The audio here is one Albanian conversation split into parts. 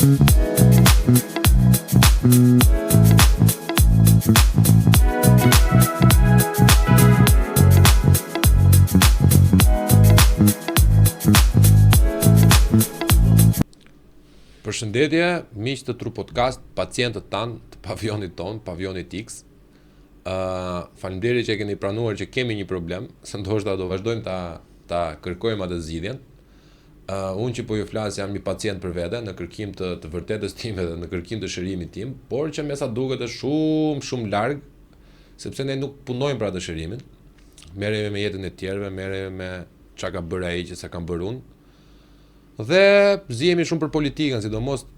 Përshëndetje, miq të Tru Podcast, pacientët tanë të pavionit tonë, pavionit X. Ë, uh, faleminderit që e keni pranuar që kemi një problem, se ndoshta do vazhdojmë ta ta kërkojmë atë zgjidhjen. Uh, unë që po ju flas jam një pacient për vete në kërkim të të vërtetës time dhe në kërkim të shërimit tim, por që me sa duket është shumë shumë larg, sepse ne nuk punojmë për atë shërimin. Merremi me jetën e tjerëve, merremi me çka ka bërë ai që s'e kam bërë unë. Dhe zihemi shumë për politikën, sidomos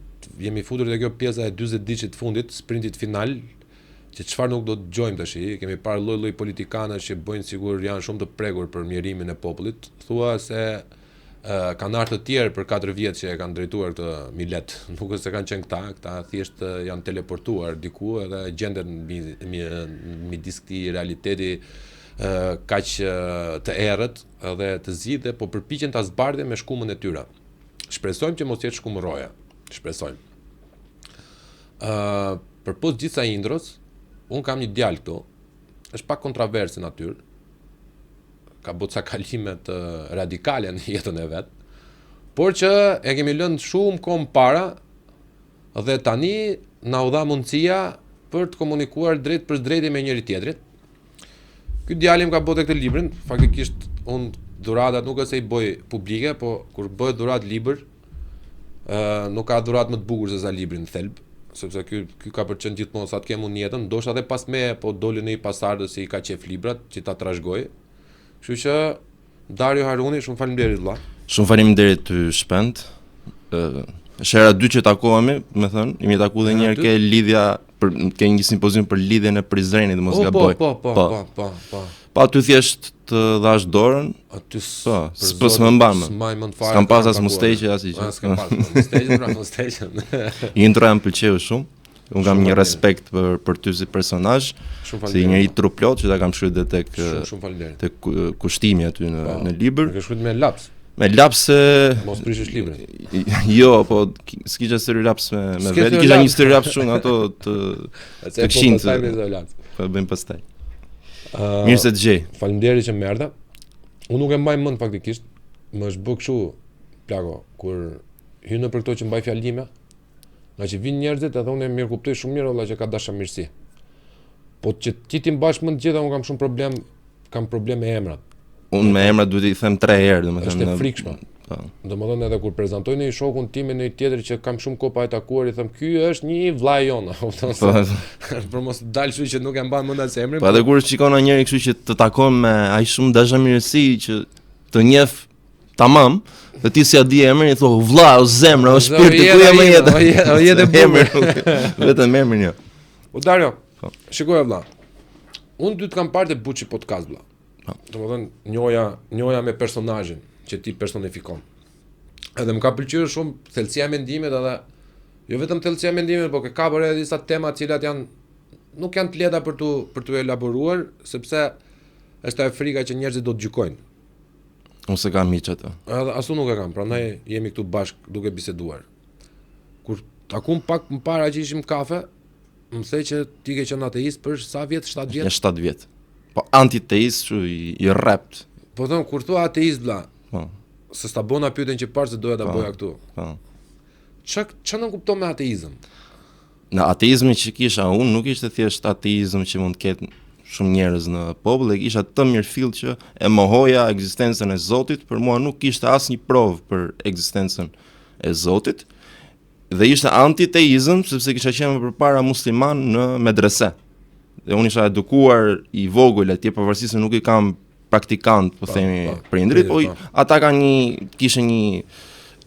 jemi futur te kjo pjesa e 40 ditëshit të fundit, sprintit final, që çfarë nuk do të dëgjojmë tash, kemi parë lloj-lloj politikanësh që bëjnë sikur janë shumë të prekur për mjerimin e popullit, thua se kanë ardhur të tjerë për 4 vjet që e kanë drejtuar këtë milet. Nuk është se kanë qenë këta, këta thjesht janë teleportuar diku edhe gjenden midis këtij realiteti kaq të errët dhe të zi dhe po përpiqen ta zbardhin me shkumën e tyre. Shpresojmë që mos jetë shkumë rroje. Shpresojmë. Ë, uh, përpos gjithë kësaj intros, unë kam një djalë këtu. Është pak kontravers në natyrë ka bërë ca kalime të radikale në jetën e vet, por që e kemi lënë shumë kohë më para dhe tani na u dha mundësia për të komunikuar drejtpërdrejti me njëri tjetrin. Ky djali më ka bërë këtë librin, faktikisht unë dhuratat nuk është se i bëj publike, po kur bëhet dhuratë libër, ë nuk ka dhuratë më të bukur se sa libri në thelb, sepse ky ky ka për qenë gjithmonë sa të kem unë jetën, ndoshta edhe pas meje, po doli një pasardhës që i ka qejf librat, që ta trashëgoj. Kështu që Dario Haruni, shumë faleminderit vëlla. Shumë faleminderit ty Shpend. Ë është hera e dytë që takohemi, me thënë, jemi taku edhe një herë ke lidhja për ke një simpozium për lidhjen e Prizrenit, mos oh, gaboj. Po, po, po, po, po, po. Po aty thjesht të dhash dorën. Aty po, s'po s'më mban më. S'mbaj mend fare. S'kam pas as musteqe as gjë. S'kam pas musteqe, pra musteqe. Introja më pëlqeu shumë. Unë kam një respekt për për ty si personazh, si njeri truplot që ta kam shkruar dhe tek shumë, shumë faleminderit. Tek kushtimi aty në po, në libër. E ke shkruar me laps. Me laps se mos prishësh librin. Jo, po s'kisha stilolaps me me vetë, kisha një stilolaps shumë ato të të këqinj. Po e bëjmë pastaj. Uh, Mirë se të gjej. Faleminderit që më erdhe. Unë nuk e mbaj mend faktikisht. Më është bë kështu plako kur hyn nëpër këto që mbaj fjalime. Nga që vinë njerëzit edhe unë e mirëkuptoj shumë mirë valla që ka dashamirësi. Po që ti t'i mbash mend të gjitha, unë kam shumë problem, kam problem me emrat. Unë me emrat duhet i them tre herë, domethënë. Është e frikshme. Po. Domethënë edhe kur prezantoj një shokun tim e një tjetër që kam shumë kohë pa e takuar, i them ky është një vlla jonë, kupton? Po. Për mos të dalë kështu që nuk e mban mend as emrin. Po edhe kur shikon ndonjë njeri kështu që të takon me aq shumë dashamirësi që të njeh Tamam, dhe ti s'ia di emrin, i thua vlla, o zemra, o shpirt, ku jam jetë? O jetë, o jetë e bukur. Vetëm emrin jo. O Dario, po. shikoj vlla. Unë ty të kam parë te Buçi Podcast vlla. Po. Domethënë njohja, njohja me personazhin që ti personifikon. Edhe më ka pëlqyer shumë thellësia e mendimit edhe jo vetëm thellësia e mendimit, por ke kapur edhe disa tema të cilat janë nuk janë të lehta për tu për t'u elaboruar, sepse është ajo frika që njerëzit do të gjykojnë. Unë s'e kam hiç atë. Edhe as unë nuk e kam, prandaj jemi këtu bashk duke biseduar. Kur takum pak më para që ishim kafe, më the që ti ke qenë ateist për sa vjet, 7 vjet? Ja 7 vjet. Po antiteist kështu i, i rrept. Po them kur thua ateist vlla. Po. Se s'ta bona pyetjen që parë se doja ta po, boja këtu. Po. Ça ça nënkupton me ateizëm? Në ateizmin që kisha unë nuk ishte thjesht ateizëm që mund të ketë shumë njerëz në popull, e kisha të mirëfilltë që e mohoja ekzistencën e Zotit, për mua nuk kishte asnjë provë për ekzistencën e Zotit. Dhe ishte antiteizëm sepse kisha qenë më përpara musliman në medrese. Dhe unë isha edukuar i vogël atje pavarësisht se nuk i kam praktikant, po, po themi po, prindrit, po, po ata kanë një kishin një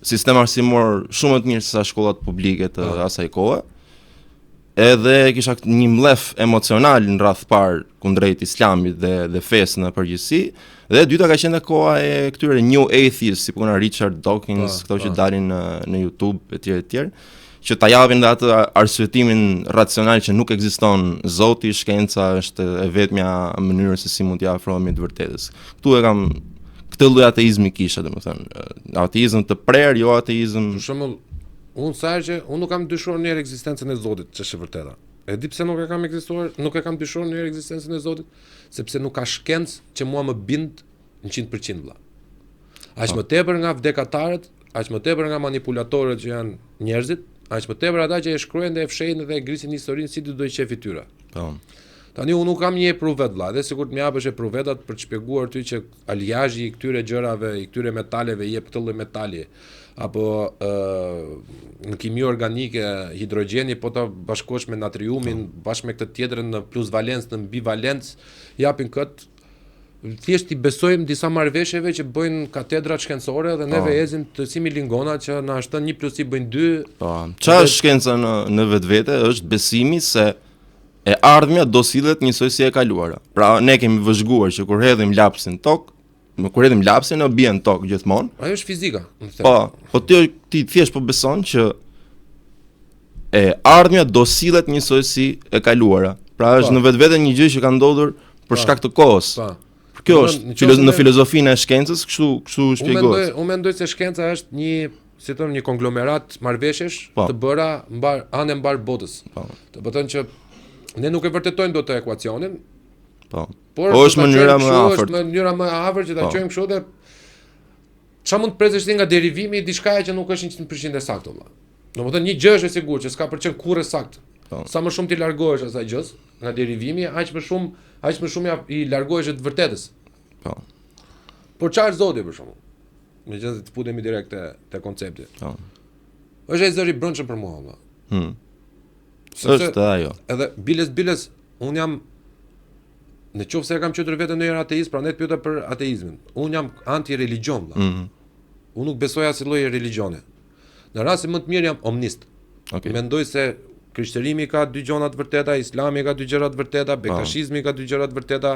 sistem arsimor shumë më të mirë se sa shkollat publike të po. asaj kohe. Edhe kisha një mllef emocional në radhë parë kundrejt islamit dhe dhe fesë në përgjithësi. Dhe e dyta ka qenë koha e këtyre new atheists, si puna Richard Dawkins, po, këto që dalin në në YouTube etj etj që ta japin dhe atë arsyetimin racional që nuk ekziston Zoti, shkenca është e vetmja mënyrë se si mund t'i afrohemi të vërtetës. Këtu e kam këtë lloj ateizmi kisha, domethënë, ateizëm të prerë, jo ateizëm. Për shembull, Unë sa herë që unë nuk kam dyshuar ndonjëherë ekzistencën e Zotit, ç'është e vërteta. E di pse nuk e kam ekzistuar, nuk e kam dyshuar ndonjëherë ekzistencën e Zotit, sepse nuk ka shkencë që mua më bind 100% vëlla. Aq më tepër nga vdekatarët, aq më tepër nga manipulatorët që janë njerëzit, aq më tepër ata që e shkruajnë dhe e fshehin dhe e grisin historinë si të dojë qefi tyre. Po. Tani unë nuk kam një epruvet vëlla, edhe sikur të më japësh epruvetat për të shpjeguar ty që aliazhi i këtyre gjërave, i këtyre metaleve i jep këtë lloj metali, apo ë në kimi organike hidrogjeni po ta bashkosh me natriumin, po. bashkë me këtë tjetrën në plus valencë, në mbi valencë, japin kët thjesht i besojmë disa marrëveshjeve që bëjnë katedrat shkencore dhe neve po. ecim të si milingona që na është thënë 1 plus 1 bëjnë 2. Po. Çfarë është shkenca në në vetvete është besimi se e ardhmja do sillet njësoj si e kaluara. Pra ne kemi vëzhguar që kur hedhim lapsin tokë, më kur hedhim lapsin, bie në tokë gjithmonë. Ajo është fizika, më them. Po, po ti ti thjesht po beson që e ardhmja do sillet njësoj si e kaluara. Pra është po. në vetvete një gjë që ka ndodhur për po. shkak të kohës. Po. Kjo është në, në filozofinë e shkencës, kështu kështu shpjegohet. Unë mendoj, unë mendoj se shkenca është një si thonë një konglomerat marrëveshjesh po. të bëra mbar anë e mbarë botës. Po. Do të thonë që ne nuk e vërtetojmë dot ekuacionin. Po. Por po është mënyra më e afërt. Është mënyra më e afërt që ta po. çojmë kështu dhe ça mund të presësh ti nga derivimi i diçkaje që nuk është 100% e saktë vëlla. Domethënë një gjë është e sigurt që s'ka për të qenë kurrë e saktë. Po. Sa më shumë ti largohesh asaj gjës nga derivimi, aq më shumë, aq më shumë i largohesh të vërtetës. Po. Por çfarë është Zoti për shembull? Meqenëse të futemi direkt te te koncepti. Po. Është ai zëri i brendshëm për mua vëlla. Hmm. Sepse, është ajo. Edhe biles biles un jam në qoftë se e kam quajtur veten ndonjëherë ateist, prandaj të pyeta për ateizmin. Un jam anti-religion vëlla. Mm -hmm. Unë nuk besoj asnjë lloj religjioni. Në rastin më të mirë jam omnist. Okay. Mendoj se krishtërimi ka dy gjëra të vërteta, islami ka dy gjëra të vërteta, po. bektashizmi ka dy gjëra të vërteta,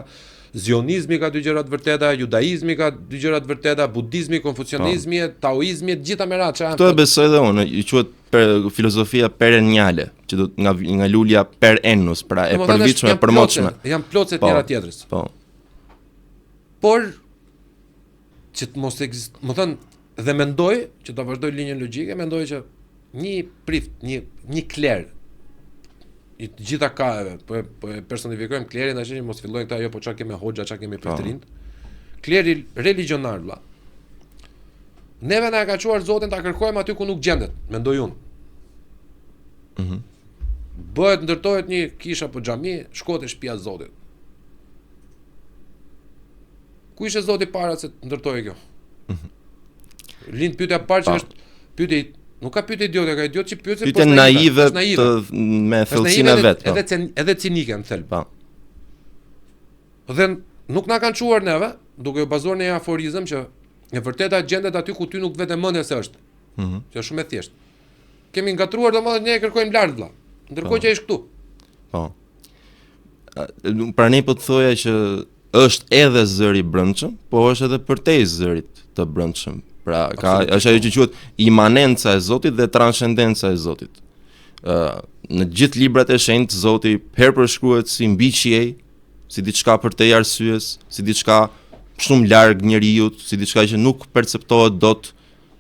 zionizmi ka dy gjëra të vërteta, judaizmi ka dy gjëra të vërteta, budizmi, konfucionizmi, po. taoizmi, të gjitha me radhë çfarë. Këtë e besoj edhe unë, i quhet per, filozofia perenniale, që do nga nga lulja perennus, pra e përvitshme, e përmotshme. Janë plotëse të po, njëra tjetrës. Po. Por që të mos ekzist, më thënë, dhe mendoj që ta vazhdoj linjën logjike, mendoj që një prift, një një kler i të gjitha kaheve, po e, po e personifikojmë klerin tash që mos fillojnë këta jo po çka kemi hoxha, çka kemi po. priftërinjtë. Kleri religjionar vlla. Neve na e ka çuar Zotin ta kërkojmë aty ku nuk gjendet, mendoj unë. Mhm. Mm Bëhet ndërtohet një kishë apo xhami, shkohet te shtëpia e Zotit. Ku ishte Zoti para se të ndërtohej kjo? Mhm. Lind pyetja e parë që është pyetje nuk ka pyetje idiote, ka idiot që pyet se po naive, naive të me thellësinë e vet. Po. Edhe cen, edhe cinike në thelb. Po. Dhe nuk na kanë çuar neve, duke u bazuar në një aforizëm që e vërteta gjendet aty ku ty nuk vete mendja se është. Mhm. Mm që është shumë e thjeshtë. Kemi ngatruar domethënë ne e kërkojmë lart vëlla. Ndërkohë po. që është këtu. Po. Pra ne po të thoja që është edhe zëri i brendshëm, po është edhe përtej zërit të brendshëm. Pra ka është ajo që quhet imanenca e Zotit dhe transcendenca e Zotit. Ë në gjithë librat e shenjtë Zoti herë përshkruhet si mbi qiej, si diçka përtej arsyes, si diçka shumë larg njeriut, si diçka që nuk perceptohet dot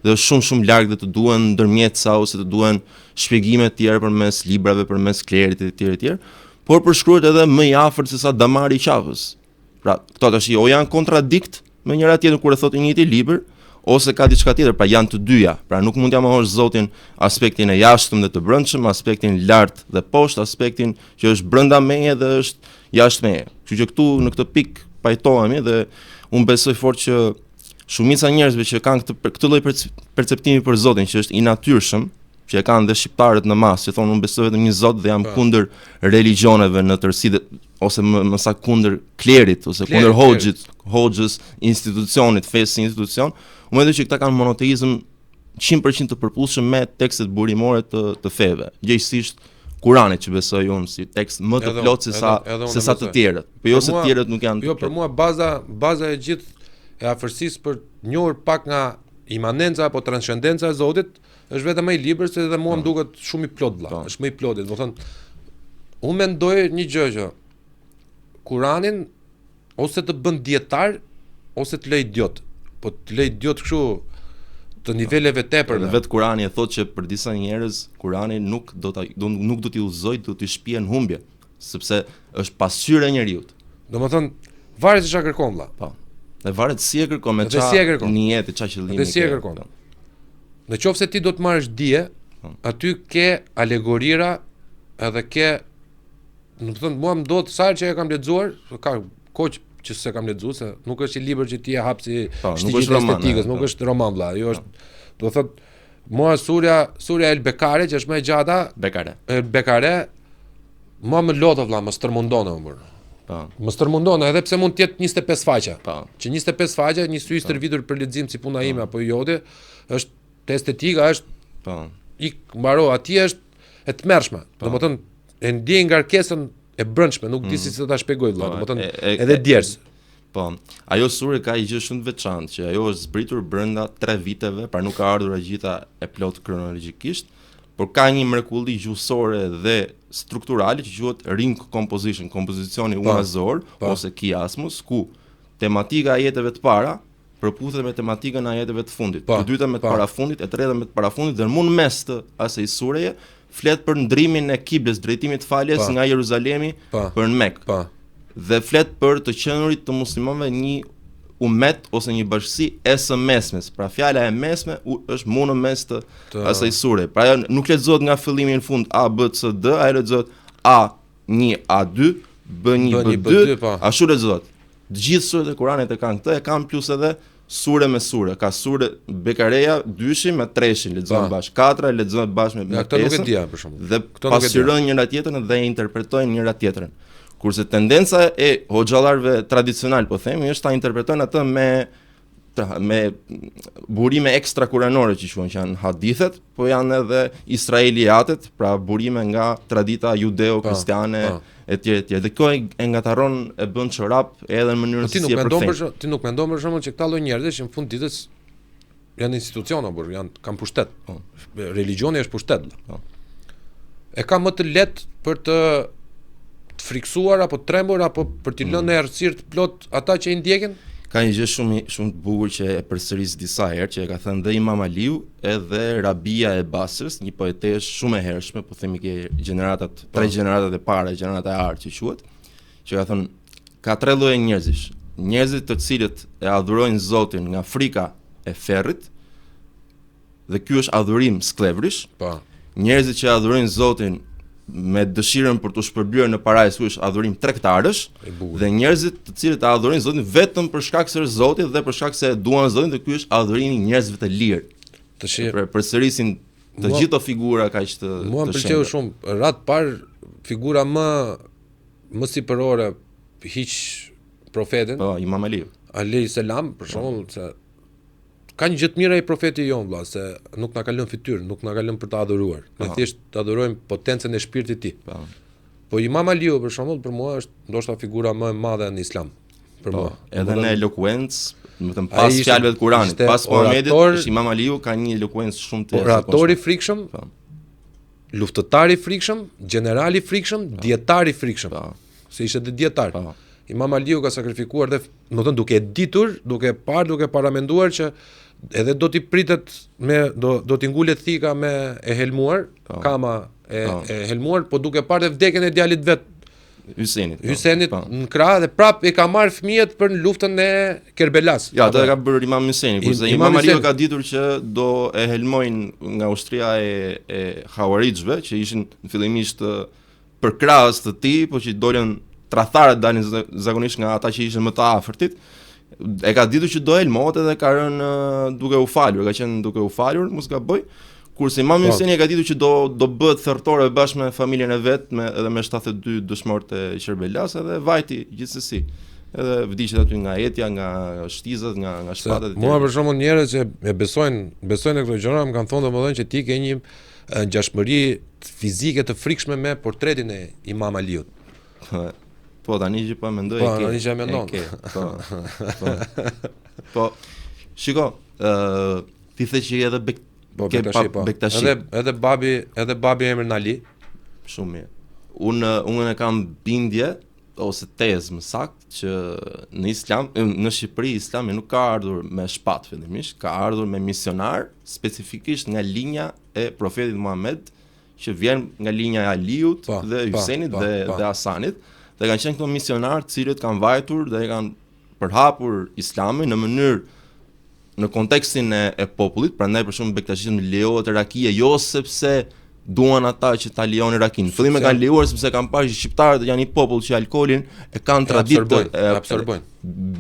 dhe është shumë shumë larg dhe të duhen ndërmjetësa ose të duhen shpjegime të tjera përmes librave, përmes klerit e tjerë e tjerë, por përshkruhet edhe më i afërt se sa damari i qafës. Pra, këto tash o janë kontradikt me njëra tjetrën kur e thotë i njëjti libër, ose ka diçka tjetër, pra janë të dyja. Pra nuk mund t'ia mohosh Zotin aspektin e jashtëm dhe të brendshëm, aspektin lart dhe poshtë, aspektin që është brenda meje dhe është jashtë meje. Kështu që këtu në këtë pikë pajtohemi dhe unë besoj fort që Shumica e njerëzve që kanë këtë këtë lloj perceptimi për Zotin që është i natyrshëm, që e kanë dhe shqiptarët në masë, që thonë unë besoj vetëm një Zot dhe jam po. kundër religjioneve në tërësi dhe ose më, më saktë kundër klerit ose kundër hoxhit, hoxhës, institucionit, fesë si institucion, unë mendoj që këta kanë monoteizëm 100% të përputhshëm me tekstet burimore të të feve, gjegjësisht Kuranit që besoj unë si tekst më të plotë se sa se sa të tjerët. Po jo se të tjerët nuk janë. Jo, për mua baza baza e gjithë e afërsisë për të njohur pak nga imanenca apo transcendenca e Zotit është vetëm ai libër se edhe mua më po. duket shumë i plotë vëlla. Po. Është më i plotë, domethënë unë mendoj një gjë që Kuranin ose të bën dietar ose të lë idiot. Po të lë idiot kështu. të niveleve Edhe tepërme. vetë Kurani e thotë që për disa njerëz Kurani nuk do ta do, nuk do t'i udhëzojë, do t'i shpie në humbje, sepse është pasqyra e njeriut. Domethënë, varet se çfarë kërkon vlla. Po. Dhe varet si e kërkon, me Dhe ça si e kërkon. nijeti, ça qëllimi. Dhe si e ke. kërkon. Po. Në qoftë se ti do të marrësh dije, Po. aty ke alegorira edhe ke do të thënë mua më ndodh sa herë që e kam lexuar, ka kohë që- që s'e kam lexuar se nuk është një libër që ti e hap si Po, nuk shtigjet është roman, estetikës, e, nuk po. është roman vlla, jo është do të thotë mua surja surja El Bekare që është më e gjata, Bekare. El Bekare mua më lodh vlla, më stërmundon o burr. Po. Më stërmundon edhe pse mund të jetë 25 faqe. Po. Që 25 faqe, një sy i stërvitur për lexim si puna ime apo jote, është te estetika është Po. ik mbaro, atje është e tmerrshme. Domethënë e ndjej ngarkesën e brendshme, nuk di si se ta shpjegoj vëlla, Po, domethënë e- e- edhe e- djers. Po, ajo sure ka një gjë shumë të veçantë, që ajo është zbritur brenda 3 viteve, pra nuk ka ardhur e gjitha e plot kronologjikisht, por ka një mrekulli gjuhësore dhe strukturale që quhet ring composition, kompozicioni unazor po. ose kiasmus, ku tematika e jetëve të para përputhet me tematikën e ajeteve të fundit, Po, të dyta me të po. parafundit, e treta me të parafundit dhe mu në mes të asaj sureje flet për ndrimin e kiblës, drejtimit të faljes Po. nga Jeruzalemi Po. për në Mekë Po. dhe flet për të qenurit të muslimanëve një umet ose një bashkësi e së mesmes. Pra fjala e mesme u, është mu në mes të, Të- asaj sure. Pra ajo nuk lexohet nga fillimi në fund A B C D, ajo lexohet A 1 A 2 B 1 B1, B B2, 2, po. ashtu lexohet. Të gjithë suret e Kuranit e kanë këtë, e kanë plus edhe sure me sure. Ka sure Bekareja dyshi me treshin lexohen Po. bashkë, katra lexohen bashkë me, me Ja, këtë nuk e pesën dija për shembull. dhe Këto nuk e dija. pasqyrojnë njëra tjetrën dhe e interpretojnë njëra tjetrën. Kurse tendenca e hoxhallarëve tradicional, po themi, është ta interpretojnë atë me ta, me burime ekstra kuranore që quhen që janë hadithet, po janë edhe israeliatet, pra burime nga tradita judeo-kristiane Po, etj etj. Dhe kjo e, e ngatarron e bën çorap edhe në mënyrën Po ti se nuk si e mendon për përkthejnë. shembull, ti nuk mendon për shembull që këta lloj njerëzish që në fund ditës janë institucione apo janë kanë pushtet. Po. Religjioni është pushtet. Po. E ka më të lehtë për të të friksuar apo të trembur apo për Mm. t'i lënë në errësirë të plot ata që i ndjekin? Ka një gjë shumë shumë të bukur që e përsëris disa herë që e ka thënë dhe Imam Aliu edhe Rabia e Basrës, një poeteshë shumë e hershme, po themi ke gjeneratat, tre gjeneratat e para, gjenerata e artë që quhet, që ka thënë ka tre lloje njerëzish. Njerëzit të cilët e adhurojnë Zotin nga frika e ferrit, dhe ky është adhurim sklevrish, Po. njerëzit që adhurojnë Zotin me dëshirën për t'u shpërblyer në parajsë, ky është adhurim tregtarësh, E bukur. dhe njerëzit të cilët e adhurojnë Zotin vetëm për shkak se është Zoti dhe për shkak se e duan Zotin, dhe ky është adhurimi i njerëzve të lirë. Tash e- Për përsërisin të Mua- gjithë ato figura kaq të Mua të më pëlqeu shenjta. shumë. Radh parë figura më më sipërore hiq profetin, Po, Imam Aliu. alayhi selam, për shembull se ka një gjë të mirë ai profeti jon vëlla, se nuk na ka lënë fytyrë, nuk na ka lënë për ta adhuruar. Ne Po. thjesht të adhurojmë potencën e shpirtit të tij. Po. Po Imam Aliu për shembull për mua është ndoshta figura më e madhe në Islam. Për Po, mua. edhe në elokuencë, do të thënë Ai pas ishte- fjalëve të Kuranit, ishte pas Muhamedit, orator- është Imam Aliu ka një elokuencë shumë të Oratori i frikshëm, Po. luftëtar i frikshëm, gjeneral i frikshëm, dietar i frikshëm. Po. Se ishte dhe dietar. Po. Imam Aliu ka sakrifikuar dhe, do të thënë duke e ditur, duke e parë, duke paramenduar që edhe do t'i pritet me do do t'i ngulet thika me e helmuar, Po. kama e, Po. e helmuar, po duke parë dhe vdekjen e djalit vet, Hysenit. po. Hysenit Po. në krah dhe prap e ka marrë fëmijët për në luftën e Kerbelas. Ja, atë e ka bërë Imam Hyseni, kurse Imam Imam Aliu Hyseni. ka ditur që do e helmojnë nga ushtria e e Hawarixhve, që ishin fillimisht ë, përkrahës të tij, po që dolën tradhtarët dalin za- zakonisht nga ata që ishin më të afërtit. E ka ditur që do helmohet edhe ka rënë ë, duke u falur, ka qenë duke u falur, mos gaboj. Kurse Imam Po. Hyseni e ka ditur që do do bëhet thertore bashkë me familjen e vet, me edhe me 72 dëshmorët e Qerbelas edhe vajti gjithsesi. Edhe vdiqet aty nga etja, nga shtizat, nga nga Se, shpatat e Mua tjera. për shembull njerëz që e besojnë, besojnë në këto gjëra, më kanë thonë domethënë që ti ke një e, ngjashmëri fizike të frikshme me portretin e Imam Aliut. Po tani që po e mendoj Po, e ke. tani që e mendon. ke, Po. Po. Po. Shiko, ë ti the që je edhe bek Po ke Bektashi, pa- po. Bektashi. Edhe edhe babi, edhe babi emrin Ali. Shumë mirë. Unë unë e kam bindje ose tezë më saktë që në Islam, në Shqipëri Islami nuk ka ardhur me shpatë fillimisht, ka ardhur me misionar specifikisht nga linja e profetit Muhammed që vjen nga linja e Aliut po, dhe po, Hysenit po, dhe po. dhe Hasanit dhe kanë qenë këto misionarë të cilët kanë vajtur dhe kanë përhapur Islamin në mënyrë në kontekstin e, e popullit, prandaj për shembull bektashizmi lejohet rakia jo sepse duan ata që ta lejonin rakinë. Në fillim e kanë lejuar sepse kanë parë që shqiptarët janë një popull që alkoolin e kanë traditë, absorbojnë, e, e absorbojnë.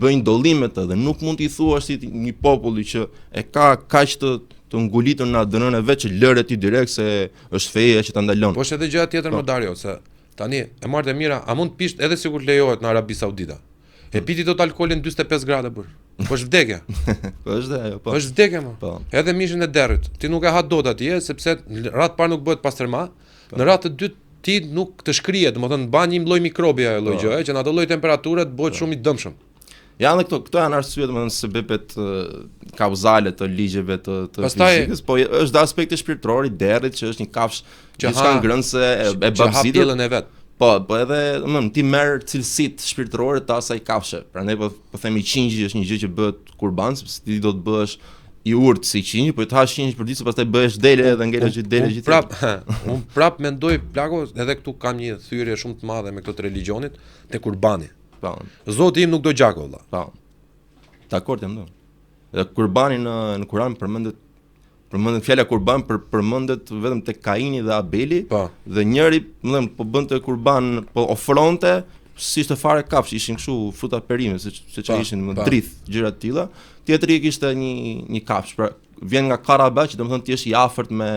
bëjnë dollim me të dhe nuk mund t'i thuash si një populli që e ka kaq të të ngulitur në ADN-n e vet që lëre ti direkt se është feja që ta ndalon. Po është edhe gjëja tjetër Po. më Dario se tani e marrë e mira, a mund të pish edhe sikur lejohet në Arabi Saudita? E piti dot alkoolin 45 gradë burr. Po është vdekje. Po është dhe ajo, po. Është vdekje më. Po. Edhe mishin e derrit. Ti nuk e ha dot atje sepse në radhë të parë nuk bëhet pastërma, Po. në radhë të dytë ti nuk të shkrihet, domethënë mban një lloj mikrobi ajo lloj Po. gjëje që në atë lloj temperature të bëhet shumë i dëmshëm. Janë dhe këto, këto janë arsye domethënë sebepet ë, kauzale të ligjeve të të Pastaj- fizikës, po është dhe aspekti shpirtëror i derrit që është një kafshë Që gjithçka ha- ngrënëse e, e Që ha babëzitur. pjellën e vet. Po, po edhe, domethënë ti merr cilësitë shpirtërore të asaj kafshe. Prandaj po po themi qingji është një gjë që bëhet kurban, sepse ti do të bëhesh i urtë si qingji, po të hash qingj për ditë, se pastaj bëhesh dele edhe ngelesh gjithë dele Unë gjithë. prap, unë prap mendoj plako, edhe këtu kam një thyrje shumë të madhe me këtë të religjionit, te kurbani. Po, Zoti im nuk do gjak vëlla. po. Dakor jam do. Dhe kurbani në në Kur'an përmendet përmendet fjala kurban për përmendet vetëm tek Kaini dhe Abeli. Po. Dhe njëri, më thënë, po bënte kurban, po ofronte, si ishte fare kafshë, ishin kështu fruta perime, se se Po, çfarë ishin, më po. drith, gjëra të tilla. Tjetri kishte një një kafshë, pra vjen nga karaba që domethënë ti je i afërt me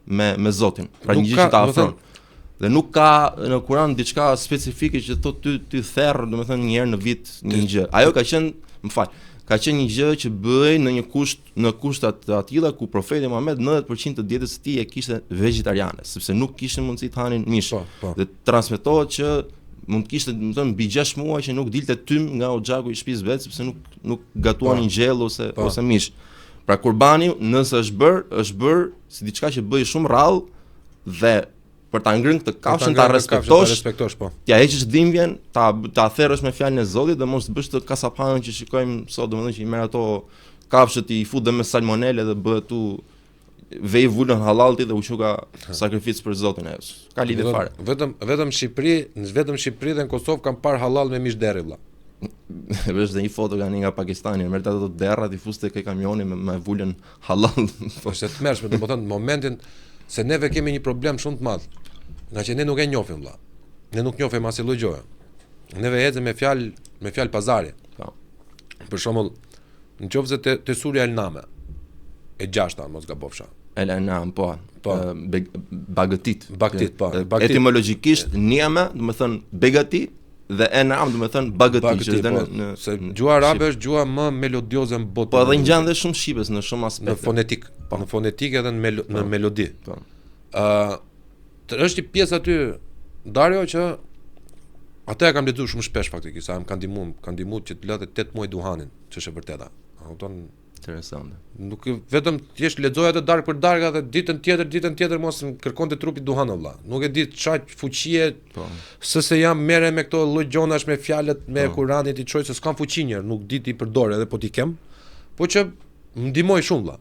me me Zotin. Pra Nuk një gjë ka, që ta domethënë- afron. Dhe nuk ka në Kur'an diçka specifike që thotë ty ty therr, domethënë një herë në vit një gjë. Ajo ka qenë, më fal, ka qenë një gjë që bëhej në një kusht në kushtat të atilla ku profeti Muhammed 90% të dietës së tij e kishte vegetariane, sepse nuk kishin mundësi të hanin mish. Po, po. Dhe transmetohet që mund të kishte, do të thënë, mbi 6 muaj që nuk dilte tym nga oxhaku i shtëpisë vet sepse nuk nuk gatuanin gjellë ose Po. ose mish. Pra kurbani, nëse është bër, është bër si diçka që bëj shumë rrallë dhe për ta ngrënë këtë kafshën ta ngrënë këtë kafshën, respektosh, Ta respektosh, po. t'ja heqësh dhimbjen, ta ta therrësh me fjalën e Zotit dhe mos të bësh të kasapanën që shikojmë sot, domethënë që i merr ato kafshët i fut dhe me salmonelle dhe bëhet tu vej vulën hallalti dhe u quka sakrificë për Zotin e. Ka lidhje Vetëm- fare. Vetëm vetëm Shqipëri, në vetëm Shqipëri dhe në Kosovë kam parë halal me mish derri vëlla. Vesh dhe një foto nga një nga Pakistani, merrte ato derrat i fuste ke kamioni me, me vulën halal. Po është e tmerrshme, domethënë në momentin se neve kemi një problem shumë të madh, nga që ne nuk e njohim vëlla. Ne nuk njohim asnjë lloj gjëje. Neve ecim me fjalë me fjalë pazari. Po. Për shembull, në qoftë se te, te Surja El Name e gjashta, mos gabofsha. El Anam, po. Po. Ë, Be, bagëtit. Bagëtit, po, Ë, bagëtit. Etimologjikisht niame, do të thënë begati dhe enam, do të thënë bagëti, që Bagëti, është dhe po, në, në se në gjuha arabe shqip. është gjuha më melodioze në botë. Po edhe ngjan dhe shumë shqipes në shumë në aspekte. fonetik, në fonetik edhe në melo, në melodi. Po. Ë të- është një pjesë aty Dario që atë e kam lexuar shumë shpesh faktikisht, sa më kanë ndihmuar, më kanë ndihmuar që të lëtë 8 muaj duhanin, që është e vërteta. A kupton? Interesante. Nuk e- vetëm thjesht lexoja atë darkë për darkë dhe ditën tjetër, ditën tjetër mos më kërkonte trupi duhan o vlla. Nuk e di çfarë fuqie Po. se se jam merre me këto lloj gjonash me fjalët me Po. Kuranit i çoj se s'kam fuqi njerë, nuk di ti përdor edhe po ti kem. Po që më ndihmoi shumë vlla.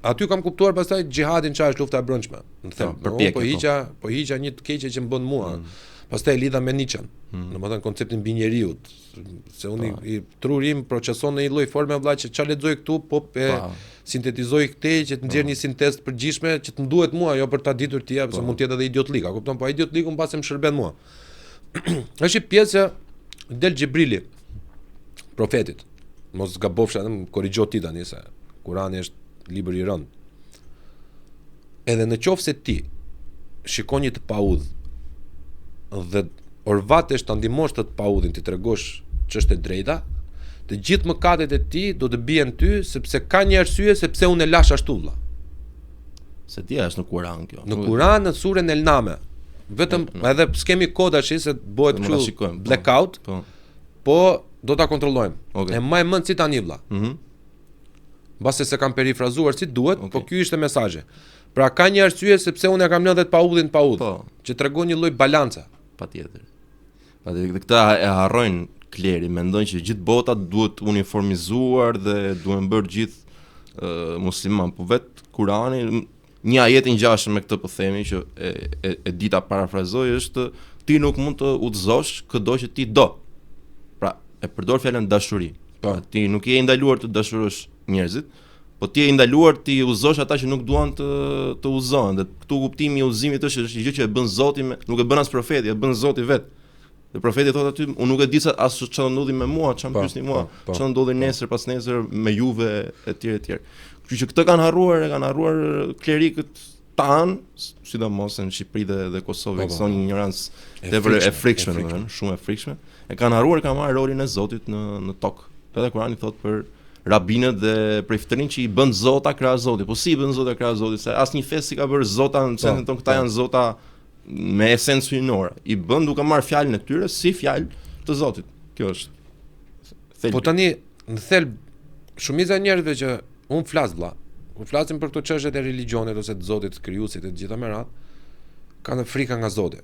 Aty kam kuptuar pastaj xhihadin çfarë është lufta e brendshme. Në them, Po, përpjekje, po po. hiqa, po hiqa një të keqe që më bën mua. Pastaj e lidha me Nietzschen, mm. domethënë konceptin mbi njeriut, se unë Po. i, i truri im proceson në një lloj forme vlla që çfarë lexoj këtu, po e Po. sintetizoj këtë që të nxjerr një sintezë të përgjithshme që të nduhet mua, jo për ta ditur ti, se mund të jetë edhe idiotlik, a kupton? Po ai idiotliku mbase më shërben mua. Është një pjesë që del Xhibrili profetit. Mos gabofsha, më korrigjo ti tani se Kurani është libër i rënd. Edhe në qoftë se ti shikon një të paudh dhe orvatesh ta ndihmosh të të paudhin, ti tregosh ç'është e drejta, të gjithë mëkatet e tij do të bien ty sepse ka një arsye sepse unë e lash ashtu vlla. Se dia është në Kur'an kjo. Në Kur'an në surën El Name. Vetëm edhe s'kemi kohë tash se bëhet Mund ta kështu shikojmë, po. blackout, Po. po do ta kontrollojmë. Okej. E mbaj mend si tani vlla. Mhm. Mbase se kam perifrazuar si duhet, Okej. po ky ishte mesazhi. Pra ka një arsye sepse unë e kam lënë dhe të paudhin pa udhë, Po. që tregon një lloj balance. Patjetër. Pa dhe këtë e harrojnë kleri, mendojnë që gjithë bota duhet uniformizuar dhe duhen bërë gjithë uh, musliman, po vetë Kurani një ajet i ngjashëm me këtë po themi që e, e, e di ta parafrazoj është ti nuk mund të udhëzosh këdo që ti do. Pra, e përdor fjalën dashuri. Po. Pra, ti nuk je i ndaluar të dashurosh njerëzit, po ti je i ndaluar t'i udhëzosh ata që nuk duan të të udhëzohen. Dhe këtu kuptimi i udhëzimit është është një gjë që e bën Zoti me, nuk e bën as profeti, e bën Zoti vet. Dhe profeti thotë aty, unë nuk e di se as çfarë do ndodhi me mua, çfarë më po, pyesni mua, po, po, çfarë do ndodhi nesër, pasnesër me juve etj etj. Kështu që këtë kanë harruar, e kanë harruar klerikët tanë, sidomos në Shqipëri dhe, dhe Kosovë, po, ekziston një injorancë tepër e frikshme, domethënë, shumë e frikshme. E kanë harruar, kanë marrë rolin e Zotit në në tokë. Edhe Kurani thotë për rabinët dhe priftërinjtë që i bën zota krahas Zotit. Po si i bën zota krahas Zotit? Se asnjë fe s'i ka bërë zota në sensin tonë, këta janë zota me esencë hyjnore. I bën duke marrë fjalën e tyre si fjalë të Zotit. Kjo është thelbi. Po tani në thelb shumica e njerëzve që un flas vlla, kur flasim për këto çështjet e religjionit ose të Zotit, të krijuesit e të gjitha me radhë, kanë frika nga Zoti.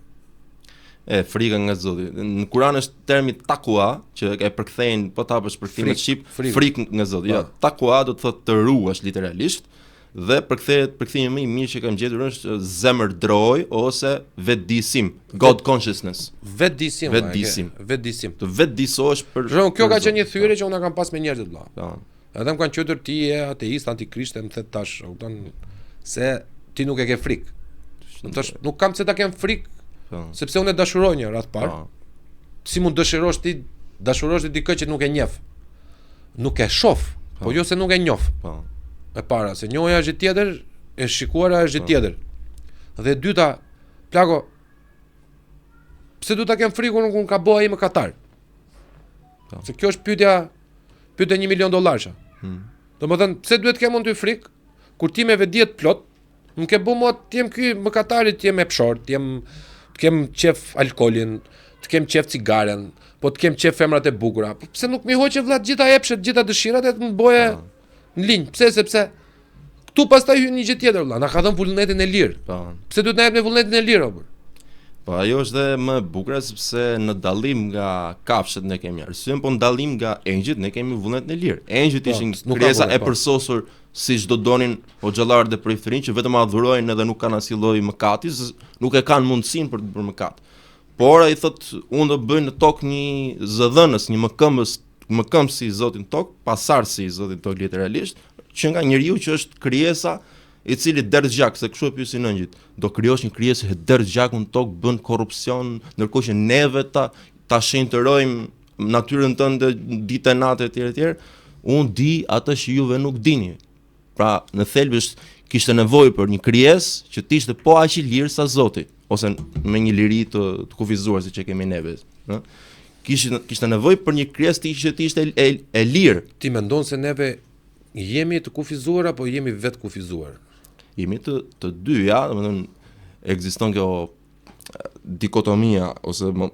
E, frika nga Zoti. Në Kur'an është termi takua, që e përkthejnë, po ta hapësh përkthimet shqip, frikë nga Zoti. Jo, po. takua do të thotë të ruash literalisht, Dhe përkthehet përkthimi më i mirë që kam gjetur është zemërdrojë ose vetëdijesim, God consciousness. Vetëdijesim. Vetëdijesim. Vetëdijesim. Të vetëdijesohesh për Shiko, kjo ka qenë një thyerje që unë kam pas me njerëzit vëlla. Po. Edhe më kanë quajtur ti je ateist, antikrishte, më the tash, e kupton se ti nuk e ke frikë. Do të thosh, nuk kam pse ta kem frikë, po. sepse unë e dashuroj në radhë të parë. Po. Si mund dëshirosh ti dashurosh ti dikë që nuk e njeh? Nuk e shoh, po, po jo se nuk e njoh. Po. E para, se njohja është tjetër, e shikuara është po. tjetër. Dhe e dyta, plako, pse duhet ta kem frikë unë kur ka bë ai mëkatar? Po. Se kjo është pyetja, pyetja 1 milion dollarësha. Hmm. Domethënë, pse duhet të kem unë ty frikë kur ti me vetëdije të plotë Më ke bë mua të jem ky mëkatari, të jem epshor, të jem të kem qef alkoolin, të kem qef cigaren, po të kem qef femrat e bukura. Po pse nuk m'i hoqe vlla të gjitha epshet, të gjitha dëshirat e të më bëje po. në linjë? Pse? Sepse këtu pastaj hyn një gjë tjetër vlla, na ka dhënë vullnetin e lirë. Po. Pse duhet na jep ne vullnetin e lirë o Po ajo është dhe më e bukura sepse në dallim nga kafshët ne kemi arsyen, po në dallim nga engjëjt ne kemi vullnetin e lirë. Engjëjt po, ishin krijesa e po. përsosur siç do donin hoxhallarët dhe priftërinjtë që vetëm adhurojnë edhe nuk kanë asnjë lloj mëkati, nuk e kanë mundësinë për të bërë mëkat. Por ai thotë, unë do bëj në tokë një zëdhënës, një mëkëmbës, mëkëmbësi i Zotit në tokë, pasardhësi i Zotit në tokë literalisht, që nga njeriu që është krijesa i cili derdh gjak, se kështu e pyesin engjëjt. Do krijosh një krijesë që derdh gjakun në tokë, bën korrupsion, ndërkohë që neve ta ta shenjtërojmë natyrën tënde ditë e natë etj etj. Unë di atë që juve nuk dini. Pra, në thelb është kishte nevojë për një krijesë që të ishte po aq i lirë sa Zoti, ose me një liri të, të kufizuar siç e kemi neve, ëh. Kishte kishte nevojë për një krijesë të ishte të ishte e, e, e lirë. Ti mendon se neve jemi të kufizuar apo jemi vetë kufizuar? Jemi të të dyja, domethënë ekziston kjo dikotomia ose më,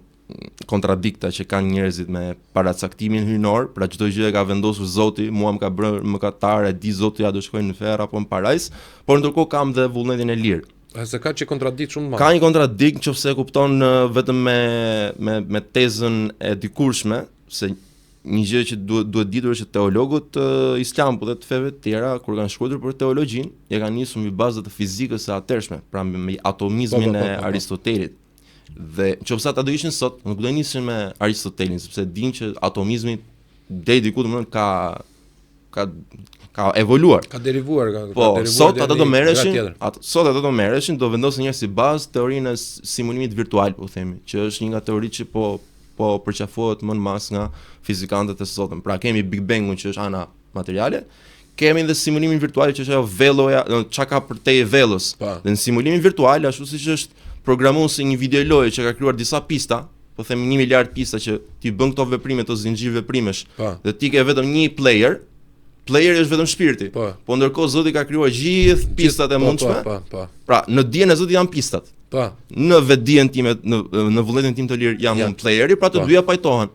kontradikta që kanë njerëzit me paracaktimin hyjnor, pra çdo gjë e ka vendosur Zoti, mua më ka bërë mëkatar, e di Zoti a do shkoj në ferr apo në parajsë, por ndërkohë kam dhe vullnetin e lirë. A se ka një kontradikt shumë të madhe. Ka një kontradikt nëse e kupton vetëm me me me tezën e dikurshme se një gjë që duhet duhet ditur është që teologët uh, islam po dhe të feve të tjera kur kanë shkruar për teologjinë, e kanë nisur mbi bazë të fizikës së atëhershme, pra mbi atomizmin po, po, po, po, po. e Aristotelit. Dhe nëse ata do ishin sot, nuk do nisin me Aristotelin, sepse dinë që atomizmi deri diku domethënë ka ka ka evoluar. Ka derivuar, ka, po, ka derivuar. Sot ata do merreshin, ato sot ata do merreshin, do vendosin një si bazë teorinë e simulimit virtual, po themi, që është një nga teoritë që po po përqafohet më në masë nga fizikantët e sotëm. Pra kemi Big Bangun që është ana materiale, kemi dhe simulimin virtual që është ajo velloja, do çka ka përtej vellos. Po. Dhe në simulimin virtual, ashtu siç është programuar si një videolojë që ka krijuar disa pista, po themi 1 miliard pista që ti bën këto veprime, këto zinxhir veprimesh. Po. Dhe ti ke vetëm një player, playeri është vetëm shpirti. Po, po ndërkohë Zoti ka krijuar gjithë pistat e po, mundshme. Po, po, po. Pra, në dijen e Zotit janë pistat. Po. Në vetëdijen time, në në vullnetin tim të lirë jam unë playeri, pra të po. dyja pajtohen.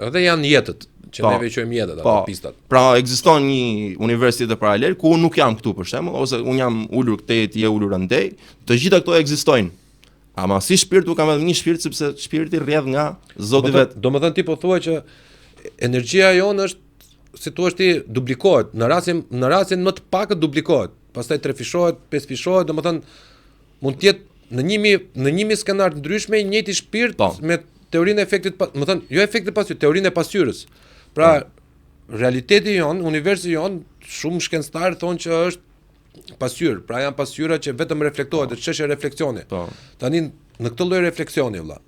Edhe janë jetët, që po, neve i quajmë jetët apo pistat. Pra ekziston një univers tjetër paralel ku unë nuk jam këtu për shembull, ose unë jam ulur këtej, ti je ulur andej. Të gjitha këto ekzistojnë. Ama si shpirt unë kam vetëm një shpirt sepse shpirti rrjedh nga Zoti vet. Domethënë ti po thua që energjia jonë është si thua ti duplikohet, në rastin në rastin më të pakët duplikohet, pastaj trefishohet, pesëfishohet, domethënë mund të jetë në 1000 në 1000 skenar të ndryshme i njëjti shpirt po. me teorinë e efektit, domethënë jo efektit pasqyrës, teorinë e pasqyrës. Pra po. realiteti jonë, universi jonë, shumë shkencëtarë thonë që është pasqyrë, pra janë pasqyra që vetëm reflektohet, po. është çështje refleksioni. Po. Tani në këtë lloj refleksioni vëlla,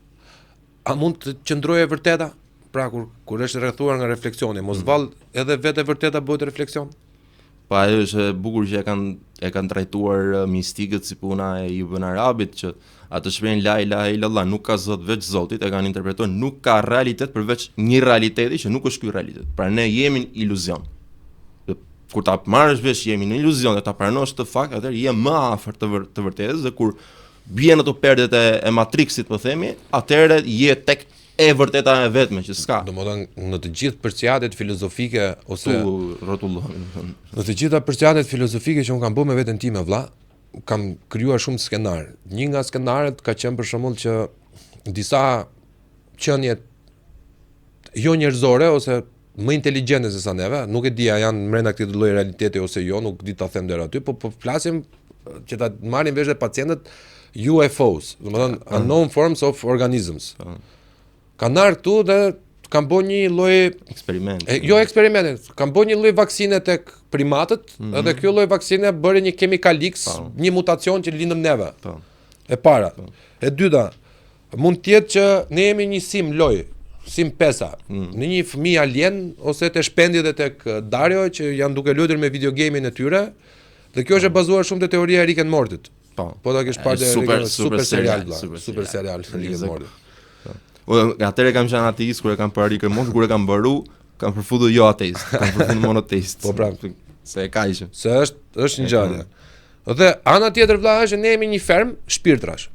a mund të qëndrojë e vërteta? Pra kur kur është rrethuar nga refleksioni, mos mm. vallë edhe vetë e vërteta bëhet refleksion? Po ajo është e bukur që e kanë e kanë trajtuar eh, mistikët si puna e Ibn Arabit që atë shprehjen la ilaha illallah nuk ka zot veç Zotit e kanë interpretuar nuk ka realitet përveç një realiteti që nuk është ky realitet. Pra ne jemi në iluzion. Dhe kur ta marrësh vesh jemi në iluzion dhe ta pranosh këtë fakt, atëherë je më afër të, vër, të vërtetës dhe kur bien ato perdet e, e Matrixit, po themi, atëherë je tek e vërteta e vetme që s'ka. Domethënë në të gjithë përsiatjet filozofike ose tu rrotullohemi, domethënë. Në të gjitha përsiatjet filozofike që unë kam bërë me veten time vlla, kam krijuar shumë skenar. Një nga skenarët ka qenë për shembull që disa qenie jo njerëzore ose më inteligjente se sa neve, nuk e di a janë mrenda këtij lloj realiteti ose jo, nuk di ta them deri aty, po po flasim që ta marrin vesh dhe pacientët UFOs, domethënë mm. unknown forms of organisms. Mm. Kanë ardhur këtu dhe kanë bërë një lloj eksperimenti. E, jo eksperimenti, kanë bërë një lloj vaksine tek primatët, mm -hmm. edhe kjo lloj vaksine bëri një chemical X, po. një mutacion që lindëm neve. Po. E para. Po. E dyta, Mund të jetë që ne jemi një sim lojë, sim pesa, mm. në një fëmijë alien ose te Shpendi dhe tek Dario që janë duke luajtur me videogame-in e tyre. Dhe kjo është e bazuar shumë te teoria e Rick and Mortit. Po. Po ta kesh parë super super, super serial, super, super serial Rick and Morty. Po. Unë atëherë kam qenë ateist kur e kam parë Rick and Morty, kur e kam mbaru, kam përfundu jo ateist, kam përfundu monoteist. Po pra, se e ka ishte. Se është është një ngjarje. Dhe ana tjetër vëlla është ne jemi një fermë shpirtrash.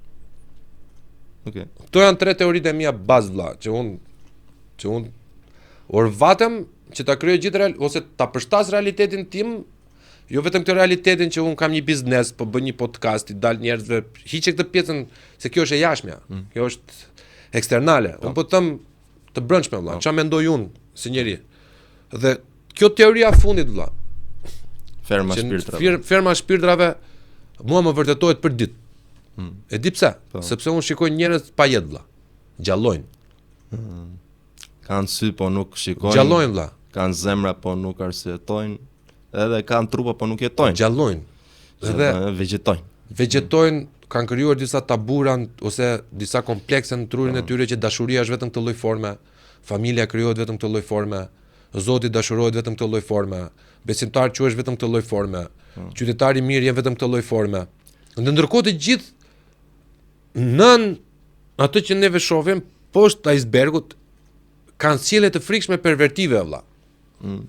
Okej. Okay. Këto janë tre teoritë e mia bazë vëlla, që unë që unë orvatem që ta krijoj gjithë real ose ta përshtas realitetin tim, jo vetëm këtë realitetin që unë kam një biznes, po bëj një podcast, i dal njerëzve, hiqe këtë pjesën se kjo është e jashtmja. Mm. Kjo është eksternale. Po. Unë po të them të brendshme vëlla, po. çfarë mendoj unë si njeri. Dhe kjo teoria e fundit vëlla. Ferma shpirtrave. Fir, ferma shpirtrave mua më vërtetohet për ditë. Hmm. E di pse? Po. Sepse unë shikoj njerëz pa jetë vëlla. Gjallojnë. Hmm. Kanë sy po nuk shikojnë. Gjallojnë vëlla. Kanë zemra po nuk arsyetojnë. Edhe kanë trupa po nuk jetojnë. Gjallojnë. Dhe vegjetojnë. Vegjetojnë, kanë krijuar disa tabura ose disa komplekse në trurin e po. tyre që dashuria është vetëm këtë lloj forme, familja krijohet vetëm këtë lloj forme, Zoti dashurohet vetëm këtë lloj forme, besimtar quhesh vetëm këtë lloj forme, po. qytetar i mirë je vetëm këtë lloj forme. Në ndërkohë të gjithë nën atë që neve shohim poshtë icebergut kanë sjellje të frikshme pervertive vëlla. Mm.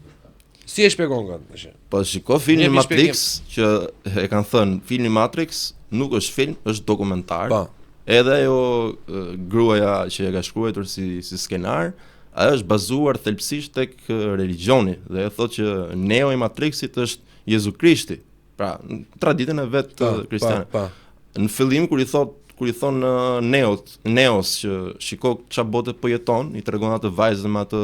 Si e shpjegon këtë? Tash? Po shiko filmin Matrix që e kanë thënë, filmi Matrix nuk është film, është dokumentar. Po. Edhe ajo gruaja që e ka shkruar si si skenar, ajo është bazuar thelbësisht tek religjioni dhe ajo thotë që Neo i Matrixit është Jezu Krishti. Pra, në traditën e vet po, kristiane. Po, po. Në fillim kur i thot kur i thon Neot, Neos që shiko ça bote po jeton, i tregon atë vajzën me atë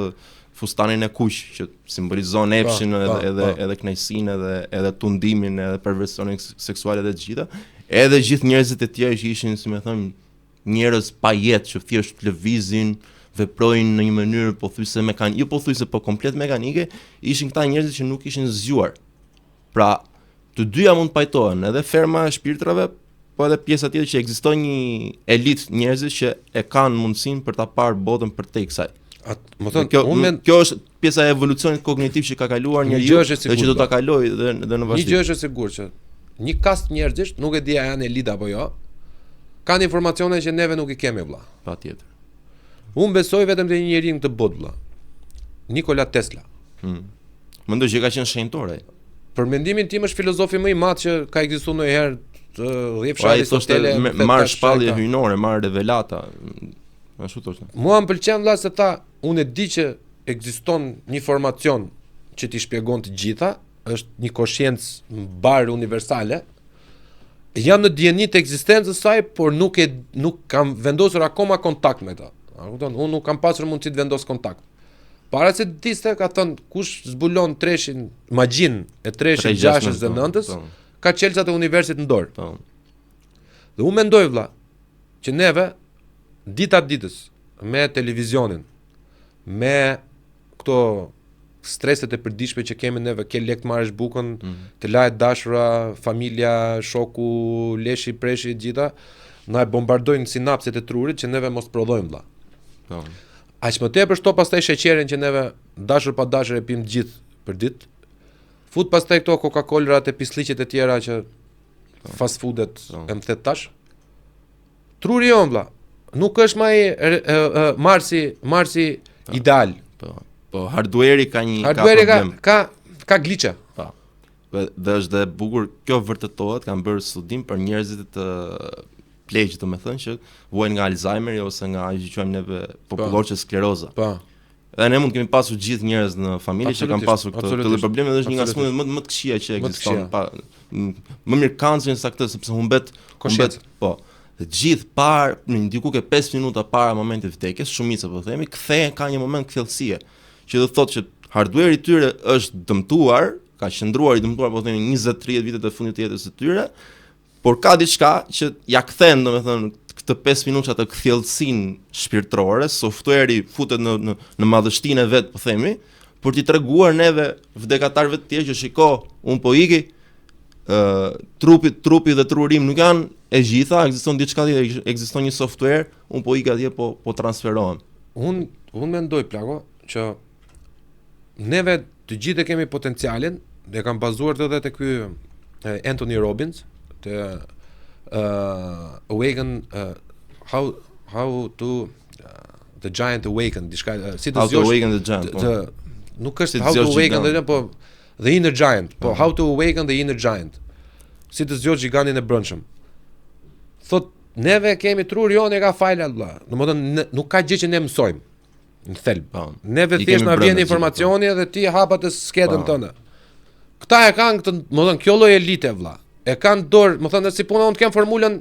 fustanin e kuq që simbolizon epshin edhe edhe edhe kënaqësinë edhe edhe tundimin edhe perversionin seksual edhe të gjitha, edhe gjithë njerëzit e tjerë që ishin, si me thënë, njerëz pa jetë që thjesht lëvizin, veprojnë në një mënyrë pothuajse mekanike, jo pothuajse po komplet mekanike, ishin këta njerëzit që nuk ishin zgjuar. Pra, të dyja mund të pajtohen, edhe ferma e shpirtrave, po edhe pjesa tjetër që ekziston një elitë njerëzish që e kanë mundësinë për ta parë botën përtej kësaj. At, më thon, kjo, unë mend... kjo është pjesa e evolucionit kognitiv që ka kaluar njeriu dhe që do ta kalojë dhe dhe në vazhdim. Një gjë është e sigurt që një kast njerëzish, nuk e di a janë elitë apo jo, kanë informacione që neve nuk i kemi vëlla. Patjetër. Unë besoj vetëm te një njeri në këtë botë vëlla. Nikola Tesla. Hmm. Mendoj që ka qenë shenjtor ai. Për mendimin tim është filozofi më i madh që ka ekzistuar ndonjëherë të dhjefsha po, Aristotele, marr shpallje hyjnore, marr revelata. Ashtu thoshte. Mua më pëlqen vëlla se tha, unë e di që ekziston një formacion që t'i shpjegon të gjitha, është një koshiencë mbarë universale. Jam në dijeni të ekzistencës së saj, por nuk e nuk kam vendosur akoma kontakt me ta. A kupton? Unë nuk kam pasur mundësi të vendos kontakt. Para se të vdiste ka thënë kush zbulon treshin, magjinë e treshit, gjashtës dhe po, nëntës, po. ka çelësat e universit në dorë. Po. Dhe unë mendoj vlla që neve dita ditës me televizionin, me këto streset e përditshme që kemi neve, ke lek të marrësh bukën, mm -hmm. të lahet e dashura, familja, shoku, leshi, preshi, gjitha, na e bombardojnë sinapset e trurit që neve mos prodhojmë vlla. Po. Aq më tepër shto pastaj sheqerin që neve dashur pa dashur e pim të gjithë për ditë. Fut pastaj këto Coca-Cola-rat e pisliqet e tjera që po. fast foodet po. e më the tash. Truri jonë vlla, nuk është më ai Marsi, Marsi po, ideal. Po. Po hardware-i ka një hardware ka ka ka, ka glitche. Po. Dhe, dhe është dhe bukur, kjo vërtetohet, kanë bërë studim për njerëzit të pleq, domethënë që vuajnë nga Alzheimeri ose nga ajo që quajmë neve popullor që skleroza. Po. Dhe ne mund të kemi pasur gjithë njerëz në familje që kanë pasur këtë këtë lloj problemi dhe është një nga sëmundjet më më të këqija që ekziston. Pa më mirë kancerin sa këtë sepse humbet humbet po. Dhe gjithë par në diku ke 5 minuta para momentit të vdekjes, shumica po themi, kthehen ka një moment kthjellësie, që do të thotë që hardware i tyre është dëmtuar, ka qëndruar i dëmtuar po themi 20-30 vitet e fundit të jetës së tyre, Por ka diçka që ja kthen, domethënë, këtë 5 minuta të kthjellësinë shpirtërore, software-i futet në në në madhështinë e vet, po themi, për t'i treguar neve vdekatarëve të tjerë që shiko, un po iki, ë trupi trupi dhe truri im nuk janë e gjitha, ekziston diçka tjetër, ekziston një software, un po iki atje po po transferohem. Un un mendoj plako që neve të gjithë e kemi potencialin, dhe kam bazuar edhe te ky Anthony Robbins, te uh, Awaken uh, how how to uh, the giant awaken, diçka uh, si të zgjosh. How to awaken the giant. Po. Të, nuk është si how to awaken the giant, po the inner giant, po how to awaken the inner giant. Si të zgjosh gjigantin e brendshëm. Thot neve kemi truri jonë e ka fajlat vlla. Domethënë nuk ka gjë që ne mësojmë. Në thelb. Po. Neve thjesht na vjen informacioni po. dhe ti hap atë skedën po. tënde. Këta e kanë këtë, domethënë kjo lloj elite vlla. E kanë dorë, domethënë si puna unë të kem formulën,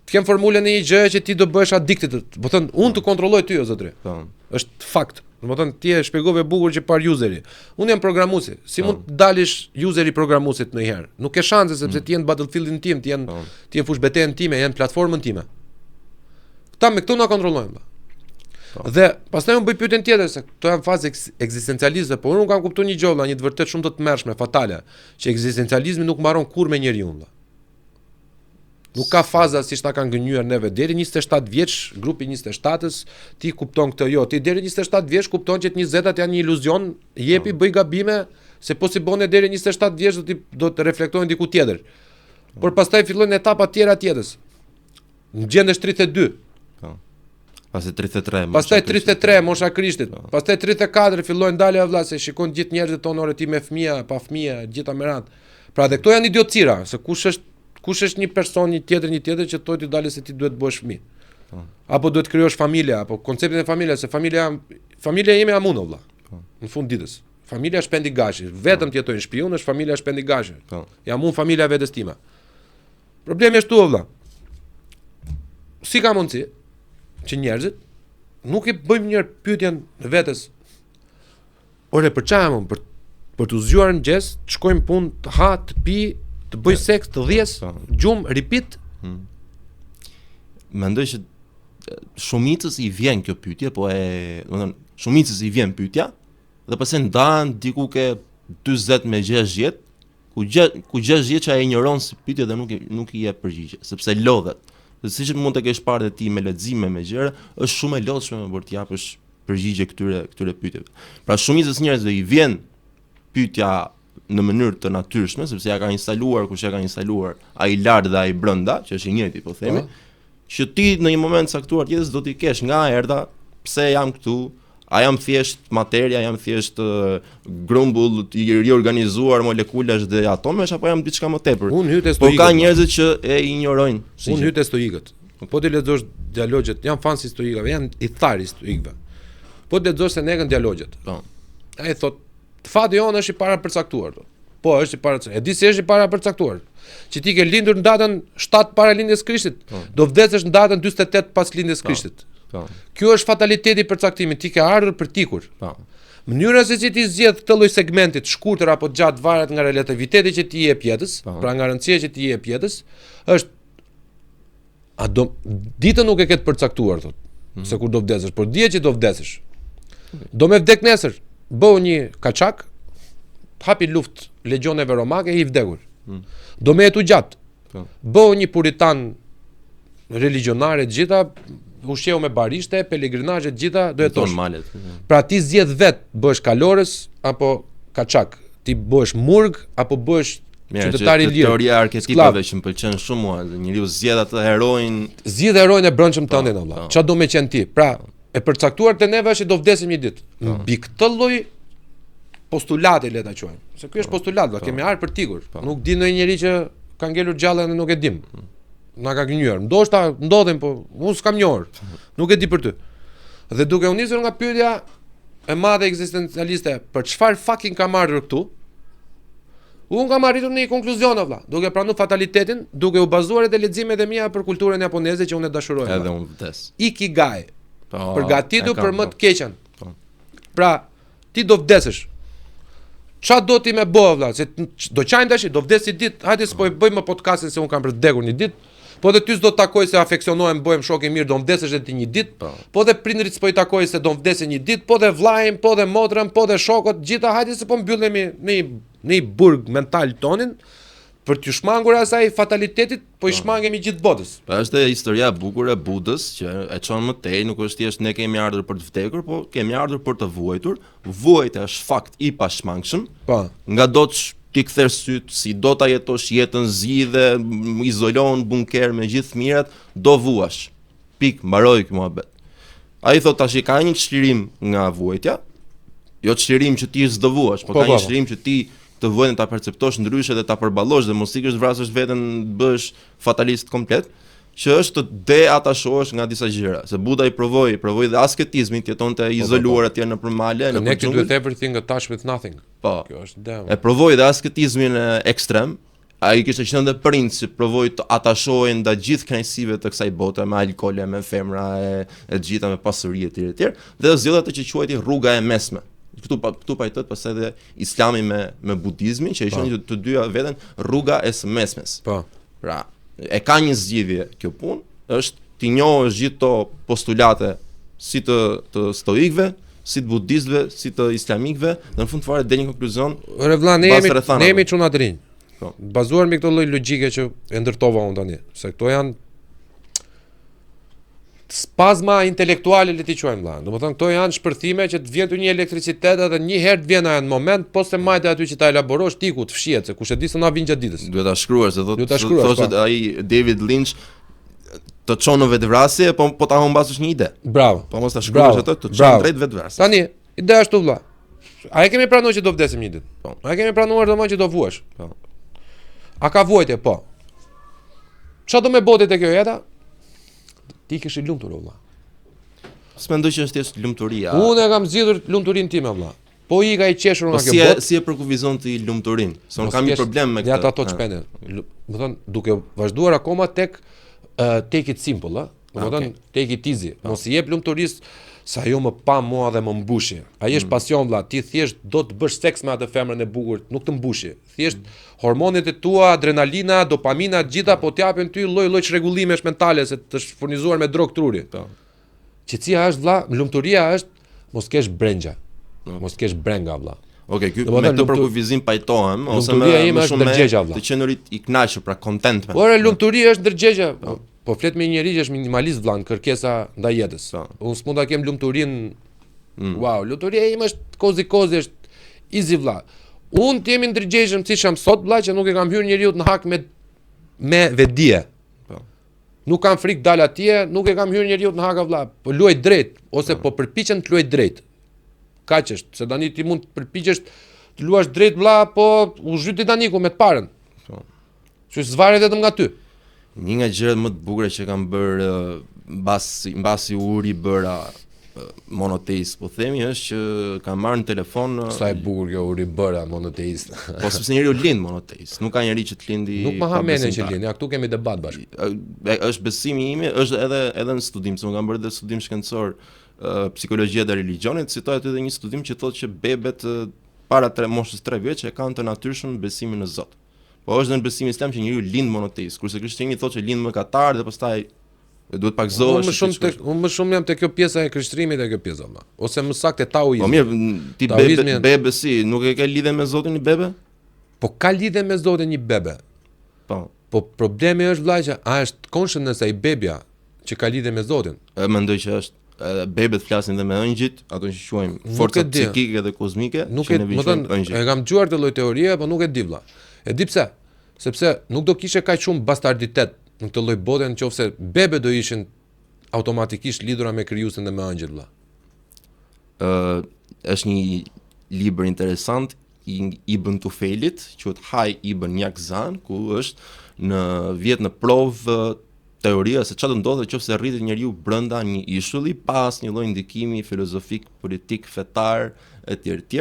të kem formulën e një gjëje që ti do bëhesh addicted. Domethënë unë të kontrolloj ty o zotri. Po. Është fakt. Domethënë ti e shpjegove bukur që par useri. Unë jam programuesi. Si mund të dalësh useri programuesit ndonjëherë? Nuk ke shanse sepse mm. ti je në battlefieldin tim, ti je në ti je në fushëbetejën time, je në platformën time. Këta me këto na kontrollojnë. Po. Dhe pastaj unë bëj pyetjen tjetër se këto janë fazë ekzistencialiste, por unë kam kuptuar një gjë vlla, një të vërtetë shumë të tmerrshme, fatale, që ekzistencializmi nuk mbaron kurrë me njeriun vlla. Nuk ka faza siç na kanë gënjyer neve deri 27 vjeç, grupi 27-s, ti kupton këtë jo, ti deri 27 vjeç kupton që të 20-tat janë një iluzion, jepi po. bëj gabime, se po s'i bone deri 27 vjeç do të do të reflektojnë diku tjetër. Por pastaj fillojnë etapa tjera të jetës. Në gjendesh 32. Po. Pastaj 33. Pastaj 33 mosha Krishtit. Po. Pastaj 34 fillojnë dalja vlla se shikon gjithë njerëzit tonë ore ti me fëmija, pa fëmija, gjitha me radhë. Pra dhe këto janë idiotësira, se kush është kush është një person, një tjetër, një tjetër që thotë ti dalë se ti duhet të bësh fëmijë. Po. Apo duhet të krijosh familje, apo konceptin e familjes, se familja familja jeme jam unë vlla. Po. Në fund ditës. Familja Shpendi Gashi, vetëm të jetoj në shtëpi unë është familja Shpendi Gashi. Po. Jam unë familja vetes time. Problemi është tu vlla. Si ka mundësi që njerëzit nuk i bëjmë një pyetjen vetes. Ore për çfarë jam unë? Për për t'u zgjuar në mëngjes, të shkoj në punë, të ha, të pi, të bëj seks, të dhes, po. gjumë, repeat. Hmm. Mendoj që shumicës i vjen kjo pyetje, po e, domethënë, shumicës i vjen pyetja dhe pastaj ndahen diku ke 40 me 60 Ku gjë ku 60 që e injoron si pyetje dhe nuk i nuk i jep përgjigje, sepse lodhet. Dhe siç mund të kesh parë dhe ti me lexime me gjëra, është shumë e lodhshme më për të japësh përgjigje këtyre këtyre pyetjeve. Pra shumicës njerëzve i vjen pyetja në mënyrë të natyrshme, sepse ja ka instaluar kush ja ka instaluar, ai lart dhe ai brenda, që është i njëjti, po themi, po. që ti në një moment caktuar të jetës do t'i kesh nga erdha, pse jam këtu, A jam thjesht materia, jam thjesht grumbull i riorganizuar molekulash dhe atomesh apo jam diçka më tepër? Unë hyj te stoikët. Po ka njerëz që e injorojnë. Si Unë hyj te stoikët. Po t'i lexosh dialogjet, jam fan i stoikëve, jam ithtar i stoikëve. Po të lexosh Senekën dialogjet. Po. Ai thot, fati jonë është i parapërcaktuar. Po, është i parapërcaktuar. E di si është i parapërcaktuar. Që ti ke lindur në datën 7 para lindjes Krishtit, po. do vdesësh në datën 48 pas lindjes po. Krishtit. Po. Kjo është fataliteti i përcaktimit, ti ke ardhur për t'ikur. Po. Mënyra se si ti zgjedh këtë lloj segmenti të shkurtër apo të gjatë varet nga relativiteti që ti i jep jetës, po. pra nga rëndësia që ti i jep jetës, është a do ditën nuk e ke të përcaktuar thotë, mm. se kur do vdesësh, por dije që do vdesësh. Do me vdek nesër, bëhu një kaçak, hapi luftë legjioneve romake i vdekur. Mm. Do me jetu gjatë. Po. Bëhu një puritan religjionar e të gjitha, ushqeu me barishte, pelegrinazhe të gjitha, do jetosh. Malet. Pra ti zgjedh vet, bëhesh kalorës apo kaçak. Ti bëhesh murg apo bëhesh qytetar i lirë. Teoria e arketipeve që më pëlqen shumë mua, njeriu zgjedh atë heroin, zgjidh heroin e brendshëm po, tëndin vëlla. Po. Çfarë do me qenë ti? Pra, e përcaktuar te neve është që do vdesim një ditë. Po. Mbi këtë lloj postulati le ta quajmë. Se ky është postulat, vëlla, kemi ardhur për t'ikur. Nuk di ndonjë njeri që ka ngelur gjallë dhe nuk e dim. Mm. Na ka gënjyer. Ndoshta ndodhin, po unë s'kam njohur. Nuk e di për ty. Dhe duke u nisur nga pyetja e madhe ekzistencialiste, për çfarë fucking kam ardhur këtu? Unë kam arritur në një konkluzion vëlla, duke pranuar fatalitetin, duke u bazuar edhe leximet e mia për kulturën japoneze që unë e dashuroj. Edhe unë vdes. Ikigai. Po, Përgatitu për më po. të keqen. Po. Pra, ti do vdesësh. Ça do ti me bo vëlla, se do qajmë tash, do vdes një ditë, hajde s'po e bëj më podcastin se un kam për të vdekur një ditë. Po dhe ty s'do të takoj se afeksionohem, bëhem shok i mirë, do vdesësh edhe ti një ditë. Po. po dhe prindërit s'po i takoj se do vdesin një ditë, po dhe vllajin, po dhe motrën, po dhe shokët, gjitha hajde se po mbyllemi në një në një burg mental tonin për t'ju shmangur asaj fatalitetit, po i po. shmangemi gjithë botës. Po është dhe historia e bukur e Budës që e çon më tej, nuk është thjesht ne kemi ardhur për të vdekur, po kemi ardhur për të vuajtur. Vuajtja është fakt i pashmangshëm. Po. Nga do të t'i kthesh syt, si do ta jetosh jetën, zgjidhe, izolohu në bunker me gjithë të mirat, do vuash. Pik, mbaroi ky muhabet. Ai thot tash ka një çlirim nga vuajtja, jo çlirim që ti s'do vuash, po, po ka një po, po. çlirim që ti të vuajtjen ta perceptosh ndryshe dhe ta përballosh dhe mos ikësh të vrasësh veten, të bëhesh fatalist komplet, që është të deatashohesh nga disa gjëra. Se Buda i provoi, provoi dhe asketizmin, të jetonte i po, po, izoluar po. atje nëpër male, nëpër dxhungël. Connected with everything attached with nothing. Po. Kjo është ideja. E provoi dhe asketizmin ekstrem, Ai kishte qenë dhe princ që provoi të atashohej ndaj gjithë kënaqësive të kësaj bote me alkool, me femra e e të gjitha me pasuri etj etj dhe zgjodhi atë që quajti rruga e mesme. Këtu pa këtu pajtohet pastaj edhe Islami me me budizmin që e po. quajnë të dyja veten rruga e së mesmes. Po. Pra, e ka një zgjidhje kjo punë, është t'i njohësh gjithë këto postulate si të të stoikëve, si të budistëve, si të islamikëve, dhe në fund fare del një konkluzion. Ore vëlla, ne jemi ne jemi çuna të rinj. Po. Bazuar mbi këto lloj logjike që e ndërtova unë tani, se këto janë spazma intelektuale le t'i quajmë vëlla. Domethënë këto janë shpërthime që të vjen ty një elektricitet edhe një herë të vjen ajo në moment, po s'e mbajte aty që ta elaborosh ti ku të fshihet, se kush e di se na vin gjatë ditës. Duhet ta shkruash, se thotë thotë po. ai David Lynch të çon në vetëvrasje, po po ta humbasësh një ide. Bravo. Po mos ta shkruash atë, të çon drejt vetëvrasjes. Tani, ideja është vëlla. A e kemi pranuar që do vdesim një ditë? Po. A e kemi pranuar domethënë që do vuash? Po. A ka vuajtje? Po. Çfarë do me bo ti te kjo jeta? Ti ikësh i lumtur vëlla. S'mendoj që është thjesht lumturia. Unë e kam zgjidhur lumturinë time vëlla. Po ika i qeshur po nga kjo botë. Si e përkufizon ti lumturinë? Se unë kam një problem me këtë. Ja ta thotë shpendin. Domethënë duke vazhduar akoma tek uh, take it simple, ë. Domethënë okay. take it easy. Po. Mos i jep lumturisë se ajo më pa mua dhe më mbushi. Ai është mm. pasion vëlla, ti thjesht do të bësh seks me atë femrën e bukur, nuk të mbushi. Thjesht mm. hormonet e tua, adrenalina, dopamina, të gjitha po t'japin ty lloj-lloj çrregullimesh mentale se të është furnizuar me drogë truri. Po. Qetësia është vëlla, lumturia është mos kesh brengja. No. Mos kesh brenga vëlla. Okej, okay, ky me këtë përkufizim pajtohem ose me më shumë ndërgjegja vëlla. Të qenurit i kënaqur, pra contentment. Ore lumturia është ndërgjegja. Po. po flet me një njeri që është minimalist vëlla në kërkesa ndaj jetës. Po. Unë s'mund ta kem lumturinë. Mm. Wow, lumturia ime është kozi kozi është easy vëlla. Unë të jem i ndërgjegjshëm siç jam sot vëlla që nuk e kam hyrë njeriut në hak me me vetëdije. Po. Nuk kam frikë dal atje, nuk e kam hyrë njeriut në hak vëlla. Po luaj drejt ose po përpiqem të luaj drejt. Kaq është, se tani ti mund të përpiqesh të luash drejt vëlla, po u zhyt Titaniku me të parën. Po. Që s'varet vetëm nga ty. Një nga gjërat më të bukura që kam bërë mbasi mbasi u ribëra. monoteist, po themi është që kam marrë në telefon Sa e bukur kjo u ribëra monoteist. Po sepse njeriu lind monoteist, nuk ka njeri që të lindi Nuk ma ha mendjen që lind, ja këtu kemi debat bashkë. Është besimi im, është edhe edhe në studim, se unë kam bërë edhe studim shkencor psikologjia dhe religjionit, citoj aty edhe një studim që thotë që bebet para tre moshës 3 vjeç e kanë të natyrshëm besimin në Zot. Po është dhe në besim islam që njeriu lind monoteist, kurse krishterimi thotë që lind mëkatar dhe pastaj E duhet pagëzohesh. Unë më shumë tek unë më shumë jam te kjo pjesa e krishtrimit e kjo pjesa vëlla. Ose më saktë e taoizmit. Po mirë, ti bebe, bebe si, nuk e ke lidhje me Zotin një bebe? Po ka lidhje me Zotin një bebe. Po. Po problemi është vëlla që a është consciousness ai bebja që ka lidhje me Zotin? E mendoj që është edhe bebet flasin dhe me ëngjëjt, ato që quajmë forca psikike dhe kozmike, nuk e më thënë, e kam dëgjuar këtë lloj teorie, po nuk e di vëlla. E di pse? Sepse nuk do kishe kaq shumë bastarditet në këtë lloj bote në qoftë se bebe do ishin automatikisht lidhura me krijuesin dhe me ëngjëjt vëlla. Ë është një libër interesant i Ibn Tufelit, quhet Haj Ibn Jakzan, ku është në vihet në provë teoria se çfarë do ndodhte nëse rritet njeriu brenda një ishulli pa asnjë lloj ndikimi filozofik, politik, fetar etj etj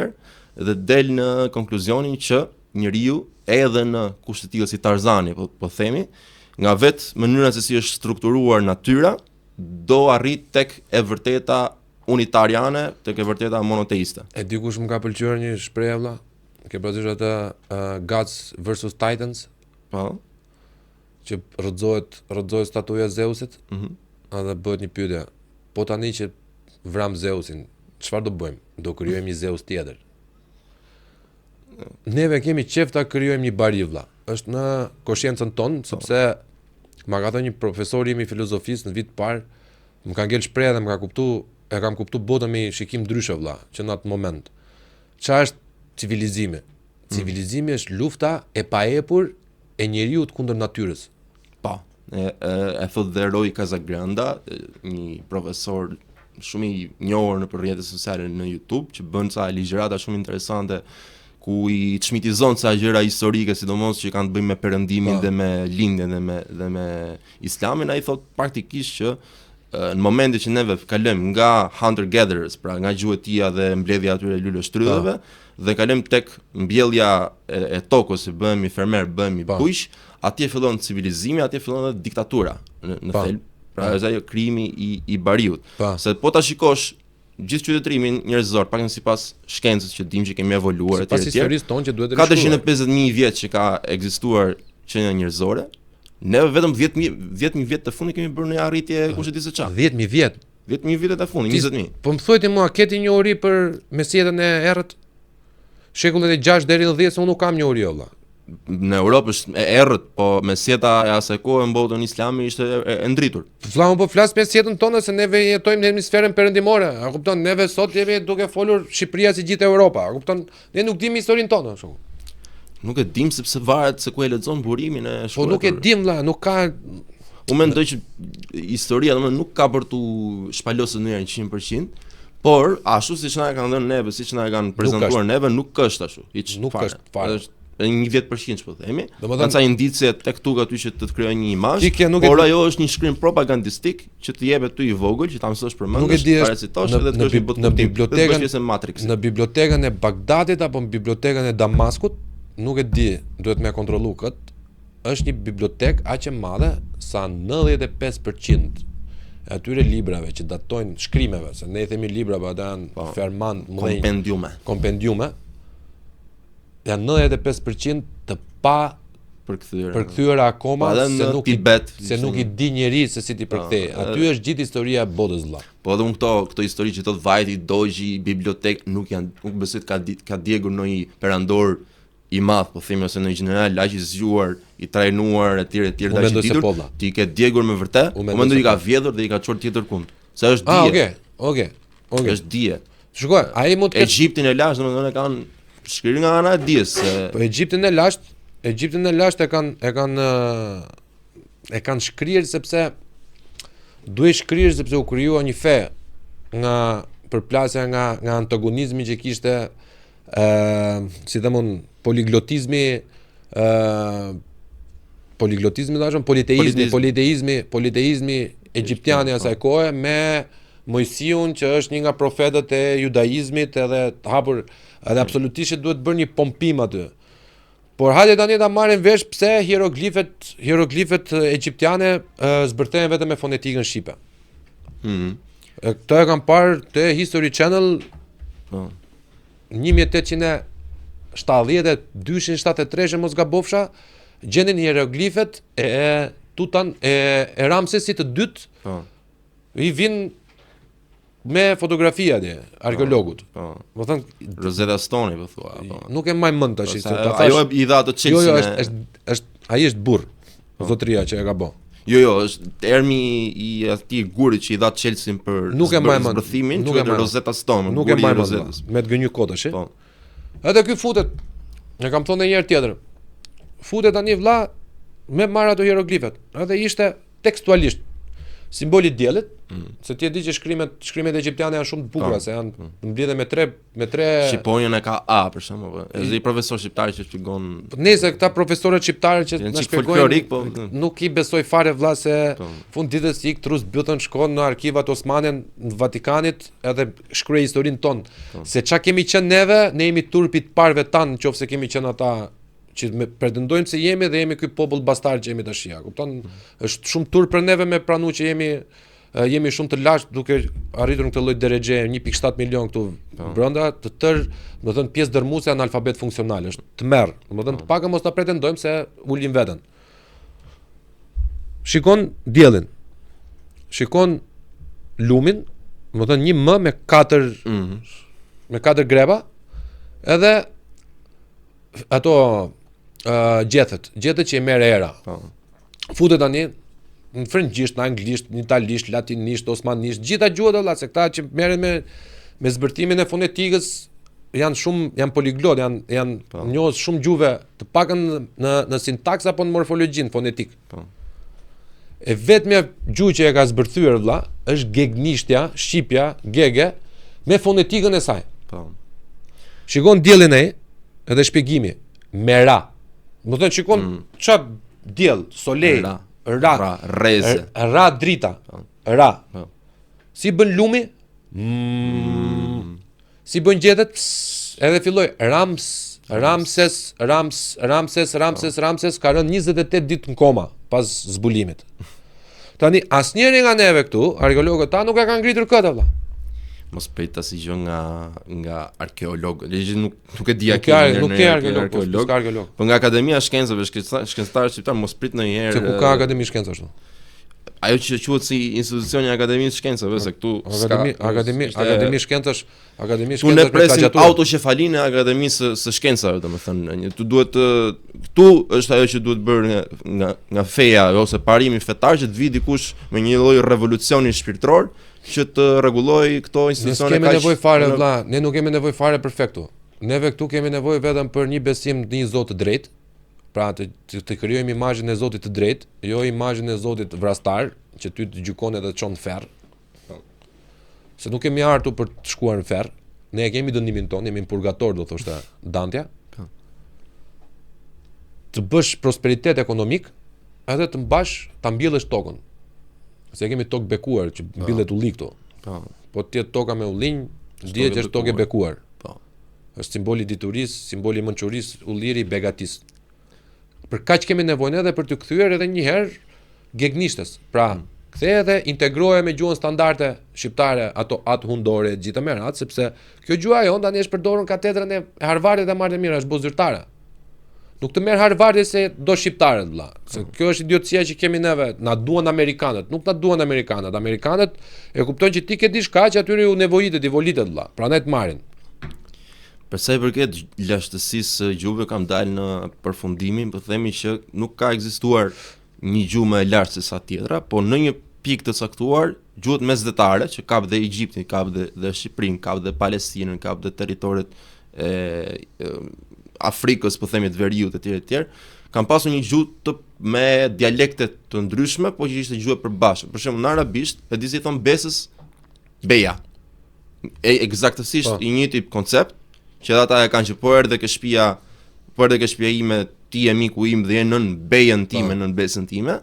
dhe del në konkluzionin që njeriu edhe në kushte të tilla si Tarzani, po po themi, nga vetë mënyra se si është strukturuar natyra, do arrijë tek e vërteta unitariane, tek e vërteta monoteiste. E di kush më ka pëlqyer një shprehje vëlla? Ke parasysh atë uh, Gods versus Titans? Po. Që rrëzohet rrëzohet statuja e Zeusit? Mhm. Mm edhe bëhet një pyetje. Po tani që vramë Zeusin, çfarë do bëjmë? Do krijojmë një Zeus tjetër. Neve kemi qef ta krijojmë një bari vëlla. Është në koshiencën tonë, po. sepse ma ka thënë një profesor im i filozofisë në vit të parë, më ka ngel shprehja dhe më ka kuptu, e kam kuptu botën me një shikim ndryshe vëlla, që në atë moment. Ça është civilizimi? Mm. Civilizimi është lufta e paepur e njeriut kundër natyrës. Po, e, e, e thot dhe Roy Casagranda, një profesor shumë i njohur nëpër rrjetet sociale në YouTube, që bën ca ligjërata shumë interesante ku i çmitizon ca gjëra historike, sidomos që kanë të bëjnë me perëndimin po. dhe me lindjen dhe me dhe me islamin, ai thot praktikisht që në momentin që neve kalojmë nga hunter gatherers, pra nga gjuetia dhe mbledhja e atyre luleshtrydheve, dhe kalojmë tek mbjellja e, e tokës, që bëhemi fermer, bëhemi po. bujq, atje fillon civilizimi, atje fillon edhe diktatura në, në thelb. Pra është ajo krijimi i i bariut. Pa. Se po ta shikosh gjithë qytetërimin njerëzor, paktën sipas shkencës që dimë që kemi evoluar etj etj. Sipas historisë tonë që duhet të rishkruar. 450.000 vjet që ka ekzistuar qenia njerëzore, ne vetëm 10000 10000 vjet të fundit kemi bërë një arritje kush e di se çfarë. 10000 vjet. 10000 vitet e fundit, 20000. Po më thuaj ti mua, ke ti njohuri për mesjetën e errët? Shekullin e 6 deri në 10 se unë nuk kam njohuri o vëlla. Në Europë është e errët, po mesjeta e asaj kohe në botën islame ishte e, e ndritur. Vëlla, unë po flas mesjetën tonë se neve jetojmë në hemisferën perëndimore. A kupton? Neve sot jemi duke folur Shqipëria si gjithë Europa. A kupton? Ne nuk dimë historinë tonë, kështu. Nuk e dim sepse varet se ku e lexon burimin e shkruar. Po nuk e dim vëlla, nuk ka Unë mendoj që historia domethënë nuk ka për t'u shpalosur ndonjëherë 100%, por ashtu siç na e kanë dhënë neve, siç na e kanë prezantuar neve, nuk është ashtu. Hiç nuk fare. është fare. Është një 10% po themi. Domethënë ca indicie tek tuk aty që të të krijojnë një imazh, por ajo është një shkrim propagandistik që të jepet ty i vogël që ta mësosh përmendësh, nuk e di, ta recitosh edhe të kesh një botë në bibliotekën e Matrix. Në bibliotekën e Bagdadit apo në bibliotekën e Damaskut, nuk e di, duhet me kontrollu kët. Është një bibliotekë aq e madhe sa 95% e atyre librave që datojnë shkrimeve, se ne i themi libra, po ata janë po, ferman, mëdhenj, kompendiume. Kompendiume. Janë 95% të pa përkthyer. Përkthyer akoma po, se nuk i Tibet, se nuk i di njeri se si t'i po, përkthej. Aty është gjithë historia e botës vëlla. Po edhe unë këto këto histori që thotë vajti, dogji, bibliotekë nuk janë, nuk besoj të ka ka djegur ndonjë perandor i madh, po themi ose ndonjë gjeneral aq i zgjuar, i trajnuar etj etj aq i ditur. Po, t'i ketë djegur me vërtet, unë mendoj i ka vjedhur dhe i ka çuar tjetër kund. Se është ah, dije. Ah, okay, okay. Okay. Është dije. Shikoj, ai mund të ketë Egjiptin e lashtë, domethënë e kanë shkrirë nga ana e dijes se Po Egjiptin e lashtë, Egjiptin e lashtë e kanë e kanë e kanë shkrirë sepse duhej shkrirë sepse u krijua një fe nga përplasja nga nga antagonizmi që kishte ë si them unë poliglotizmi ë poliglotizmi thashëm politeizmi politeizmi politeizmi egjiptian i asaj kohe me. Moisiun që është një nga profetët e judaizmit edhe të hapur, edhe absolutisht që duhet bërë një pompim aty. Por hajde tani ta marrim vesh pse hieroglifet hieroglifet egjiptiane zbërthehen vetëm me fonetikën shqipe. Mm -hmm. E këtë e kam parë te History Channel po. 1872 73 mos gabofsha, gjendin hieroglifet e Tutan e, e Ramsesit të dytë. Po. I vin me fotografi atje, arkeologut. Po. Do thënë Rosetta Stone po thua, po. Nuk e mbaj mend tash, po, se ta thash. Ajo i dha atë çelësin. Jo, jo, është është është ai është burr. Po. Zotëria që e ka bë. Jo, jo, është termi i atij gurit që i dha çelësin për nuk e mbaj mend. Zbërthimin, nuk e mbaj Rosetta Stone, nuk e mbaj mend. Me të gënjy kot tash. Po. Edhe ky futet. E kam thonë një herë tjetër. Futet tani vlla me marr ato hieroglifet. Edhe ishte tekstualisht simboli i diellit, mm. se ti e di që shkrimet shkrimet egjiptiane janë shumë të bukura, po. se janë mm. mbledhje me tre me tre Shqiponjën e ka A për shembull, po. Është një profesor shqiptar që shpjegon. Po nëse këta profesorët shqiptarë që na shpjegojnë, po, nuk i besoj fare vlla se po. fund ditës ik trus bythën shkon në arkivat osmane në Vatikanit edhe shkruaj historinë tonë. Po. Se ça kemi qenë neve, ne jemi turpi i të parëve tanë nëse kemi qenë ata që me pretendojmë se jemi dhe jemi ky popull bastard që jemi tash, a kupton? Mm. Është shumë turp për neve me pranu që jemi jemi shumë të lashtë duke arritur në këtë lloj derexhe 1.7 milion këtu po. brenda të tërë, do të thënë pjesë dërmuese analfabet funksional, është tmerr. Do të thënë të paktën mos ta pretendojmë se ulim veten. Shikon diellin. Shikon lumin, do të thënë një m me katër mm -hmm. me katër grepa, edhe ato uh, gjethet, gjethet që i merr era. Po. Futet tani në frëngjisht, në anglisht, në italisht, latinisht, osmanisht, gjitha gjuhët vëlla, se këta që merren me me zbërthimin e fonetikës janë shumë janë poliglot, janë janë po. njohës shumë gjuhëve, të paktën në në sintaks apo në morfologjinë fonetik. Po. E vetmja gjuhë që e ka zbërthyer vëlla është gegnishtja, shqipja, gege me fonetikën e saj. Po. Shikon diellin ai, edhe shpjegimi me ra. Do të thënë shikon mm. ça diell, soleil, ra, ra, ra, rreze, ra drita, po. ra. Po. Si bën lumi? Mm. Si bën gjethet? Edhe filloi Rams, Ramses, Rams, Ramses, Ramses, Ramses ka rënë 28 ditë në koma pas zbulimit. Tani asnjëri nga neve këtu, arkeologët tanë nuk e kanë ngritur këtë vëlla. Mos prit asgjë nga nga arkeologët. Ligjit nuk nuk e di a ke nuk ke arkeolog, po, nuk ka arkeolog. Po nga Akademia e Shkencave, shkencëtarët shqiptar mos prit ndonjëherë. Se ku ka Akademi Shkencash këtu? Ajo që quhet si institucioni i Akademisë së Shkencave, se këtu Akademi, Akademi, Akademi Shkencash, Akademi Shkencash. Ne presim autoqefalinë e Akademisë së, së Shkencave, domethënë, një tu duhet të këtu është ajo që duhet bërë nga nga nga feja ose parimi fetar që të vijë dikush me një lloj revolucioni shpirtëror që të rregullojë këto institucione kaq. Ne kemi nevojë fare vëlla, ne nuk kemi nevojë fare për fe këtu. Neve këtu kemi nevojë vetëm për një besim në një Zot të drejtë, pra të të, të krijojmë imazhin e Zotit të drejtë, jo imazhin e Zotit vrastar, që ty të gjykon edhe të çon në ferr. Se nuk kemi ardhur për të shkuar në ferr. Ne e kemi dënimin tonë, jemi në purgator, do thoshte Dantja. Po. Të bësh prosperitet ekonomik, edhe të mbash, ta mbjellësh tokën. Se kemi tokë bekuar që po. mbillet ulli këtu. Po. Po të jetë toka me ullinj, dihet që është tokë e bekuar. Po. Është simboli i diturisë, simboli i mençurisë, ulliri i begatisë. Për kaq kemi nevojë edhe për të kthyer edhe një herë gegnishtes. Pra, mm. ktheje edhe integroje me gjuhën standarde shqiptare, ato atë hundore e gjitha me radhë, sepse kjo gjuha jonë tani është përdorur në katedrën e Harvardit e marrë mirë, është bërë zyrtare. Nuk të merr Harvardi se do shqiptarët vëlla. Se mm. kjo është idiotësia që kemi neve, na duan amerikanët, nuk na duan amerikanët. Amerikanët e kuptojnë që ti ke diçka që atyre u nevojitet, i volitet vëlla. Prandaj të marrin. Për sa i përket lashtësisë së gjuhëve kam dalë në përfundimin, po themi që nuk ka ekzistuar një gjuhë më e lashtë se sa tjetra, po në një pikë të caktuar gjuhët mesdhetare që kap dhe Egjiptin, kap dhe dhe Shqipërinë, kap dhe Palestinën, kap dhe territoret e, e Afrikës, po themi të veriut etj etj, kanë pasur një gjuhë të me dialekte të ndryshme, po që ishte gjuhë e përbashkët. Për shembull në arabisht, e di si i thon besës beja. E eksaktësisht po. i njëjti koncept që edhe ata e kanë që po erdhe ke shtëpia, po erdhe ke shtëpia ime, ti je miku im dhe je nën bejën time, po. nën besën time.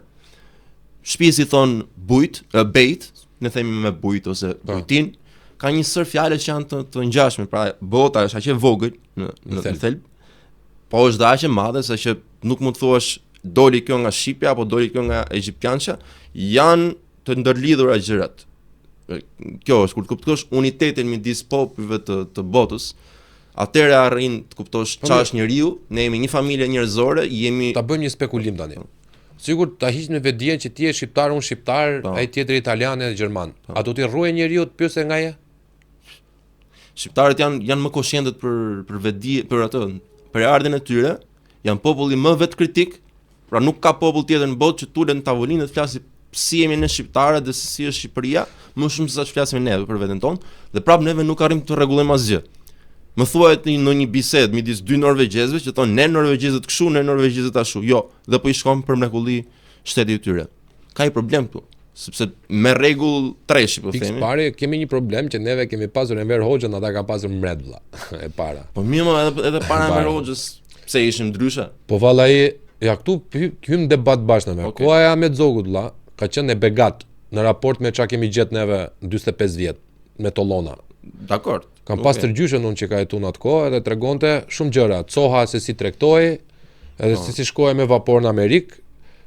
Shtëpisë i thon bujt, bejt, ne themi me bujt ose Po. bujtin, ka një sër fjalë që janë të, të ngjashme, pra bota është aq e vogël në në, thelb. në thelb, po është dhe aq e madhe sa që nuk mund të thuash doli kjo nga shqipja apo doli kjo nga egjiptiança, janë të ndërlidhura gjërat. E, Kjo është kur të kuptosh unitetin midis popujve të të botës, atëherë arrin të kuptosh Po çfarë mirë. është njeriu, ne jemi një familje njerëzore, jemi Ta bëjmë një spekulim tani. Sigur ta hiqni me vetdijen që ti je shqiptar, unë shqiptar, Po. ai tjetri italian e gjerman. A do t'i rruaj njeriu të pyesë nga je? shqiptarët janë janë më koshientët për për vetdije, për atë, për ardhjen e tyre, janë populli më vetkritik, pra nuk ka popull tjetër në botë që tulet në tavolinë dhe të flasi si jemi ne shqiptarët dhe si është Shqipëria, më shumë se sa që flasim neve për veten tonë, dhe prapë neve nuk arrim të rregullojmë asgjë. Më thuhet në në një bisedë midis dy norvegjezëve që thonë ne norvegjezët kështu, ne norvegjezët ashtu. Jo, dhe po i shkon për mrekulli shteti i tyre. Ka një problem këtu, sepse me rregull treshi po Fiks themi. pari kemi një problem që neve kemi pasur Enver Hoxhën, ata kanë pasur mbret vlla, e para. Po mirë, më edhe edhe para Para. Enver Hoxhës, pse ishim ndryshe? Po valla ai, ja këtu hy- hym në debat bashkë neve. Okej. Koha e Ahmet Zogut vlla ka qenë e begat në raport me çka kemi gjetë neve në 45 vjet me tollona. Dakor. Kam pas Okej. stërgjyshën unë që ka jetu në atë kohë edhe tregonte shumë gjëra, coha se si tregtohej, edhe Po. se si shkohej me vapor në Amerikë,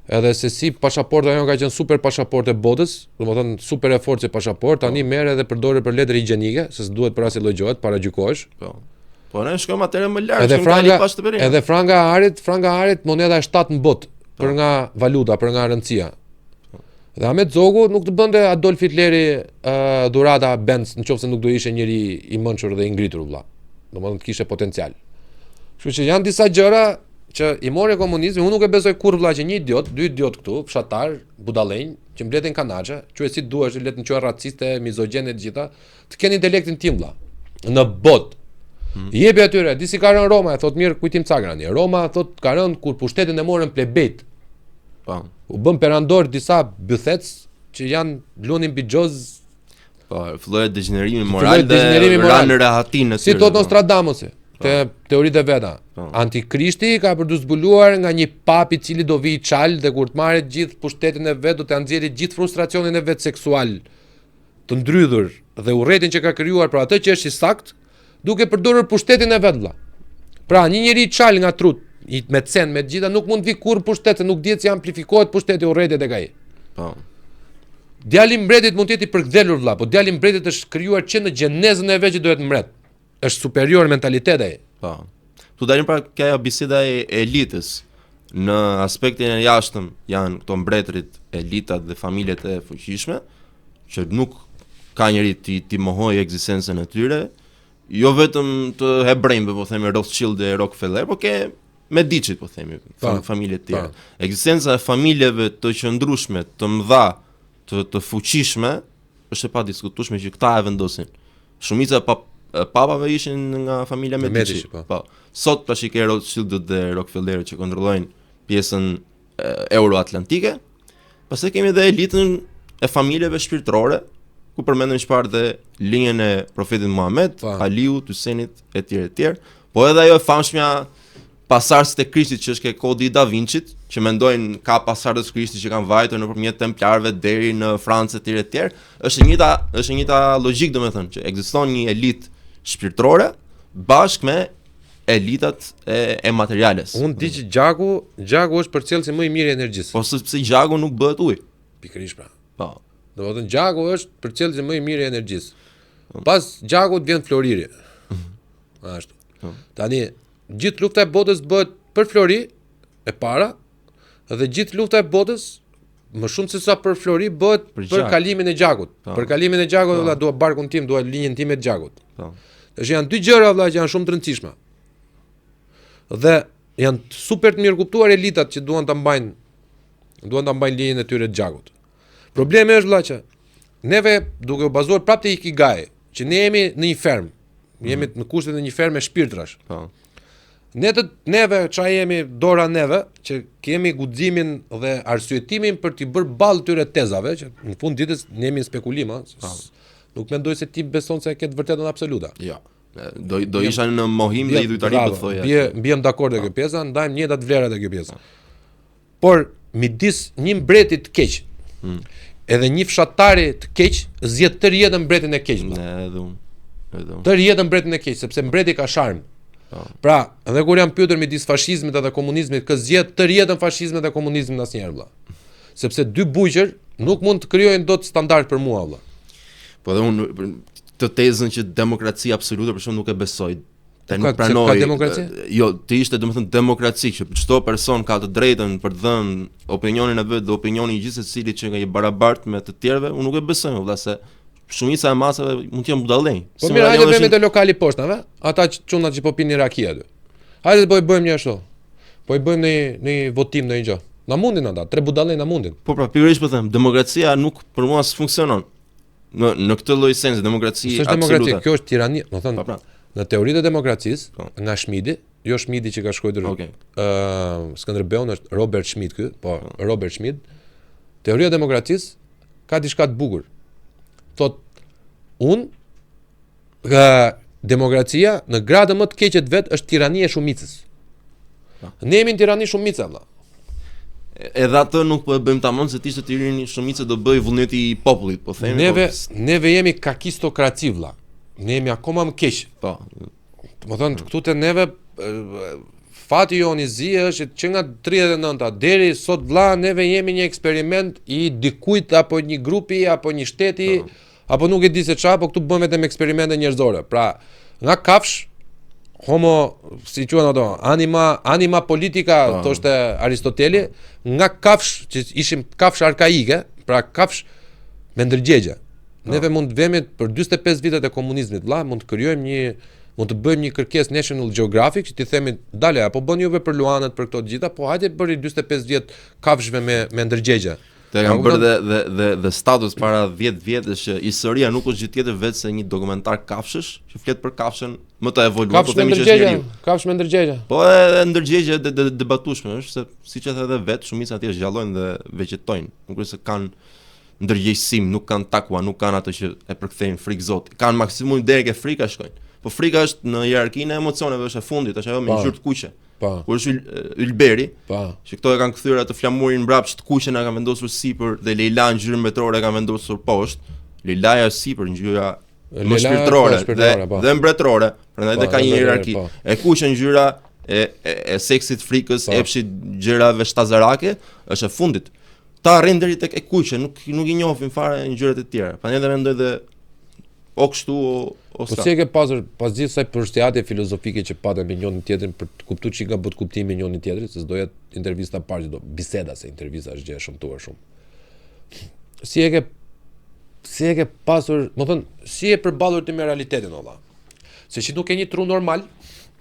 edhe se si pasaporta jonë ka qenë super pasaportë e botës, domethënë super e fortë si pasaportë, tani Po. merr edhe përdore për letër higjienike, se s'duhet për asnjë lloj gjëje, paragjykohesh. Po. Po ne shkojmë atëherë më lart, Edhe shkojmë franga, franga, pas të Berlin. edhe franga e arit, franga e arit moneda e 7 në botë për nga valuta, për nga rëndësia. Dhe Ahmet Zogu nuk të bënte Adolf Hitleri uh, dhurata Benz në qoftë se nuk do ishe njeri i mençur dhe i ngritur vëlla. Domethënë të kishte potencial. Kështu që janë disa gjëra që i morë komunizmi, unë nuk e besoj kurrë vëlla që një idiot, dy idiot këtu, fshatar, budallenj, që mbledhin kanaçe, quhet si duash, le të më quhen raciste, mizogjene të gjitha, të kenë intelektin tim vëlla. Në botë. Hmm. Jepi atyre, di si ka rënë Roma, e thot mirë Kujtim Cagrani. Roma thot ka rënë kur pushtetin e morën plebejt. Po. U bën perandor disa bythec që janë lunin bixhoz, Po, filloi degjenerimi moral dhe degjenerimi moral. ranë rehatinë e si tyre, thot po. Nostradamusi, te teoritë e veta. Po. Antikrishti ka për të zbuluar nga një pap i cili do vijë çal dhe kur të marrë gjithë pushtetin e vet do të nxjerrë gjithë frustracionin e vet seksual të ndrydhur dhe urretin që ka krijuar për atë që është i sakt, duke përdorur pushtetin e vet vëlla. Pra, një njeri i çal nga trut, i me cen me të gjitha nuk mund të vi kurrë pushtet, se nuk dihet si amplifikohet pushteti urrejtja tek ai. Po. Djali i mbretit mund të jetë i përkdhelur vëlla, po djali i mbretit është krijuar që në gjenezën e vet që do jetë mbret. Është superior mentalitet ai. Po. Tu dalim pra kjo ajo biseda e elitës. Në aspektin e jashtëm janë këto mbretërit, elitat dhe familjet e fuqishme që nuk ka njeri ti ti mohoj ekzistencën e tyre, jo vetëm të hebrejve, po themi Rothschild dhe Rockefeller, po ke Medicit, po themi, Po, fam, familje të tjera. po. Ekzistenca e familjeve të qëndrueshme, të mëdha, të të fuqishme, është e padiskutueshme që këta e vendosin. Shumica e pap, e papave ishin nga familja Medici. Medici, po. po. Sot tash i ke Rothschildët dhe Rockefellerët që kontrollojnë pjesën e, euroatlantike. Pastaj kemi edhe elitën e familjeve shpirtërore, ku përmendëm çfarë dhe linjën e profetit Muhammed, Po. Aliu, Hysenit etj etj. Po edhe ajo e famshmja pasarësit e Krishtit që është ke kodi i Da Vinci-t, që mendojnë ka pasarës Krishtit që kanë vajtur nëpërmjet templarëve deri në Francë etj etj, është e njëjta është e njëjta logjikë domethënë që ekziston një elitë shpirtërore bashkë me elitat e, e materiales. Unë di që gjaku, gjaku është përcjellësi më i mirë i energjisë. Po sepse gjaku nuk bëhet ujë. Pikërisht pra. Po. Domethënë gjaku është përcjellësi më i mirë i energjisë. Pas gjakut vjen floriri. Ashtu. Po. Tani gjithë lufta e botës bëhet për flori e para dhe gjithë lufta e botës më shumë se sa për flori bëhet Për për, gjak. kalimin e gjakut. Po. Për kalimin e gjakut vëlla dua barkun tim, dua linjën time të gjakut. Po. Tash janë dy gjëra vëlla që janë shumë të rëndësishme. Dhe janë super të mirë kuptuar elitat që duan ta mbajnë duan ta mbajnë linjën e tyre të gjakut. Problemi është vëlla që neve duke u bazuar prapë te Ikigai, që ne jemi në një fermë, jemi në kushtet e një ferme shpirtrash. Po. Ne të neve ça jemi dora neve që kemi guximin dhe arsyetimin për t'i bërë ballë tyre tezave që në fund ditës ne jemi në spekulim, a, se s- nuk mendoj se ti beson se e ke të vërtetën absolute. Jo. Do do isha në mohim dhe idhujtari po thoja. Bie biem dakord te kjo pjesa, ndajmë njëjtat vlera te kjo pjesë. Por midis një mbreti të keq, Hmm. Edhe një fshatari të keq zgjedh tërë jetën mbretin e keq. Ne edhe unë. Edhe unë. Tërë jetën mbretin e keq, sepse mbreti ka sharm. Po. Pra, edhe kur jam pyetur midis fashizmit edhe komunizmit, kë zgjedh tërë jetën fashizmin dhe komunizmin asnjëherë vëlla. Sepse dy bujqër nuk mund të krijojnë dot standard për mua vëlla. Po edhe unë këtë tezën që demokraci absolute për shembull nuk e besoj. Te Ka- nuk se pranoj. ka demokraci? e, Jo, të ishte domethënë demokraci që çdo person ka të drejtën për të dhënë opinionin e vet dhe opinioni i gjithë secilit që nga i barabartë me të tjerëve, unë nuk e besoj vëlla se shumica e masave mund të jenë budallenj. Po Si mirë, më hajde lejon vemi te lokali poshtë, ave? Ata që çunat që po pinin raki aty. Hajde po i bëjmë një ashtu. Po i bëjmë në një, në një votim në një gjë. Na mundin ata, tre budallenj na mundin. Po pra, pikërisht po them, demokracia nuk për mua s'funksionon. Në në këtë lloj sensi, demokraci S'është demokraci, absolute. kjo është tirani, do thënë, Po pra. në teoritë e demokracisë, Po. nga Schmidi, jo Schmidi që ka shkruar Okej. ë Skënderbeun është Robert Schmidt ky, po Robert Schmidt. Teoria e demokracisë ka diçka të bukur. Thot unë ë demokracia në gradën më të keqe të vet është tirania e shumicës. Po. Ne jemi në tirani shumica vëlla. Edhe atë nuk po e bëjmë tamam se të ishte tirani shumica do bëj vullneti i popullit, po themi. Neve po, neve jemi kakistokraci vëlla. Ne jemi akoma më keq. po. Do të thënë këtu te neve e, fati jonë i zi është që nga 39-a deri sot vlla neve jemi një eksperiment i dikujt apo një grupi apo një shteti apo nuk e di se çfarë, po këtu bëjmë vetëm eksperimente njerëzore. Pra, nga kafsh homo si quhen ato, anima anima politika thoshte Aristoteli, nga kafsh që ishim kafsh arkaike, pra kafsh me ndërgjegje. Neve mund të vemi për 45 vitet e komunizmit, vlla, mund të krijojmë një mund të bëjmë një kërkesë National Geographic që t'i themi, dale, apo bën juve për luanët për këto të gjitha, po hajde bëri 45 vjet kafshëve me me ndërgjegje. Të kam A bërë kupton? dhe dhe dhe dhe status para 10 vjetësh që historia nuk është gjë tjetër vetë se një dokumentar kafshësh që flet për kafshën më të evoluar, po Kafsh me themi që është ndërgjegje, njeriu. kafsh me ndërgjegje. Po edhe ndërgjegje de, de, debatueshme është se siç e the edhe vet, shumica atje zgjallojnë dhe vegjetojnë. Nuk është se kanë ndërgjegjësim, nuk kanë takua, nuk kanë atë që e përkthejnë frikë zoti. Kanë maksimum deri ke frika shkojnë. Po frika është në hierarkinë e emocioneve, është e fundit, është ajo me Po. ngjyrë të kuqe. Po, Kur është Yl- Ylberi, po. që këto e kanë kthyer atë flamurin mbrapsht të kuqen e kanë vendosur sipër dhe Leila ngjyrën mbretërore e kanë vendosur poshtë. Leilaja është sipër ngjyra më Leilaja është shpirtërore po, shpirtërore, dhe po. dhe mbretërore, prandaj Po, dhe ka dhe një mbretërore, hierarki. po. E kuqe ngjyra e, e, e seksit, frikës, Po. epshit, gjërave shtazarake, është e fundit. Ta arrin deri tek e kuqe, nuk nuk i njohin fare ngjyrat e tjera. Prandaj dhe mendoj dhe o kështu o o Po s'ka. si e ke pasur pas gjithë kësaj përshtatje filozofike që patëm me njërin tjetrin për të kuptuar çka bot kuptimi i njërin tjetrit, se s'do jetë intervista e parë që do biseda se intervista është gjë e shëmtuar shumë. Si e ke si e ke pasur, më thënë, si e përballur ti me realitetin o vlla? Se që nuk ke një tru normal,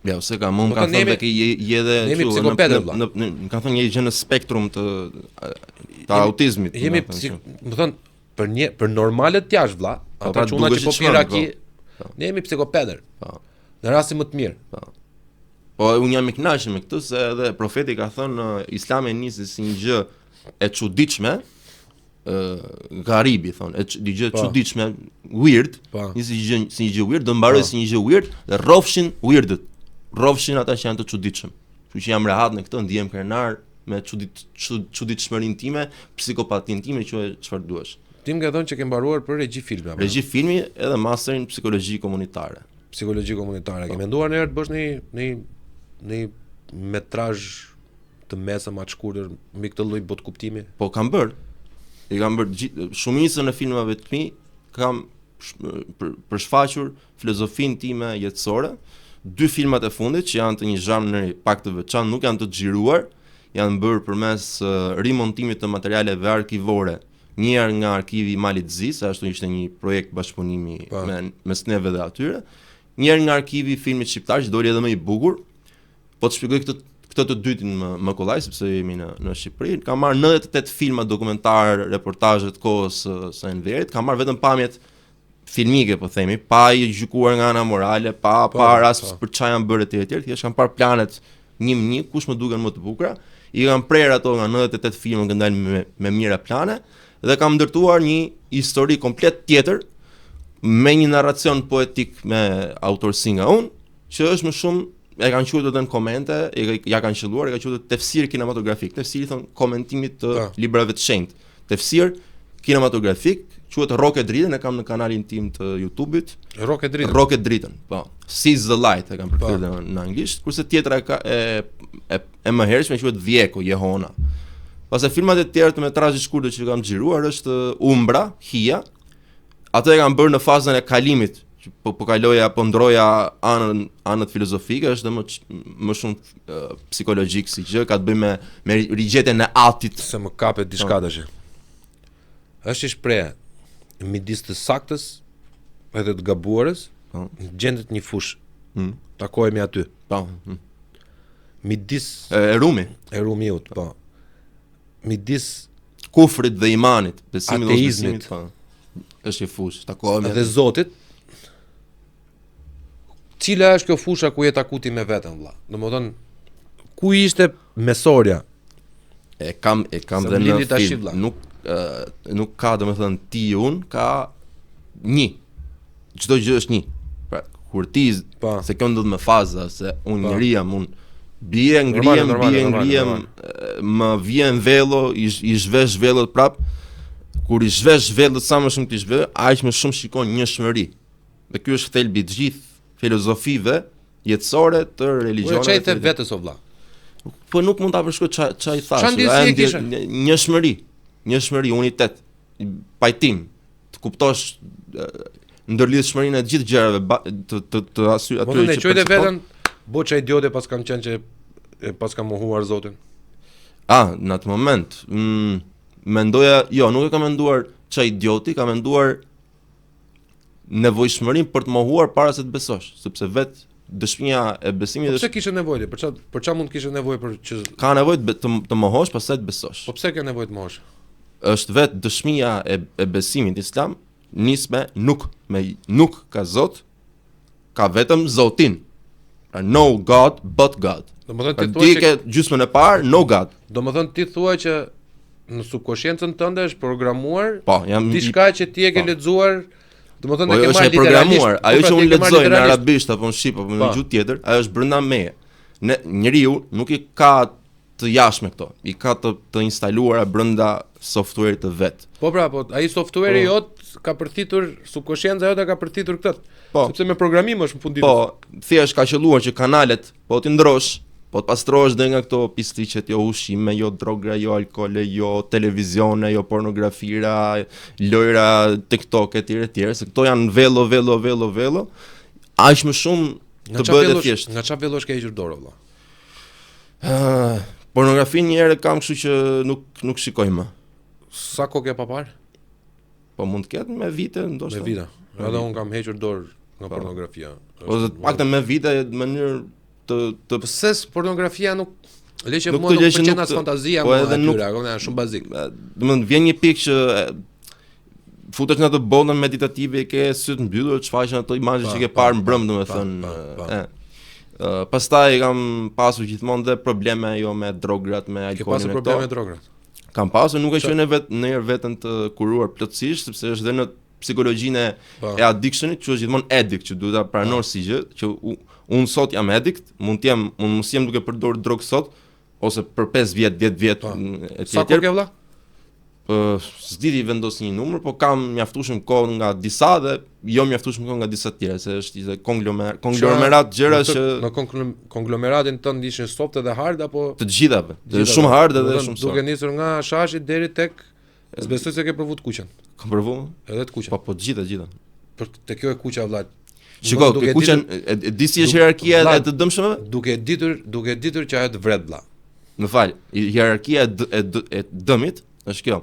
Ja, ose ka, më Po më kanë të thënë nemi- dhe ke je, je edhe ne jemi kështu, në- psikopatët, në- vlla. në- në- Më kanë thënë je gjë në spektrum të të autizmit. më jemi kanë thënë psik, kështu. më thënë, për një për normalët jashtë vlla, Po, ata pra, çuna dukesh që po i pinë çmendur, raki, ne jemi psikopatër. Po. Në rastin më të mirë. Po unë jam i kënaqur me këtë se edhe profeti ka thënë ë, Islami nisi si një gjë e çuditshme, ë garibi thon, e ç- një gjë e Po. çuditshme, weird, Po. nisi një gjë si një gjë weird, do mbaroj Po. si një gjë weird dhe rrofshin weirdët. Rrofshin ata që janë të çuditshëm. Kështu që jam rehat në këtë, ndihem krenar me çudit çud- çuditshmërinë time, psikopatinë time, quaj çfarë duash. Ti më ke thënë që ke mbaruar për regji filmi apo? Regji filmi edhe masterin psikologji komunitare. psikologji komunitare. Po. Ke menduar ndonjëherë të bësh një një një metrazh të mesëm atë shkurtër mbi këtë lloj botkuptimi? Po kam bërë. I kam bërë gjithë, shumicën e filmave të mi kam sh- për, përshfaqur filozofinë time jetësore. Dy filmat e fundit që janë të një zhanri pak të veçantë, nuk janë të xhiruar, janë bërë përmes eh, rimontimit të materialeve arkivore. Një herë nga arkivi i Malit Zi, se ashtu ishte një projekt bashkëpunimi Po. me mes neve dhe atyre. Një herë nga arkivi i filmit shqiptar që doli edhe më i bukur, Po të shpjegoj këtë këtë të dytin më më kollaj sepse jemi në në Shqipëri. Kam marrë 98 filma dokumentar, reportazhe të kohës së, së Enverit, kam marrë vetëm pamjet filmike, po themi, pa i gjykuar nga ana morale, pa Po, pa rast po. për çfarë janë bërë etj etj, thjesht kam parë planet një më një, kush më duken më të bukura, i kam prerë ato nga 98 filma që ndalin me, me mijëra plane dhe kam ndërtuar një histori komplet tjetër me një narracion poetik me autorësi nga unë, që është më shumë e kanë quajtur edhe në komente, e ka- ja kanë qelluar, e kanë quajtur tefsir kinematografik. Tefsiri thon komentimit të Po. librave të shenjtë. Tefsir kinematografik, quhet Rroke Dritën, e kam në kanalin tim të YouTube-it. Rroke Dritën. Rroke Dritën, po. Seize the Light e kam përkthyer po. në, në anglisht, kurse tjetra ka e e, e më hershme quhet Dhjeko, Jehona. Pastaj filmat e tjerë të metrazhit shkurtër që kam xhiruar është Umbra, Hija. Atë e kam bërë në fazën e kalimit, që po po kaloja, po ndroja anën anët filozofike, është dhe më më shumë uh, psikologjik si gjë, ka të bëjë me me rigjetjen e atit. Se më kapet diçka po. tash. Është një shprehje midis të saktës edhe të gabuarës, po. gjendet një fushë. Mm. Takohemi aty. Po. Mm. Midis e, e Rumi, e Rumiut, po. Midis kufrit dhe imanit, besimit dhe mosbesimit, po. Është një fushë, takohemi. Dhe Zotit. Cila është kjo fusha ku je taku ti me veten vëlla? Domethënë ku ishte mesorja? E kam e kam dhe në film. Nuk uh, nuk ka domethënë ti un, ka një. Çdo gjë është një. Pra, kur ti pa. Po. se kjo ndodh me faza se un njeri jam un bie ngrihem bie ngrihem më vjen vello i, i zhvesh vellot prap kur i zhvesh vellot sa më shumë t'i zhvesh aq më shumë shikon njëshmëri dhe ky është thelbi i të gjithë filozofive jetësore të religjioneve. Po ça i the vetes o vlla? Po nuk mund ta përshkruaj ça ça i thashë. Ça ndjesie kishe? Njëshmëri, njëshmëri, unitet, pajtim, të kuptosh ndërlidhshmërinë e të gjithë gjërave të të të asy aty që. Po e veten, bo ça idiote paskam qenë që e paskam mohuar Zotin. Ah, në atë moment, mm, mendoja, jo, nuk e kam menduar ça idioti, kam menduar nevojshmërinë për të mohuar para se të besosh, sepse vetë dëshmia e besimit po pse kishe nevojë për çfarë për çfarë mund të kishe nevojë për që ka nevojë të, të, të mohosh pastaj të besosh. Po pse ke nevojë të mohosh? Është vetë dëshmia e, e besimit islam nis me nuk me nuk ka Zot, ka vetëm Zotin. Pra, no God but God. Domethënë ti thua që ke gjysmën e parë no God. Domethënë ti thua që në subkoshencën tënde është programuar po, jam diçka që ti e ke po. lexuar, domethënë po, e ke marrë literalisht. Po, ajo pra, që unë lexoj në arabisht apo në shqip apo në po. gjuhë tjetër, ajo është brenda meje. Ne njeriu nuk i ka të jashtme këto, i ka të të instaluara brenda software-it të vet. Po pra, po ai software-i po. jot ka përthithur subkoshienca jote ka përthithur këtë. Po. Sepse me programim është në fund ditës. Po, thjesht ka qëlluar që kanalet, po t'i ndrosh, po të pastrohesh dhe nga këto pistiqet, jo ushqime, jo drogra, jo alkoole, jo televizione, jo pornografira, lojra TikTok etj etj, se këto janë vello vello vello vello. Aq më shumë të bëhet e thjeshtë. Nga çfarë vellosh ke hequr dorë vëlla? Uh, pornografinë një herë kam kështu që nuk nuk shikoj më. Sa kohë ke pa parë? Po mund të ketë me vite ndoshta. Me vite. Edhe unë kam hequr dorë nga po. pornografia. Ose të paktën me vite në mënyrë të të pse pornografia nuk Le që mua nuk pëlqen as fantazia po edhe nuk aty, janë shumë bazik. Domethënë vjen një pikë që futesh në atë botën meditative e ke sytë mbyllur, shfaqen ato imazhe që ke parë mbrëm, domethënë. Ë. Pastaj kam pasur gjithmonë dhe probleme jo me drograt, me alkoolin. Ke pasur probleme me drograt? Kam pasur, nuk e quaj në vet në veten të kuruar plotësisht, sepse është dhe në psikologjinë e addictionit, që është gjithmonë addict, që duhet ta pranosh si gjë, që unë sot jam addict, mund të jem, mund mos jem duke përdorur drogë sot, ose për 5 vjet, 10 vjet, etj. Sa kohë ke vëlla? Ë, s'di t'i vendos një numër, po kam mjaftueshëm kohë nga disa dhe jo mjaftueshëm kohë nga disa të tjera, se është ishte konglomer, konglomerat gjëra që në konglomeratin tënd ishin soft edhe hard apo të gjithave, të shumë hard edhe shumë soft. Duke nisur nga hashashi deri tek S'besoj se ke provu të kuqen. Kam provu? Edhe të kuqen. Po po të gjitha, të gjitha. Për te kjo e kuqja vëlla. Shiko, e kuqen e, e di si është hierarkia e të dëmshmëve? Duke ditur, duke ditur që ajo të vret vëlla. Më fal, hierarkia e, e, e dëmit është kjo.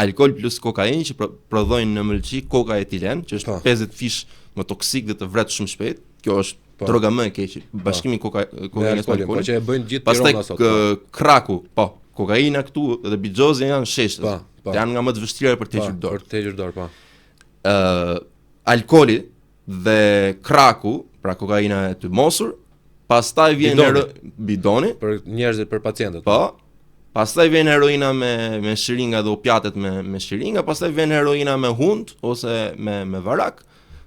Alkool plus kokainë që prodhojnë në mëlçi koka etilen, që është 50 po. fish më toksik dhe të vret shumë shpejt. Kjo është po. droga më e keqe. Po. Bashkimi koka kokainës me alkoolin. Po që e bëjnë gjithë Tirana sot. Pastaj kraku, po, kokaina këtu dhe bixhozi janë sheshtës. Po, po. Janë nga më të vështira për të hequr dorë. Për të hequr dorë, po. Ë, alkooli dhe kraku, pra kokaina e tymosur, pastaj vjen bidoni. Hero, bidoni për njerëzit, për pacientët. Po. Pastaj vjen heroina me me shiringa dhe opiatet me me shiringa, pastaj vjen heroina me hund ose me me varak.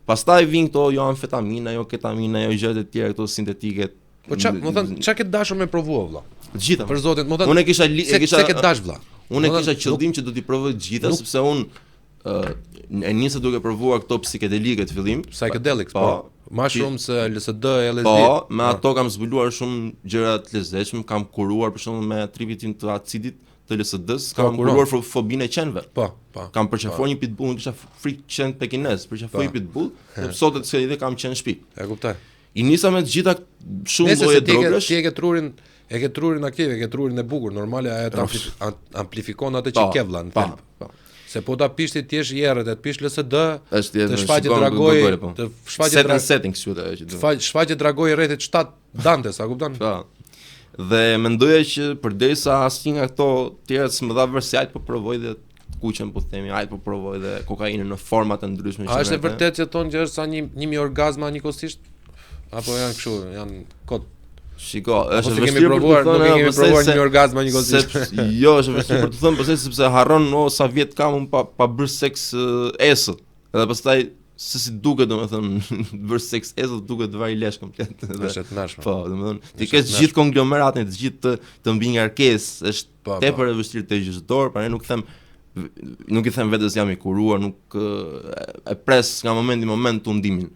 Pastaj vijnë këto jo amfetamina, jo ketamina, jo gjërat e tjera këto sintetike. Po ça, më thën, ça ke dashur me provu vëlla? Të gjitha. Për zotin, më thën. Unë e kisha e kisha se ke dash vëlla. Unë e kisha qëllim që do t'i provoj të gjitha nuk, sepse unë uh, e nisa duke provuar këto psikedelike të fillim. Psychedelics, po. po. Ma shumë se LSD, LSD. Po, me po. ato kam zbuluar shumë gjëra të lezetshme, kam kuruar për shembull me tripin tim të acidit të LSD-s, po, kam kuruar fobinë e qenve. Po, po. Kam përqafuar po. një pitbull, unë kisha frikë qen pekinez, përqafoj po. pitbull, dhe sot e kësaj dite kam qen në shtëpi. E kuptoj. I nisa me të gjitha shumë lloje drogash. Ti e ke trurin, e ke trurin aktiv, e ke trurin e bukur, normale ajo të amplifikon atë që ke vlla në thelb. Po. Se po ta pish ti të jesh i errët, të pish LSD, të shfaqet dragoi, po. të shfaqet dragoi setting quhet ajo që do. Shfaqet dragoi i rrethit 7 Dante, sa kupton? Po. Dhe mendoja që përderisa asnjë nga këto tjerat s'më dha vërsi, hajt po provoj dhe të kuqen po themi, hajt po provoj dhe kokainën në forma të ndryshme që. A është e vërtetë që thonë që është sa një 1000 orgazma njëkohësisht? Apo janë kështu, janë kot. Shiko, është e vështirë për të thënë, nuk e kemi provuar një orgazma njëkohësisht. Jo, është e vështirë për të thënë, pastaj sepse harron o sa vjet kam un pa pa bërë seks esëll. Edhe pastaj se si duket domethënë të bësh seks esëll duket të vari lesh komplet. Dhe, është e tmerrshme. Po, domethënë ti ke gjithë konglomeratin, të gjithë të, të mbingarkesë, është po, po. tepër e vështirë të heqësh dorë, prandaj nuk them nuk i them vetes jam i kuruar, nuk e pres nga momenti në moment tundimin.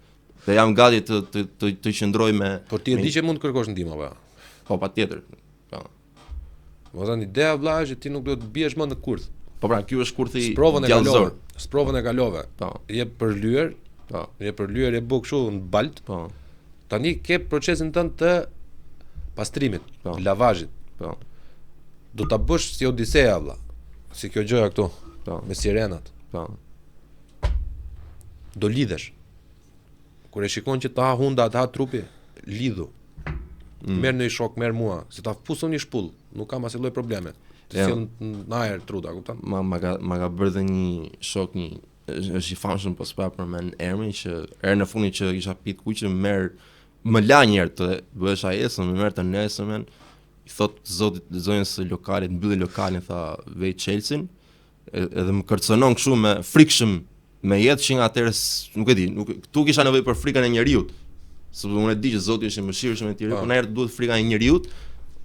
Dhe jam gati të të të, të qëndroj me Por ti e di që mund të kërkosh ndihmë apo? Jo? Po patjetër. Po. Domethënë ideja vlla është që ti nuk duhet të biesh më në kurth. Po pra, ky është kurthi Sprovën e kalove. Sprovën e kalove. Po. Je përlyer. Po. Je përlyer, je bë kështu në balt. Po. Tani ke procesin tënd të pastrimit, po. lavazhit. Po. Do ta bësh si Odisea vlla. Si kjo gjëja këtu. Po. Me sirenat. Po. Do lidhesh. Kur e shikon që të ha hunda, të ha trupi, lidhu. Mm. Merr një shok, merr mua, se ta fus unë një shpull, nuk kam asnjë lloj probleme. Të ja. sjell në ajër trutë, a kupton? Ma ma ka ma ka bërë dhe një shok një është i famshëm po s'po përmend emrin që herën e fundit që isha pi të kuqe merr më la një herë të bëhesha esëll, më merr të nesërmen i thot zotit zonjës së lokalit, mbylli lokalin tha vej çelsin, edhe më kërcënon kështu me frikshëm me jetë që nga atëherë nuk e di, nuk këtu kisha nevojë për frikën e njeriut. Sepse unë e di që Zoti është i mëshirshëm e tjerë, po ndonjëherë të duhet frika e njeriut,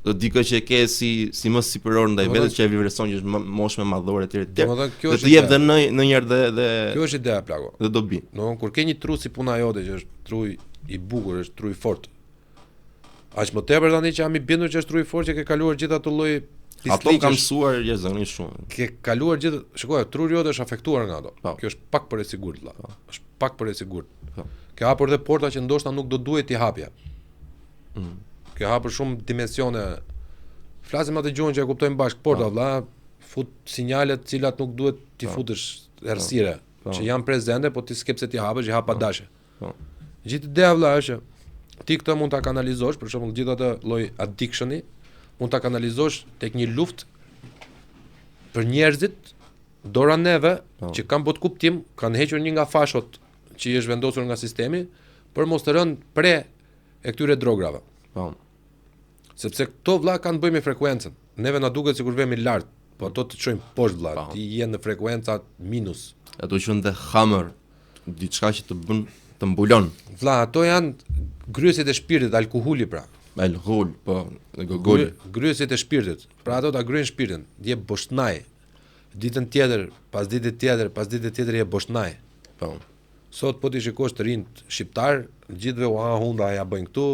do dikë që e ke si si më superior ndaj vetes që e vlerëson që është më moshë më madhore etj etj. Domethënë kjo është. Dhe të jep dhe në ndonjëherë dhe dhe Kjo është ideja plako. Dhe dobi. Domethënë kur ke një tru si puna jote që është tru i bukur, është tru i fortë. Aq më tepër tani që jam i bindur që është tru i fortë që ke kaluar gjithë ato lloj Ato kam mësuar jashtëzakonisht shumë. Ke kaluar gjithë, shikoj, truri jot është afektuar nga ato. Po. Kjo është pak për e sigurt vëlla. Po. Është pak për e sigurt. Po. Ke hapur dhe porta që ndoshta nuk do duhej t'i hapje. Mm. Ke hapur shumë dimensione. Flasim atë gjuhën që e kuptojmë bashkë, porta po. vëlla, fut sinjale të cilat nuk duhet t'i po. futësh errësire, po. që janë prezente, po ti s'ke pse t'i hapësh, i hap pa po. dashje. Po. Gjithë ideja vëlla është që ti këtë mund ta kanalizosh, për shembull gjithë atë lloj addictioni, mund ta kanalizosh tek një luftë për njerëzit dora neve po. që kanë botëkuptim, kanë hequr një nga fashot që i është vendosur nga sistemi për mos të rënë pre e këtyre drograve. Po. Sepse këto vlla kanë të bëjnë me frekuencën. Neve na duket sikur vemi lart, po ato të çojnë poshtë vlla. Po. Ti je në frekuenca minus. Ato quhen dhe hamër, diçka që të bën të mbulon. Vlla, ato janë gryesit e shpirtit, alkoholi pra. Alkohol, po, gogol. Gryesit e shpirtit. Pra ato ta gryejnë shpirtin. Je boshnaj. Ditën tjetër, pas ditës tjetër, pas ditës tjetër je boshnaj. Po. Sot po t'i shikosh të rinjtë shqiptar, gjithëve u ha hunda ja bëjnë këtu,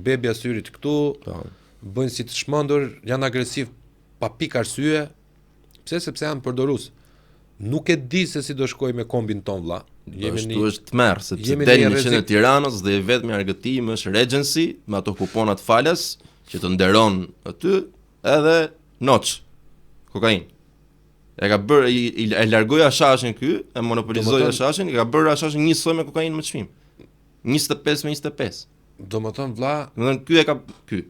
bebja syrit këtu, po. bëjnë si të çmendur, janë agresiv pa pikë arsye. Pse? Sepse janë përdorues. Nuk e di se si do shkoj me kombin ton vlla. Jemi në është tmerr sepse del në qendër të Tiranës dhe i vetmi argëtim është Regency me ato kuponat falas që të nderon aty edhe noç kokainë. E ka bërë i, i, e largoi hashashin ky, e monopolizoi hashashin, e ka bërë hashashin njësoj me kokainë me çmim. 25 me 25. Domethënë vlla, domethënë ky e ka ky.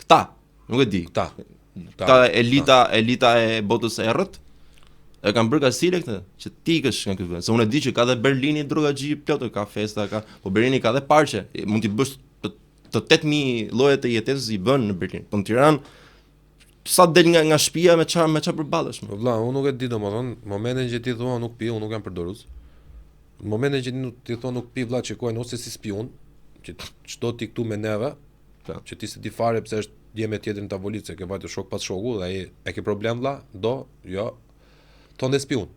Këta, nuk e di. Këta. Këta elita, elita e botës së errët e kanë bërë kastile këtë, që ti ikësh nga ky vend. Se unë e di që ka dhe Berlini drogaxhi plot, ka festa, ka, po Berlini ka dhe parqe. Mund t'i bësh të, të 8000 lloje të jetesës i bën në Berlin. Po në Tiranë sa del nga nga shtëpia me çfarë me çfarë përballesh. Po vlla, unë nuk e di domethënë, momentin që ti thua nuk pi, unë nuk jam përdorues. Në momentin që ti thua nuk pi vlla, shikojnë ose si spiun, që ç'do ti këtu me neve, po. që ti s'e di fare pse është. dje me tjetrin në tavolinë se ke vajtur shok pas shoku dhe ai e ke problem vlla? Do? Jo. Thonë dhe spiun.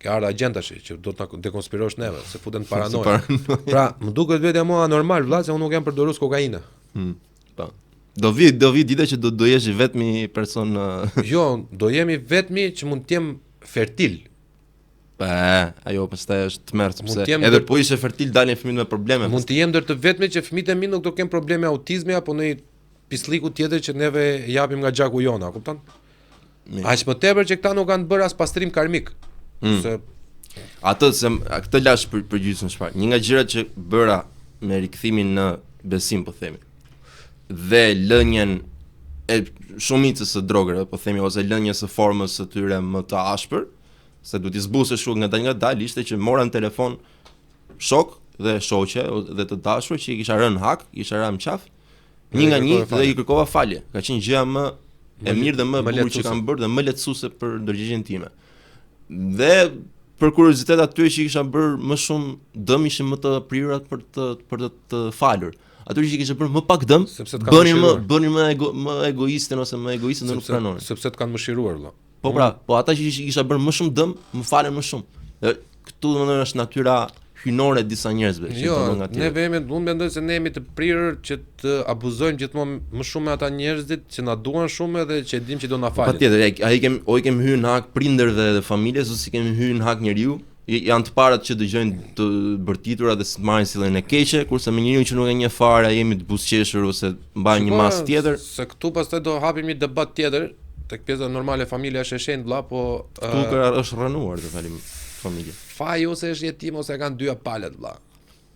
Ke ardhur agjent tash që do të na dekonspirosh neve, se futen paranoja. Pra, më duket vetja mua anormal vlla se unë nuk jam përdorues kokaine. Hmm. Po. Do vi, do vi dita që do do jesh i vetmi person në Jo, do jem i vetmi që mund të jem fertil. Po, ajo pastaj është tmerr sepse edhe ndër... po ishe fertil dalin fëmijët me probleme. Mund të jem ndër të vetmit që fëmijët e mi nuk do kenë probleme autizmi apo ndonjë pislliku tjetër që neve japim nga gjaku jonë, a kupton? Aq më tepër që këta nuk kanë bërë as pastrim karmik. Mm. Se atë se këtë lash për për gjysmën çfarë. Një nga gjërat që bëra me rikthimin në besim po themi. Dhe lënien e shumicës së drogërave, po themi ose lënies së formës së tyre më të ashpër, se duhet t'i zbusësh kështu ngadalë ngadalë, ishte që mora në telefon shok dhe shoqe dhe të dashur që i kisha rënë hak, i kisha rënë qaf, një nga një dhe i kërkova falje. Ka qenë gjëja më e mirë dhe më e bukur që kam bërë dhe më lehtësuese për ndërgjegjen time. Dhe për kuriozitet atyre që i kisha bërë më shumë dëm ishin më të prirurat për të për të të falur. Atyre që i kisha bërë më pak dëm, bënin më bënin më ego, më egoistin ose më egoistin dhe nuk pranonin. Sepse të kanë mëshiruar vëlla. Po pra, po ata që i kisha bërë më shumë dëm, më falën më shumë. Dhe këtu domethënë është natyra hyjnore e disa njerëzve që jo, nga tjerë. Ne jemi, unë mendoj se ne jemi të prirur që të abuzojmë gjithmonë më shumë me ata njerëzit që na duan shumë edhe që e dimë që do na po, falin. Patjetër, a i kemi o i kemi hyrë në hak prindërve dhe familjes ose i kemi hyrë në hak njeriu, janë të parët që dëgjojnë të bërtitura dhe s'e marrin sjelljen e keqe, kurse me njeriun që nuk e njeh fare jemi të buzëqeshur ose mbajnë një masë tjetër. Se këtu pastaj do hapim një debat tjetër, tek pjesa normale familja është e shenjtë vëlla, po këtu uh, është rrënuar të falim familja. Faji ose është jetim ose e kanë dyja palët vëlla.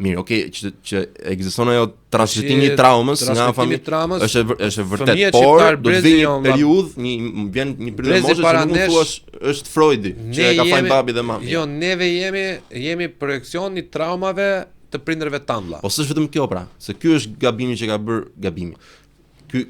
Mirë, okay, që që ekziston ajo transmetimi i traumës nga familja. Është është e vërtetë, por do të vijë një periudhë, një vjen një periudhë moshe që nuk mund thuash është Freudi, që e ka fajin babi dhe mami. Jo, neve jemi jemi projeksion i traumave të prindërve tanë vëlla. Po s'është vetëm kjo pra, se ky është gabimi që ka bërë gabimi. Ky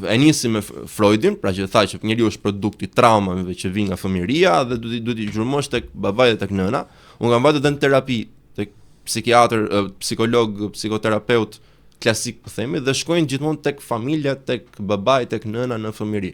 e nisi me Freudin, pra që tha që njeriu është produkt i traumave që vijnë nga fëmijëria dhe duhet duhet t'i gjurmosh tek babai dhe tek nëna. Unë kam vajtur edhe në terapi tek psikiatër, psikolog, psikoterapeut klasik po themi dhe shkojnë gjithmonë tek familja, tek babai, tek nëna në fëmijëri.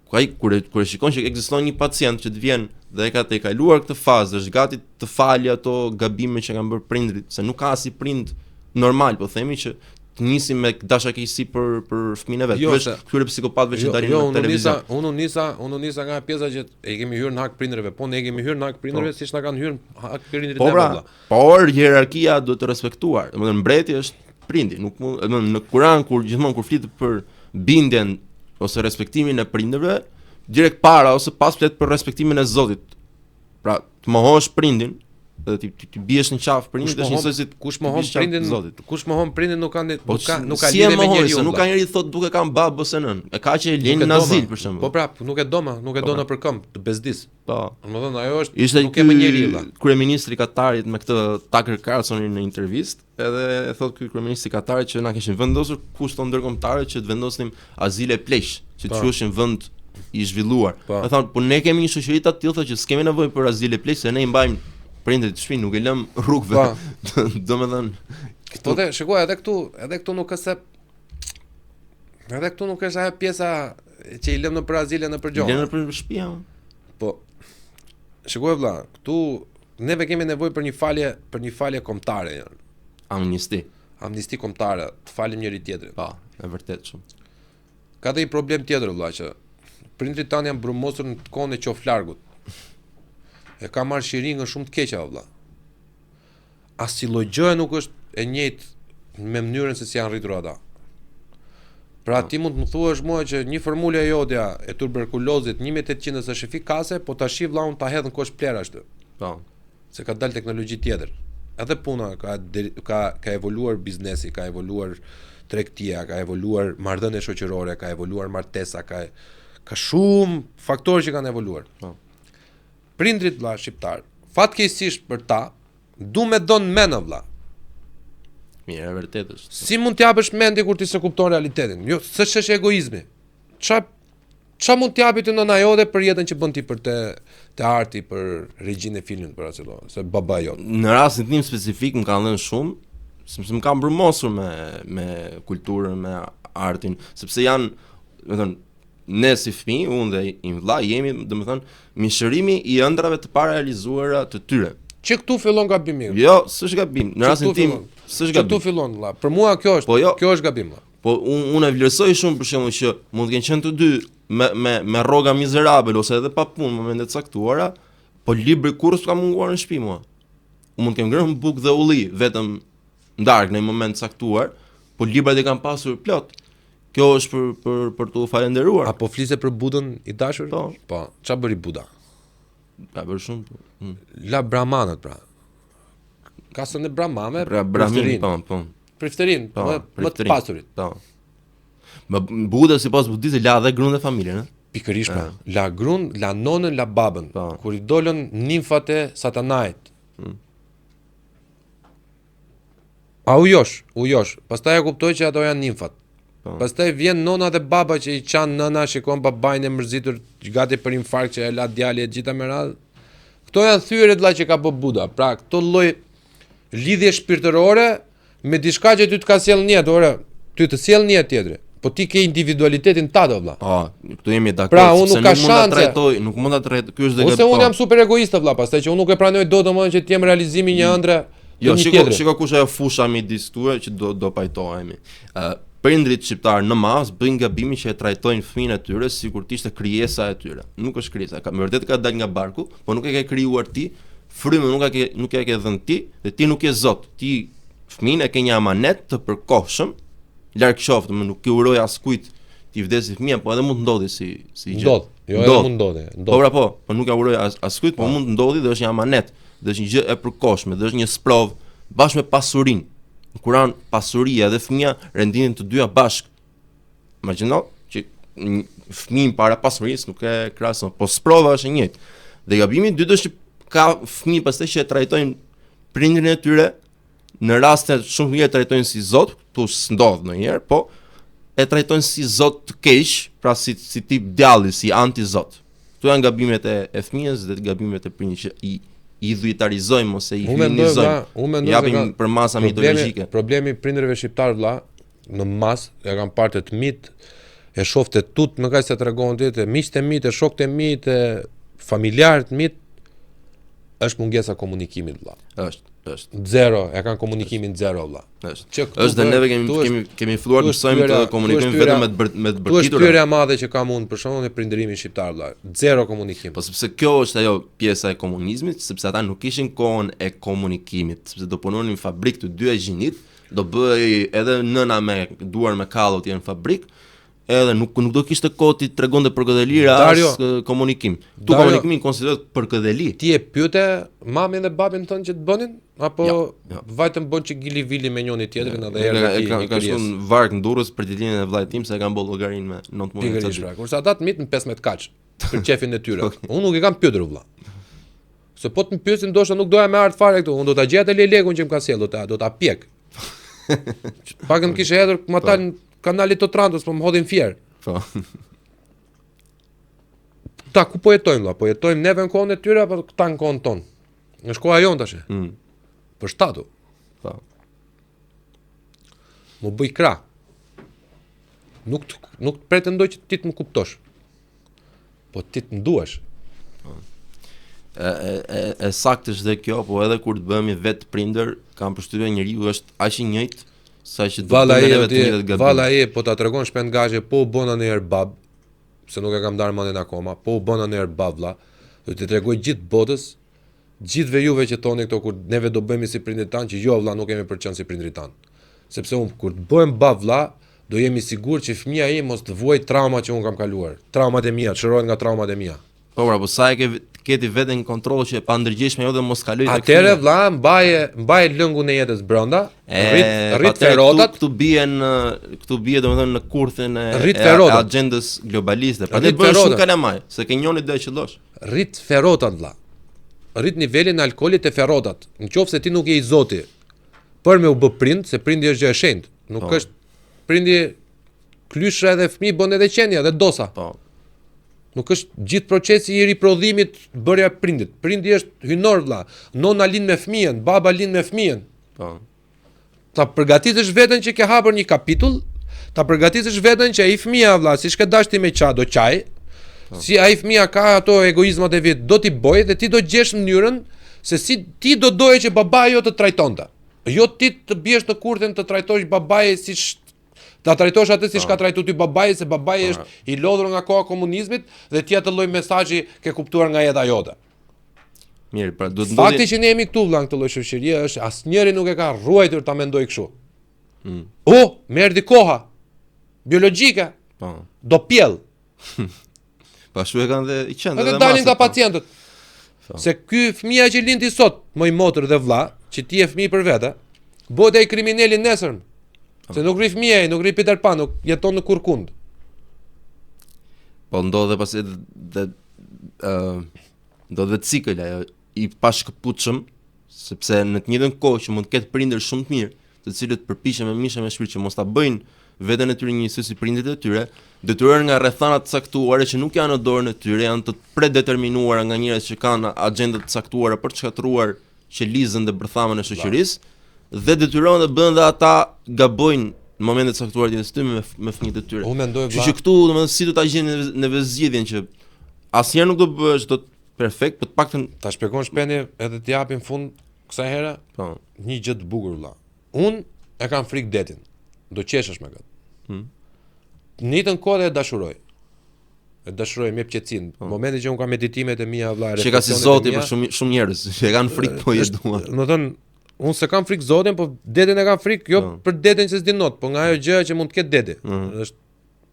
Ku ai kur e kur e shikon që ekziston një pacient që të vjen dhe e ka tejkaluar këtë fazë, është gati të falë ato gabime që kanë bërë prindërit, se nuk ka asnjë prind normal, po themi që të nisi me dashakeqësi për për fëmijën e vet, jo, veç këtyre psikopatëve që jo, dalin jo, në televizion. Jo, unë nisa, unë nisa nga pjesa që e kemi hyrë në hak prindërve, po ne kemi hyrë në hak prindërve po. siç na kanë hyrë në hak prindërit po, pra, por hierarkia duhet të respektuar. Domethënë mbreti është prindi, nuk mund, domethënë në Kur'an kur gjithmonë kur flitet për bindjen ose respektimin e prindërve, direkt para ose pas flet për respektimin e Zotit. Pra, të mohosh prindin dhe ti ti, ti biesh në qafë prindit është njësoj si kush mohon prindin Zotit. Kush mohon prindin nuk ka po, nuk ka nuk ka si lidhje me njeriun. Nuk ka njeri thotë nuk e kam babë ose nënë. E ka që e lënë në azil për shembull. Po pra, nuk e do ma, nuk e do po, pra. nëpër këmbë, të bezdis. Po. Domethënë ajo është Ishte nuk e më njeri vëlla. Kryeministri i Katarit me këtë Tucker Carlsonin në intervistë, edhe e thotë ky kryeministri i Katarit që na kishin vendosur kushto ndërkombëtare që të vendosnim azile pleqsh, që të po. quheshin vend i zhvilluar. Po. E thonë, po ne kemi një shoqëri të tillë thotë që s'kemi nevojë për azile pleqsh, se ne i mbajmë prindërit në shtëpi, nuk e lëm rrugëve. Po. Domethënë, Po dhe, shikoj edhe këtu, edhe këtu nuk është se edhe këtu nuk është ajo pjesa që i lëm nëpër azile nëpër gjona. I lëmë nëpër shtëpi, Po. Shikoj vëlla, këtu neve kemi nevojë për një falje, për një falje kombëtare. Jo. Amnisti. Amnisti kombëtare, të falim njëri tjetrin. Po, e vërtetë shumë. Ka dhe një problem tjetër vëlla që prindërit tanë janë brumosur në kohën e qoflargut. E ka marrë shiringën shumë të keqe vëlla. Asnjë lloj gjëje nuk është e njëjtë me mënyrën se si janë rritur ata. Pra po. ti mund të më thuash mua që një formulë e jotja e tuberkulozit 1800 është efikase, po tash vëlla unë ta hedh në kosh plehrash ty. Po. Se ka dalë teknologji tjetër. Edhe puna ka ka ka evoluar biznesi, ka evoluar tregtia, ka evoluar marrëdhënia shoqërore, ka evoluar martesa, ka ka shumë faktorë që kanë evoluar. Po. Prindrit vlla shqiptar, fatkeqësisht për ta, du me dhon mend vlla. Mirë, e vërtetë është. Si mund t'japësh mendje kur ti s'e kupton realitetin? Jo, s'është është egoizmi. Ça ça mund t'japi ty nëna jote për jetën që bën ti për te te arti, për regjinë e filmit, për atë do, se baba jot. Në rastin tim specifik më kanë dhënë shumë. Sepse më kanë brumosur me me kulturën, me artin, sepse janë, domethënë, ne si fëmijë, unë dhe im vëlla jemi, domethënë, mishërimi i ëndrrave të parealizuara të tyre. Që këtu fillon gabimi. Jo, s'është gabim. Në rastin tim, s'është gabim. Që këtu fillon vëlla. Për mua kjo është, po jo, kjo është gabim vëlla. Po unë unë e vlerësoj shumë për shembull që mund të kenë qenë të dy me me me rroga mizerabël ose edhe pa punë në momente të caktuara, po libri kurrë s'ka munguar në shtëpi mua. Unë mund të kem ngrënë bukë dhe ulli vetëm në darkë në një moment të caktuar, po librat i kam pasur plot. Kjo është për për për t'u falënderuar. A po flise për Budën i dashur? Po. Po, ça bëri Buda? Ka bërë shumë. Po. Mm. La brahmanët pra. Kastën e brahmanëve, pra brahmin, po, po. Priftërin, po, më, më të pasurit. Po. Më Buda sipas budizmit la dhe gruan dhe familjen, ëh. Pikërisht pra. La gruan, la nonën, la babën. Po. Kur i dolën nimfat e satanait. Mm. A u josh, u josh. Pastaj e kuptoi që ato janë nimfat. Po. Pastaj vjen nona dhe baba që i qan nëna, shikon babain e mërzitur gati për infarkt që e la djali e gjitha me radhë. Këto janë thyerjet vlla që ka bë Buda. Pra këto lloj lidhje shpirtërore me diçka që ty të ka sjellë në jetë, ore, ty të sjell në jetë tjetri. Po ti ke individualitetin tat vlla. Po, këtu jemi dakord. Pra, unë nuk ka nuk mund ta trajtoj, nuk mund ta trajtoj. Ky është dhe Ose unë jam super egoist vlla, pastaj që unë nuk e pranoj dot domethënë që të jem realizimi i një mm. ëndrre. Jo, shiko, shiko kush ajo fusha midis këtyre që do do pajtohemi. Ë uh, prindrit shqiptar në masë bëjnë gabimin që e trajtojnë fëmijën e tyre sikur të ishte krijesa e tyre. Nuk është krijesa, ka me vërtet ka dalë nga barku, po nuk e ke krijuar ti, frymën nuk e ke nuk e ke dhënë ti dhe ti nuk je zot. Ti fëmijën e ke një amanet të përkohshëm, larg qoftë, më nuk i uroj askujt t'i vdesë fëmija, po edhe mund të ndodhi si si gjë. Ndodh, jo edhe mund ndodhi. Ndodh. Po pra po, po nuk ja uroj as, askujt, po, po mund të ndodhi dhe është një amanet, dhe është një gjë e përkohshme, dhe është një sprovë bashkë me pasurinë. Në Kur'an pasuria dhe fëmija renditen të dyja bashkë. Imagjino që fëmijën para pasurisë nuk e krahason, po sprova është e njëjtë. Dhe gabimi i dytë është që ka fëmijë pastaj që e trajtojnë prindrin e tyre në raste shumë mirë e trajtojnë si zot, këtu s'ndodh ndonjëherë, po e trajtojnë si zot të keq, pra si si tip djalli, si anti-zot. Këtu janë gabimet e, e fëmijës dhe gabimet e prindit që i idhujtarizojmë ose i hyjnizojmë. Unë mendoj japim ka, përmasa mitologjike. Problemi i prindërve shqiptar vlla, në mas, e kam parë te të mitë, e shoh te tut, më kaq se tregon ti, te miqtë e mi, te shokët e mi, te familjarët e mi, është mungesa komunikimit vlla. Është, është. Zero, e kanë komunikimin zero vlla. Është. Që këtu është dhe neve kemi kemi kemi filluar të mësojmë të komunikojmë vetëm me të me të bërtitur. Është thyerja e madhe që kam unë për shembull me prindërimin shqiptar vlla. Zero komunikim. Po sepse kjo është ajo pjesa e komunizmit, sepse ata nuk kishin kohën e komunikimit, sepse do punonin në fabrikë të dyja gjinitë, do bëhej edhe nëna me duar me kallo të jenë në fabrikë, edhe nuk nuk do kishte kohë t'i tregonte përkëdhelira as komunikim. Tu komunikimi konsiderohet përkëdheli. Ti e pyete mamin dhe babin tënd që të bënin apo jo, jo. vajtën bën çik gili vili me njëri tjetrin edhe erdhi ti. Ka ka shkuar në vark në Durrës për ditëlindjen e vllait tim se e kam bërë llogarinë me 19 Pikërisht pra, kurse ata të mitë në 15 kaç për qefin e tyre. Unë nuk i kam pyetur vëlla. Se po të më pyesin ndoshta nuk doja me ardh fare këtu, unë do ta gjej atë lejlekun që më ka sjellë, do ta do ta pjek. Pak më kishe hedhur më po. në kanalit të Otrantos, po më hodhin Fier. Po. Ta ku po jetojmë vlla? Po jetojmë neve në kohën e tyre apo këta në kohën tonë? Është koha jonë tash. Mm. Përshtatu. Po. Më bëj krah. Nuk të, nuk të pretendoj që ti të më kuptosh. Po ti të më duash. Po. E, e, e, e saktë është dhe kjo, po edhe kur të bëhemi vetë prindër, kam përshtypjen njeriu është aq i njëjtë sa që do të bëjë vetë të njëjtat gabime. Valla e po ta tregon Shpend Gashi, po u bëna ndonjëherë bab, se nuk e kam ndarë mendjen akoma, po u bëna ndonjëherë bab vlla, do t'i tregoj gjithë botës, gjithëve juve që thoni këto kur neve do bëhemi si prindërit tanë që jo vlla nuk kemi për të qenë si prindërit tanë. Sepse unë kur të bëhem bab vlla, do jem i sigurt që fëmija im mos të vuajë traumat që unë kam kaluar. Traumat e mia, të shërohet nga traumat e mia. Po pra, po sa e ke ke ti veten në kontroll që e pandërgjegjshme jote mos kalojë tek Atëherë vlla, mbaje, mbaje lëngun e jetës brenda, rrit rrit ferotat. Këtu, këtu bie në këtu bie domethënë në kurthin e, rrit e, e agjendës globaliste. Prandaj bën shumë kalamaj, se ke njëri do e qëllosh. Rrit ferotat vlla. Rrit nivelin e alkoolit te ferotat. Në qoftë se ti nuk je i zoti për me u bë prind, se prindi është gjë e shenjtë. Nuk po. është prindi klysha edhe fëmijë bën edhe qenia dhe dosa. Po. Nuk është gjithë procesi i riprodhimit bërja e prindit. Prindi është hyjnor vlla. Nona lind me fëmijën, baba lind me fëmijën. Po. Ta përgatitësh veten që ke hapur një kapitull, ta përgatitësh veten që ai fëmija vlla, siç ke dashur ti me qa, do qaj. Po. Si ai fëmija ka ato egoizmat e vet, do t'i bëj dhe ti do gjesh mënyrën se si ti do doje që babai jot të trajtonte. Jo ti të biesh në kurthin të trajtosh babai siç ta trajtosh atë siç po. ka trajtuar ty babai, se babai po. është i lodhur nga koha e komunizmit dhe ti atë lloj mesazhi ke kuptuar nga jeta jote. Mirë, pra duhet ndodhi. Fakti që ne jemi këtu vëlla në këtë lloj shoqërie është asnjëri nuk e ka rruajtur ta mendoj kështu. Mm. O, më erdhi koha biologjike. Po. Do pjell. Po ashtu e kanë dhe qentë edhe dalin ka po. pacientët. Po. Se ky fëmija që lindi sot, moj motër dhe vlla, që ti je fëmijë për vete, bëhet ai krimineli nesër. Po. Se nuk rri fëmija, nuk rri Peter Pan, nuk jeton në kurrkund. Po ndodh dhe pas edhe dhe ë uh, ndodh dhe cikël ajo i pashkëputshëm, sepse në të njëjtën kohë që mund të ketë prindër shumë të mirë, të cilët përpiqen me mish e me shpirt që mos ta bëjnë veten e tyre njësoj si prindërit e tyre, detyrohen nga rrethana të caktuara që nuk janë në dorën e tyre, janë të predeterminuara nga njerëz që kanë agjenda të caktuara për të shkatërruar qelizën dhe bërthamën e shoqërisë dhe detyrohen të bëhen dhe ata gabojnë në momente të caktuara të jetës së tyre me me fëmijët e tyre. Unë mendoj vëlla. Kështu që këtu domethënë si do ta gjejmë neve zgjidhjen që asnjëherë nuk do bëhesh dot perfekt, po të paktën ta shpjegon Shpendi edhe t'i japim fund kësaj here. Po. Një gjë të bukur vëlla. Unë e kam frikë detin. Do qeshësh me këtë. Hmm. Në njëjtën kohë e dashuroj. E dashuroj me qetësinë. Po. Momentin që un kam meditimet e mia vëlla, që ka si zoti për shumë shumë njerëz, që e kanë frikë po e duan. Do thënë, unë s'e kam frikë zotin, po detin e kam frikë, jo po. për detin që s'di not, po nga ajo gjëja që mund të ketë deti. Mm. Është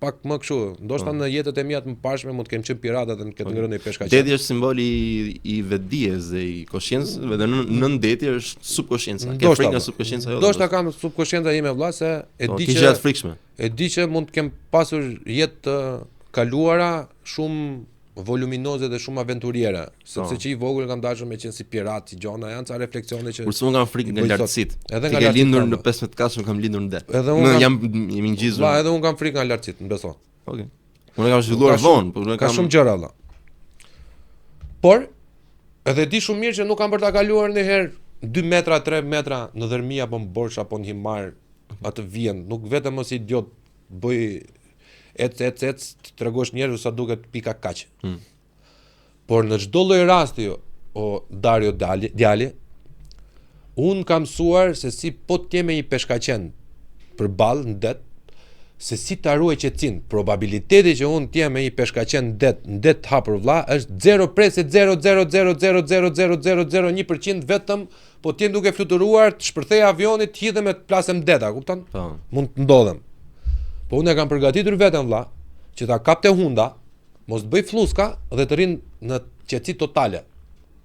pak më kështu, ndoshta po. në jetët e mia të mëparshme mund të kem qenë pirata dhe më ketë po. ngrënë peshkaqen. Deti është simboli i, i vetëdijes dhe i koshiencës, dhe nën nën deti është subkoshienca. Ke frikë nga subkoshienca jote. Ndoshta kam subkoshienca ime vëlla se e po, di që gjëra të frikshme. E di që mund të kem pasur jetë të kaluara shumë voluminoze dhe shumë aventuriere, sepse po. që i vogël kam dashur me qenë si pirat, si gjona, janë ca refleksione që Kurse unë kam frikë nga lartësitë. Edhe nga lartësitë. lindur në 15 katësh, unë kam lindur në det. Edhe unë kam... jam jam i ngjizur. Va, edhe unë kam frikë nga lartësitë, më beso. Okej. Okay. Unë e kam zhvilluar vonë, por unë kam Ka shumë gjëra valla. Por edhe di shumë mirë që nuk kam për ta kaluar ndonjëherë 2 metra, 3 metra në Dhërmi apo në Borsh apo në Himarë atë vijën, nuk vetëm mos idiot bëj ec ec ec të tregosh njerëzve sa duket pika kaq. Hmm. Por në çdo lloj rasti o Dario dali, djali, unë kam mësuar se si po të jem me një peshkaqen përballë në det, se si ta ruaj qetësinë. Probabiliteti që unë të jem me një peshkaqen në det, në det të hapur vlla, është 0.000000001% vetëm Po të jem duke fluturuar, të shpërthej avioni, të hidhem e të plasem në det, a kupton? Po. Mund të ndodhem. Po unë e kam përgatitur veten vlla, që ta kap te hunda, mos të bëj flluska dhe të rri në qetësi totale.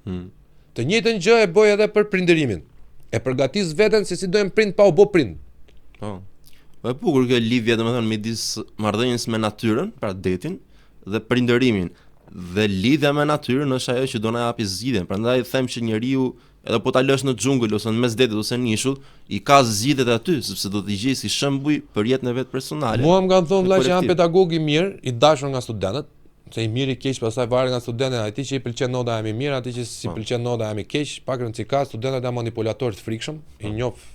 Hmm. Të njëjtën gjë e bëj edhe për prindërimin. E përgatis veten se si do jem prind pa u bë prind. Po. Po e bukur kjo lidhje domethënë midis marrëdhënies me natyrën, pra detin dhe prindërimin. Dhe lidhja me natyrën është ajo që do na japi zgjidhjen. Prandaj them që njeriu edhe po ta lësh në xhungël ose në mes detit ose në ishull, i ka zgjidhjet aty, sepse do t'i gjejë si shembuj për jetën e vet personale. Mua më kanë thënë vëlla që jam pedagog i mirë, i dashur nga studentët, se i mirë i keq pastaj varet nga studentët, atij që i pëlqen nota jam i mirë, atij që s'i po. pëlqen nota jam i keq, pak rëndësi ka, studentët janë manipulatorë të frikshëm, i po. njoh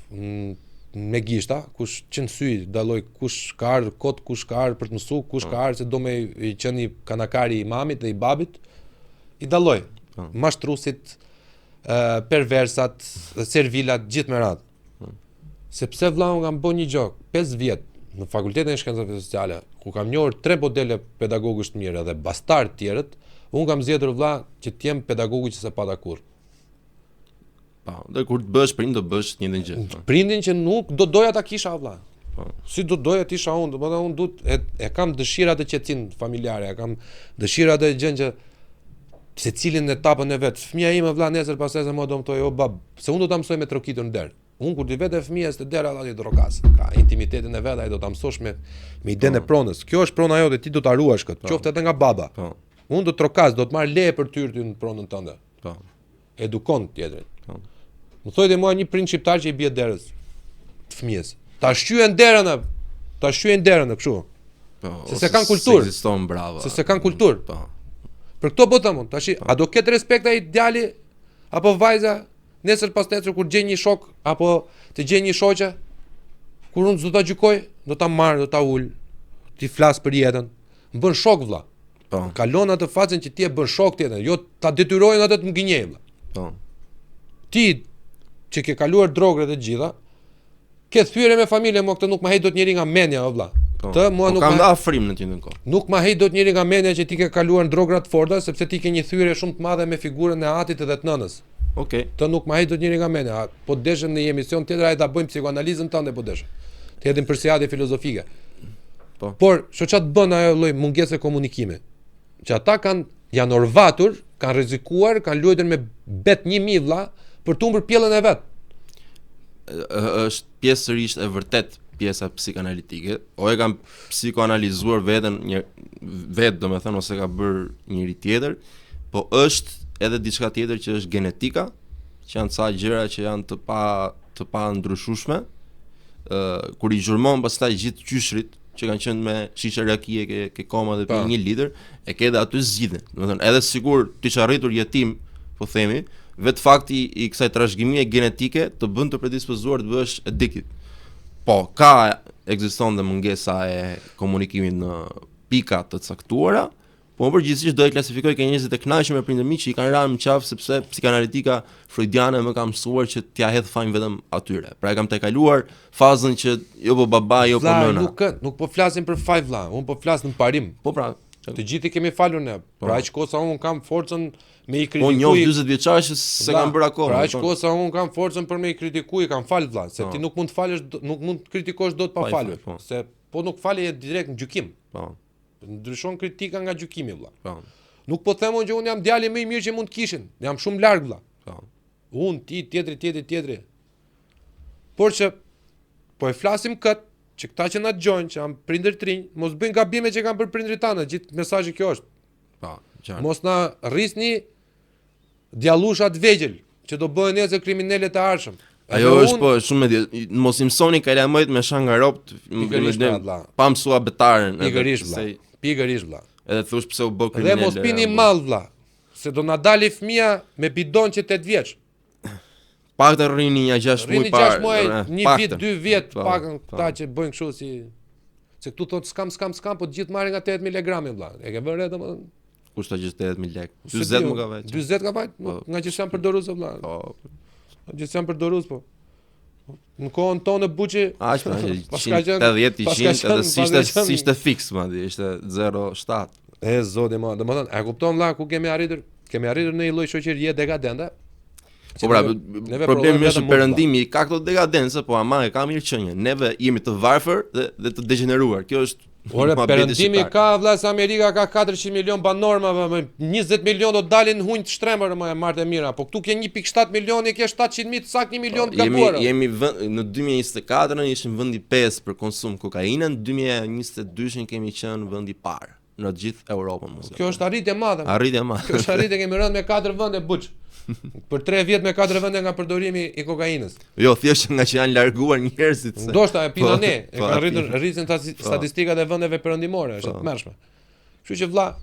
me gishta, kush që në sy dalloj kush ka ardhur kot, kush ka ardhur për të mësuar, kush ka po. ardhur se do me i qenë kanakari i mamit dhe i babit, i dalloj. Mashtrusit, perversat, servilat, gjithë me radhë. Hmm. Sepse vlla unë kam bërë një gjë, 5 vjet në Fakultetin e Shkencave Sociale, ku kam njohur tre modele pedagogësh të mirë dhe bastard të tjerët, unë kam zgjedhur vlla që të jem pedagogu që s'e pata kurrë. Po, dhe kur të bësh prind do bësh të njëjtën gjë. Po. Prindin që nuk do doja ta kisha vlla. Po. Si do doja të isha unë, domethënë unë du e, e kam dëshirë atë qetësinë familjare, e kam dëshirë atë gjën që secili në etapën e vet. Fëmija im vlla nesër pasnesër mua do më thojë o bab, se unë do ta mësoj me trokitur në derë. Unë kur t'i vete fëmijës te dera aty trokas, ka intimitetin e vet, ai do ta mësosh me me idenë e po. pronës. Kjo është prona jote, ti do ta ruash këtë, po. qoftë edhe nga baba. Po. Unë do trokas, do të marr leje për të hyrë ty në pronën tënde. Po. Edukon tjetrin. Po. Më thuaj ti mua një prind shqiptar që i bie derës të fëmijës. Ta shqyen derën, ta shqyen derën kështu. Po, se s'e kanë kulturë. Ekziston bravo. Se s'e kanë kulturë. Po. Për këto po them unë, tash po. a do ketë respekt ai djali apo vajza nesër pasnesër kur gjen një shok apo të gjen një shoqe? Kur unë s'do ta gjykoj, do ta marr, do ta ul, t'i flas për jetën. Më bën shok vlla. Po. Kalon atë fazën që ti e bën shok tjetrin, jo ta detyrojnë atë të më gënjejë vlla. Po. Ti që ke kaluar drogët e të gjitha, ke thyerje me familje, mua këtë nuk ma heq dot njeri nga mendja, o vlla. Po. Këtë mua po nuk kam ma dhe afrim në të njëjtën kohë. Nuk ma heq dot njeri nga mendja që ti ke kaluar në drogra të forta, sepse ti ke një thyerje shumë të madhe me figurën e atit dhe të nënës. Okej. Të nuk ma heq dot njeri nga mendja. A, Po deshëm në një emision tjetër ai ta bëjmë psikoanalizën tënde po deshëm. Të hedhim përsiatje filozofike. Po. Por, sho ç'a të bën ajo lloj mungese komunikimi? Që ata kanë janë orvatur, kanë rrezikuar, kanë luajtur me bet 1000 vlla për të humbur pjellën e vet. Ë- është pjesërisht e vërtet pjesa psikanalitike, o e kam psikoanalizuar veten një vet, domethënë ose ka bërë njëri tjetër, po është edhe diçka tjetër që është genetika, që janë ca gjëra që janë të pa të pa ndryshueshme. Ë kur i gjurmon pastaj gjithë qyshrit që kanë qenë me shishe rakie ke ke koma dhe pi Po. një litër, e ke edhe aty zgjidhjen. Domethënë edhe sikur ti që arritur jetim, po themi, vetë fakti i kësaj trashëgimie genetike të bën të predispozuar të bëhesh addicted. Po, ka ekziston dhe mungesa e komunikimit në pika të caktuara, po më përgjithsisht do e klasifikoj ke njerëzit e kënaqur me prindër mi që i kanë rënë në qafë sepse psikanalitika freudiane më ka mësuar që t'ja hedh fajin vetëm atyre. Pra e kam të kaluar fazën që jo po baba, jo po Vlla, nëna. nuk nuk po flasim për faj vlla, unë po flas në parim. Po pra, Të gjithë i kemi falur ne. Pra aq kohë sa unë kam forcën me i po kritikoj. njoh 40 vjeçar që s'e Vlla, kanë bërë akoma. Pra aq kupton? kohë sa unë kam forcën për me i kritiku, i kam fal vlla, se Po. ti nuk mund të falësh, nuk mund të kritikosh dot pa Pa i falur, fal, po. se po nuk fale je direkt në gjykim. Po, Ndryshon kritika nga gjykimi vlla. po, Nuk po them unë që unë jam djali më i mirë që mund të kishin. Jam shumë larg vlla. po. Unë, ti, tjetri, tjetri, tjetri. Por që po e flasim kët, që këta që na dëgjojnë, që janë prindër të rinj, mos bëjnë gabime që kanë bërë prindërit tanë, gjithë mesazhi kjo është. Po, qartë. Mos na rrisni djallusha të vegjël që do bëhen nesër kriminalët e ardhshëm. Edhe Ajo është unë- po shumë e di. Mos i mësoni kalamajt me shan nga robt, Pikërisht, pra, vlla. pa mësua betaren. edhe Pikërisht vlla. se- Pikërisht vlla. Edhe thosh pse u bë Dhe kriminal. mos pini mall vlla, se do na dali fëmia me bidon që 8 vjeç. Pak të rrini një 6 muaj Rrini parë. 6 muaj, eh, një paktën. vit, 2 vjet, Po, pakën po. këta që bëjnë kështu si se këtu thotë s'kam, s'kam, s'kam, po të gjithë marrin nga 80 mg vlla. E ke vënë re domethënë? Kushto që 80000 lekë. S'e 40 di më unë. ka veç. 40 ka vajt, nuk, Po. nga që s'jam përdorues o vlla. Po. Nga që s'jam përdorues po. Në kohën tonë buçi Aq pra, që Paska qenë- 180, paska 100, edhe qenë- si ishte paska qenë- si ishte fiks madje, ishte 0.7. E zoti ma, domethënë, e kupton vlla ku kemi arritur? Kemi arritur në një lloj shoqërie dekadente. Po pra, neve- neve problemi prodhojmë është vetëm që mund, perëndimi ka këto dekadencë, po ama e ka mirëqenie. Neve jemi të varfër dhe dhe të degeneruar. Kjo është Ore, muhabeti perëndimi shqiptar. ka vlla se Amerika ka 400 milion banor, ma, ma, 20 milion do dalin hunj të shtrembër më e marrë e mira. Po këtu ke 1.7 milion, e ke 700 mijë, sak 1 milion të Po, Jemi gabuar. jemi vend, në 2024-ën ishim vendi 5 për konsum kokaine, në 2022-shin kemi qenë vendi i parë në të gjithë Europën mos. Kjo është arritje e madhe. arritje e madhe. Kjo është arritje, kemi rënë me 4 vende buç. Për 3 vjet me 4 vende nga përdorimi i kokainës. Jo, thjesht nga që janë larguar njerëzit se. Ndoshta e pina Po, ne, e po, kanë e rritur pina. rrisin ta- statistikat e vendeve perëndimore, është e Po. tmerrshme. Kështu që vlla,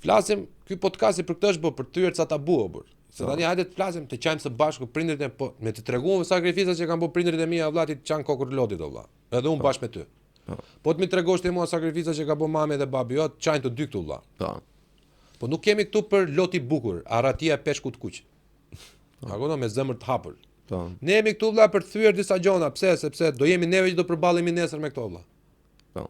flasim, ky podcasti për këtë është bë, për të thyer ca tabu o burr. Se Po. tani hajde të flasim, të qajmë së bashku prindërit e po, me të treguam sakrificat që kanë bërë prindërit e mi, vlla, ti të qan kokër lotit o vlla. Edhe unë bashkë me ty. Po. Po të mi tregosh ti mua sakrificat që ka bërë mami dhe babi jot, qajnë të dy këtu vlla. Po. Po nuk kemi këtu për loti bukur, arratia e peshkut kuq. A kupton me zemër të hapur. Po. Ne jemi këtu vlla për të thyer disa gjona, pse? Sepse do jemi neve që do përballemi nesër me këto vlla. Po.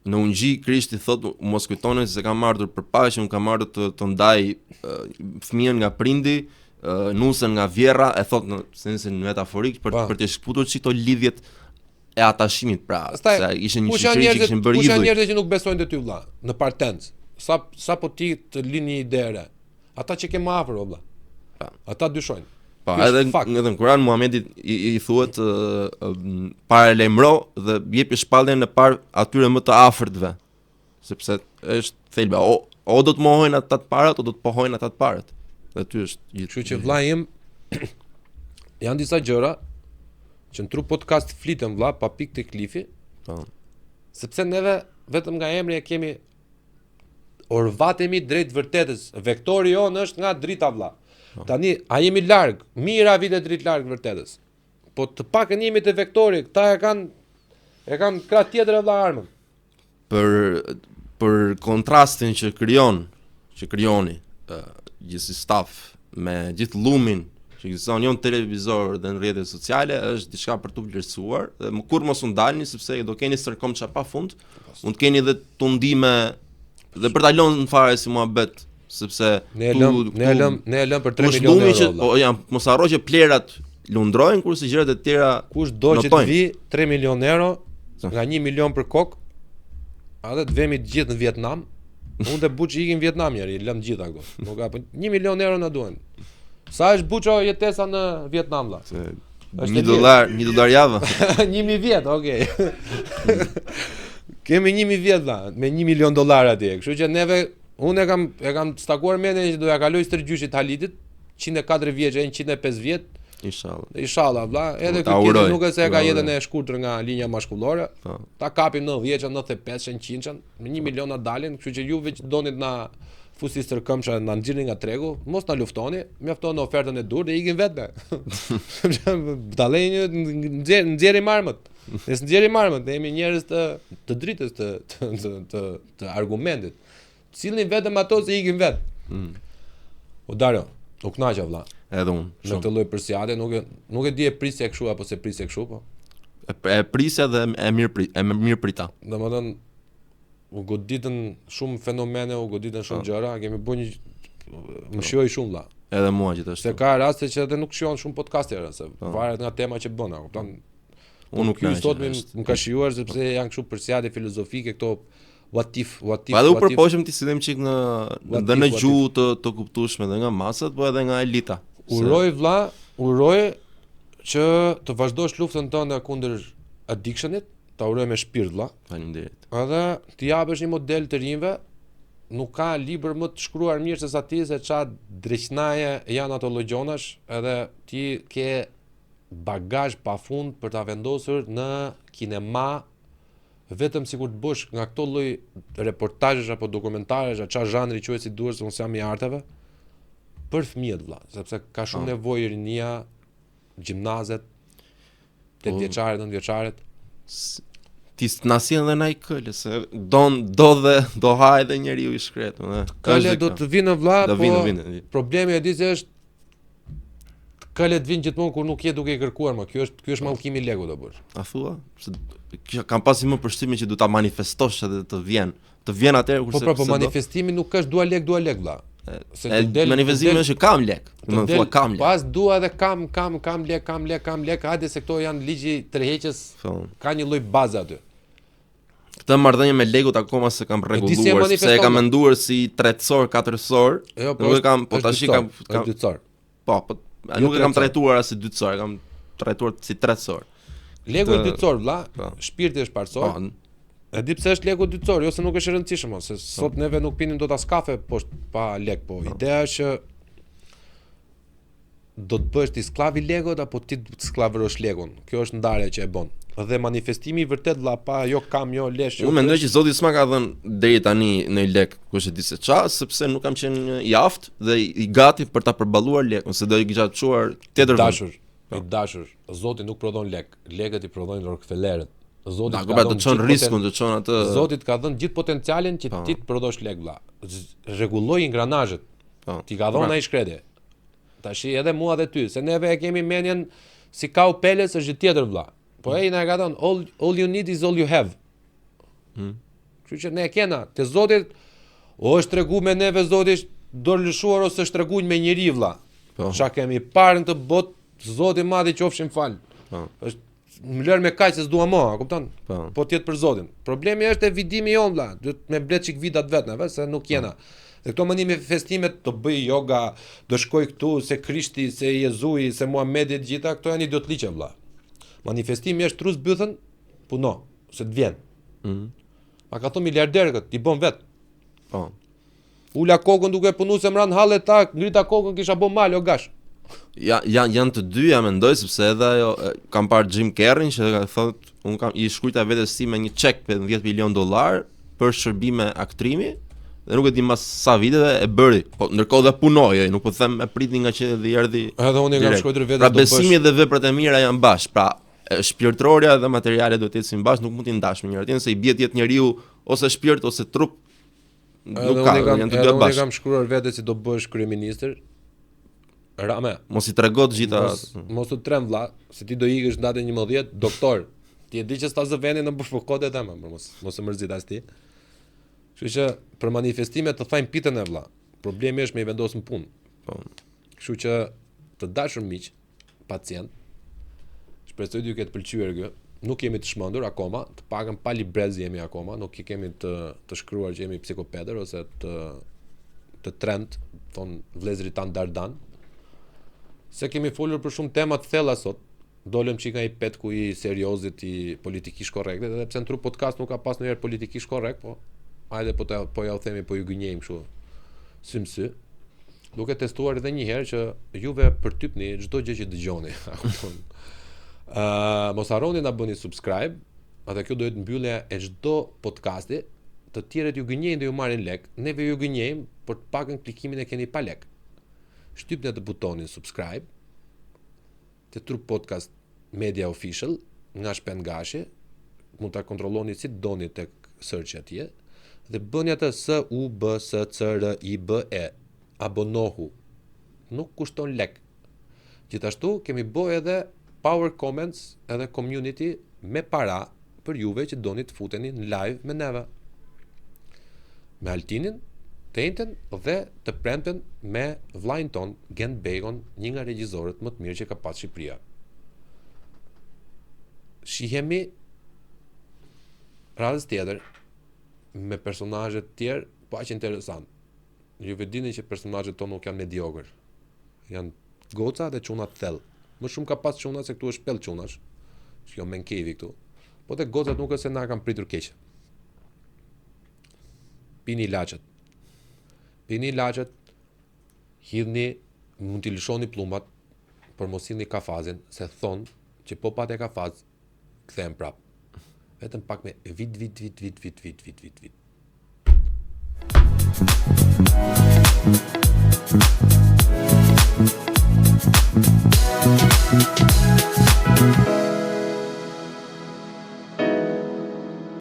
Në Ungji Krishti thot mos kujtoni se kam ardhur për paqe, unë kam ardhur të të ndaj uh, fëmijën nga prindi, uh, nusën nga vjerra, e thot në sensin metaforik për Pa. për të shkëputur çik këto lidhjet e atashimit pra, Pastaj, se ishin një kush janë shoqëri që njerëzit, kishin bërë kush janë idhuj. njerëzit që nuk besojnë te ty vlla, në partencë. Sa sa po ti të lini një ide e re. Ata që ke më afër o vlla. Pa. Ata dyshojnë. Po, Ky është edhe fakt. edhe në Kur'an Muhamedit i, i thuhet ë, ë, paralajmëro dhe jepi shpalljen e parë atyre më të afërtve, sepse është thelba. O, o do të mohojnë ata të parët, o do të pohojnë ata të parët. Dhe ty është gjithë. Kështu që vlla im janë disa gjëra që në tru podcast fliten vlla pa pikë te klifi, Po. sepse neve vetëm nga emri e kemi orvatemi drejt vërtetës. Vektori jonë është nga drita vlla. Po. Tani a jemi larg? Mijëra vite dritë larg vërtetës. Po të paktën jemi te vektori, këta e kanë e kanë krah tjetër e vlla armën. Për për kontrastin që krijon, që krijoni, uh, gjithë si staf me gjithë llumin që ekziston jo në televizor dhe në rrjetet sociale është diçka për t'u vlerësuar dhe më kurrë mos u ndalni sepse do keni stërkomça pafund, mund të keni edhe tundime dhe për ta lënë fare si muhabet sepse ne e lëm ne e lëm ne e lëm për 3 milionë euro. Që, po jam mos harro që plerat lundrojnë kurse gjërat e tjera kush do që të vi 3 milionë euro nga 1 milion për kokë edhe të vemi të gjithë në Vietnam. Unë dhe Buçi ikim Vietnam njëri, i lëm të gjitha këto. Nuk ka po 1 milion euro na duhen. Sa është Buço jetesa në Vietnam vlla? Se Është 1 dollar, 1 dollar javë. 1000 vjet, okay. Kemi 1000 vjet vlla, me 1 milion dollar atje. Kështu që neve unë e kam e kam stakuar mendjen që do ja kaloj stërgjyshit Halitit, 104 vjeç, e 105 vjet. Inshallah. Inshallah vlla, edhe ky tjetër nuk është se e ka jetën e shkurtër nga linja mashkullore. Po. Ta kapim 90-çën, 95-çën, 100-çën, me 1 milion na dalin, kështu që juve që doni të na fusni stërkëmsha na nxirrni nga tregu, mos na luftoni, mjafton në ofertën e duhur dhe ikim vetë. Budallenj nxjerr nxjerrim armët. Ne s'nxjerrim armët, ne jemi njerëz të të dritës të të të të, të argumentit. Sillni vetëm ato se ikim vetë. Mm. O Dario, u kënaqa vlla. Edhe unë. Në këtë lloj përsiatje nuk e nuk e di e prisje kështu apo s'e prisje kështu, po. E, e prisja dhe e mirë pri, e mirë prita. Domethënë u goditën shumë fenomene, u goditën shumë po. gjëra, kemi bërë një më po. shijoi shumë vlla. Edhe mua gjithashtu. Se ka raste që edhe nuk shijon shumë podcasti, se po. varet nga tema që bën, a kupton? Unë nuk ky sot më më ka shijuar sepse janë kështu përsiatje filozofike këto what if what if. Po edhe u përpoqëm t'i sillim çik në dhe në gjuhë të të kuptueshme dhe nga masat, po edhe nga elita. Uroj vlla, uroj që të vazhdosh luftën tënde kundër addictionit, ta uroj me shpirt vlla. Faleminderit. Edhe t'i japësh një model të rinjve, nuk ka libër më të shkruar mirë se sa ti se ça dreqnaje janë ato lloj gjonash, edhe ti ke bagazh pafund për ta vendosur në kinema vetëm sikur të bësh nga këto lloj reportazhesh apo dokumentarësh a ça zhanri quhet si duhet se unë s'jam i arteve për fëmijët vlla, sepse ka shumë ah. nevojë rinia, gjimnazet, 8 po. vjeçaret, 9 vjeçaret. Ti s'na sjell dhe naj kële, se don, do dhe, do ha edhe njeriu i shkretë. Kële do të vinë vlla, po vinë, vinë. problemi e di se është Këlet vijnë gjithmonë kur nuk je duke i kërkuar më. Ky është ky është mallkimi i lekut do bësh. A thua? Se kisha kam pasur më përshtypjen që do ta manifestosh edhe të vjen. Të vjen atëherë kurse Po po, po manifestimi nuk është dua lek, dua lek vlla. Se të del manifestimi është që kam lek. Do të thua kam lek. Pas dua edhe kam kam kam lek, kam lek, kam lek, hajde se këto janë ligji tërheqës. Po. Ka një lloj baze aty. Këtë marrëdhënie me lekut akoma s'e kam rregulluar, sepse e kam menduar si tretësor, katërsor. Jo, po nuk e kam, po tash kam kam dytësor. Po, po jo nuk e kam trajtuar as si dytësor, e kam trajtuar si tretësor. Leku është dytësor, vlla, po. shpirti është parësor. Po. E di pse është leku dytësor, jo se nuk është i rëndësishëm, se po. sot neve nuk pinim dot as kafe poshtë pa lek, po ideja është që do të bëhesh ti skllav i lekut apo ti të skllavërosh lekun. Kjo është ndarja që e bën. Dhe manifestimi i vërtet vlla pa jo kam jo lesh jo. Unë mendoj që Zoti s'ma ka dhënë deri tani në lek, kush e di se ça, sepse nuk kam qenë i aftë dhe i gati për ta përballuar lekun, se do i kisha çuar tjetër vend. Dashur, po. i dashur, Zoti nuk prodhon lek, lekët i prodhojnë Rockefellerët. Zoti të ka dhënë çon riskun, të çon atë. Zoti të ka dhënë gjithë potencialin që po. ti të prodhosh lek vlla. Rregulloj ingranazhet. Po. T'i ka dhënë po. ai i shkreti. Tashi edhe mua dhe ty, se neve e kemi mendjen si kau peles është gjë tjetër vlla. Po ai na e ka thënë all all you need is all you have. Hmm. Kështu që ne e kena, te Zoti o është tregu me neve Zoti është dorë lëshuar ose është tregu me njeri vlla. Po. Ça kemi parë në këtë botë, Zoti i madh i qofshim fal. Po. Është më lër me kaq se s'dua më, a kupton? Po. Po të jetë për Zotin. Problemi është e vidimi jon vlla, duhet me mbledh çik vidat vetë neve se nuk po. jena. Dhe këto manifestimet do bëj yoga, do shkoj këtu se Krishti, se Jezui, se Muhamedi të gjitha këto janë idiotliqe vlla. Manifestimi është trus bythën, puno, se të vjen. Mm -hmm. Ma ka thonë miliarder këtë, ti bën vet. Po. Ula kokën duke punu se më ranë hallet ta, ngrita kokën kisha bo mal o gash. Ja, ja, janë të dyja mendoj sepse edhe ajo kam parë Jim Carrey që ka thotë un kam i shkruajta vetes sime një çek për 10 milion dollar për shërbime aktrimi. Dhe nuk e di mas sa viteve e bëri. Po ndërkohë dhe punoi, ai nuk po them e priti nga qielli dhe i erdhi. Edhe unë i kam shkruar vetes pra, do bësh. Pra besimi dhe veprat e mira janë bashkë. Pra shpirtërorja dhe materiale duhet të ecin bashkë, nuk mund t'i ndash me njëra tjetrën se i bie të jetë njeriu ose shpirt ose trup. Nuk ka, janë të dyja bashkë. Unë kam shkruar vetes se do bësh kryeministër. Rame. Mos i trego të gjitha. Mos, mos u tremb vlla, se ti do ikësh në datën 11, doktor. Ti e di që s'ta zë vendin në bush po kot e them, mos mos e mërzit as ti. Kështu që për manifestime të thajmë pitën e vlla. Problemi është me i vendos në punë. Po. Kështu që të dashur miq, pacient, shpresoj t'ju ketë pëlqyer kjo. Nuk jemi të çmendur akoma, të paktën pa librez jemi akoma, nuk i kemi të të shkruar që jemi psikopetër ose të të trend, thon vëllezërit tan Dardan. Se kemi folur për shumë tema të thella sot, dolëm çik nga i petku i seriozit i politikisht korrekt, edhe pse në Tru Podcast nuk ka pas ndonjëherë politikisht korrekt, po hajde po të, po ja u themi po ju gënjejmë kështu sy më sy. Duke testuar edhe një herë që juve përtypni çdo gjë që dëgjoni. A kupton? Ë, uh, mos harroni na bëni subscribe, atë kjo do jetë mbyllja e çdo podcasti. Të tjerët ju gënjejnë dhe ju marrin lek, neve ju gënjejmë, por të paktën klikimin e keni pa lek. Shtypni atë butonin subscribe, te Tru Podcast Media Official nga Shpend Gashi, mund ta kontrolloni si të doni tek search atje dhe bëni atë S U B S C R I B E abonohu. Nuk kushton lek. Gjithashtu kemi bë edhe Power Comments edhe Community me para për juve që doni të futeni në live me neve. Me Altinin, të enjten dhe të premten me vllain ton Gent Bacon, një nga regjizorët më të mirë që ka pas Shqipëria. Shihemi radhës tjetër me personazhe të tjerë po aq interesant. Ju e dini që personazhet tonë nuk janë mediokër. Janë goca dhe çuna të thellë. Më shumë ka pas çuna se këtu është shpellë çunash. Është kjo man cave këtu. Po te gocat nuk është se na kanë pritur keq. Pini ilaçet. Pini ilaçet. Hidhni, mund t'i lëshoni plumbat, por mos hidhni kafazin, se thon që po pate kafaz, kthehen prap. Vetëm pak me vit vit vit vit vit vit vit vit vit.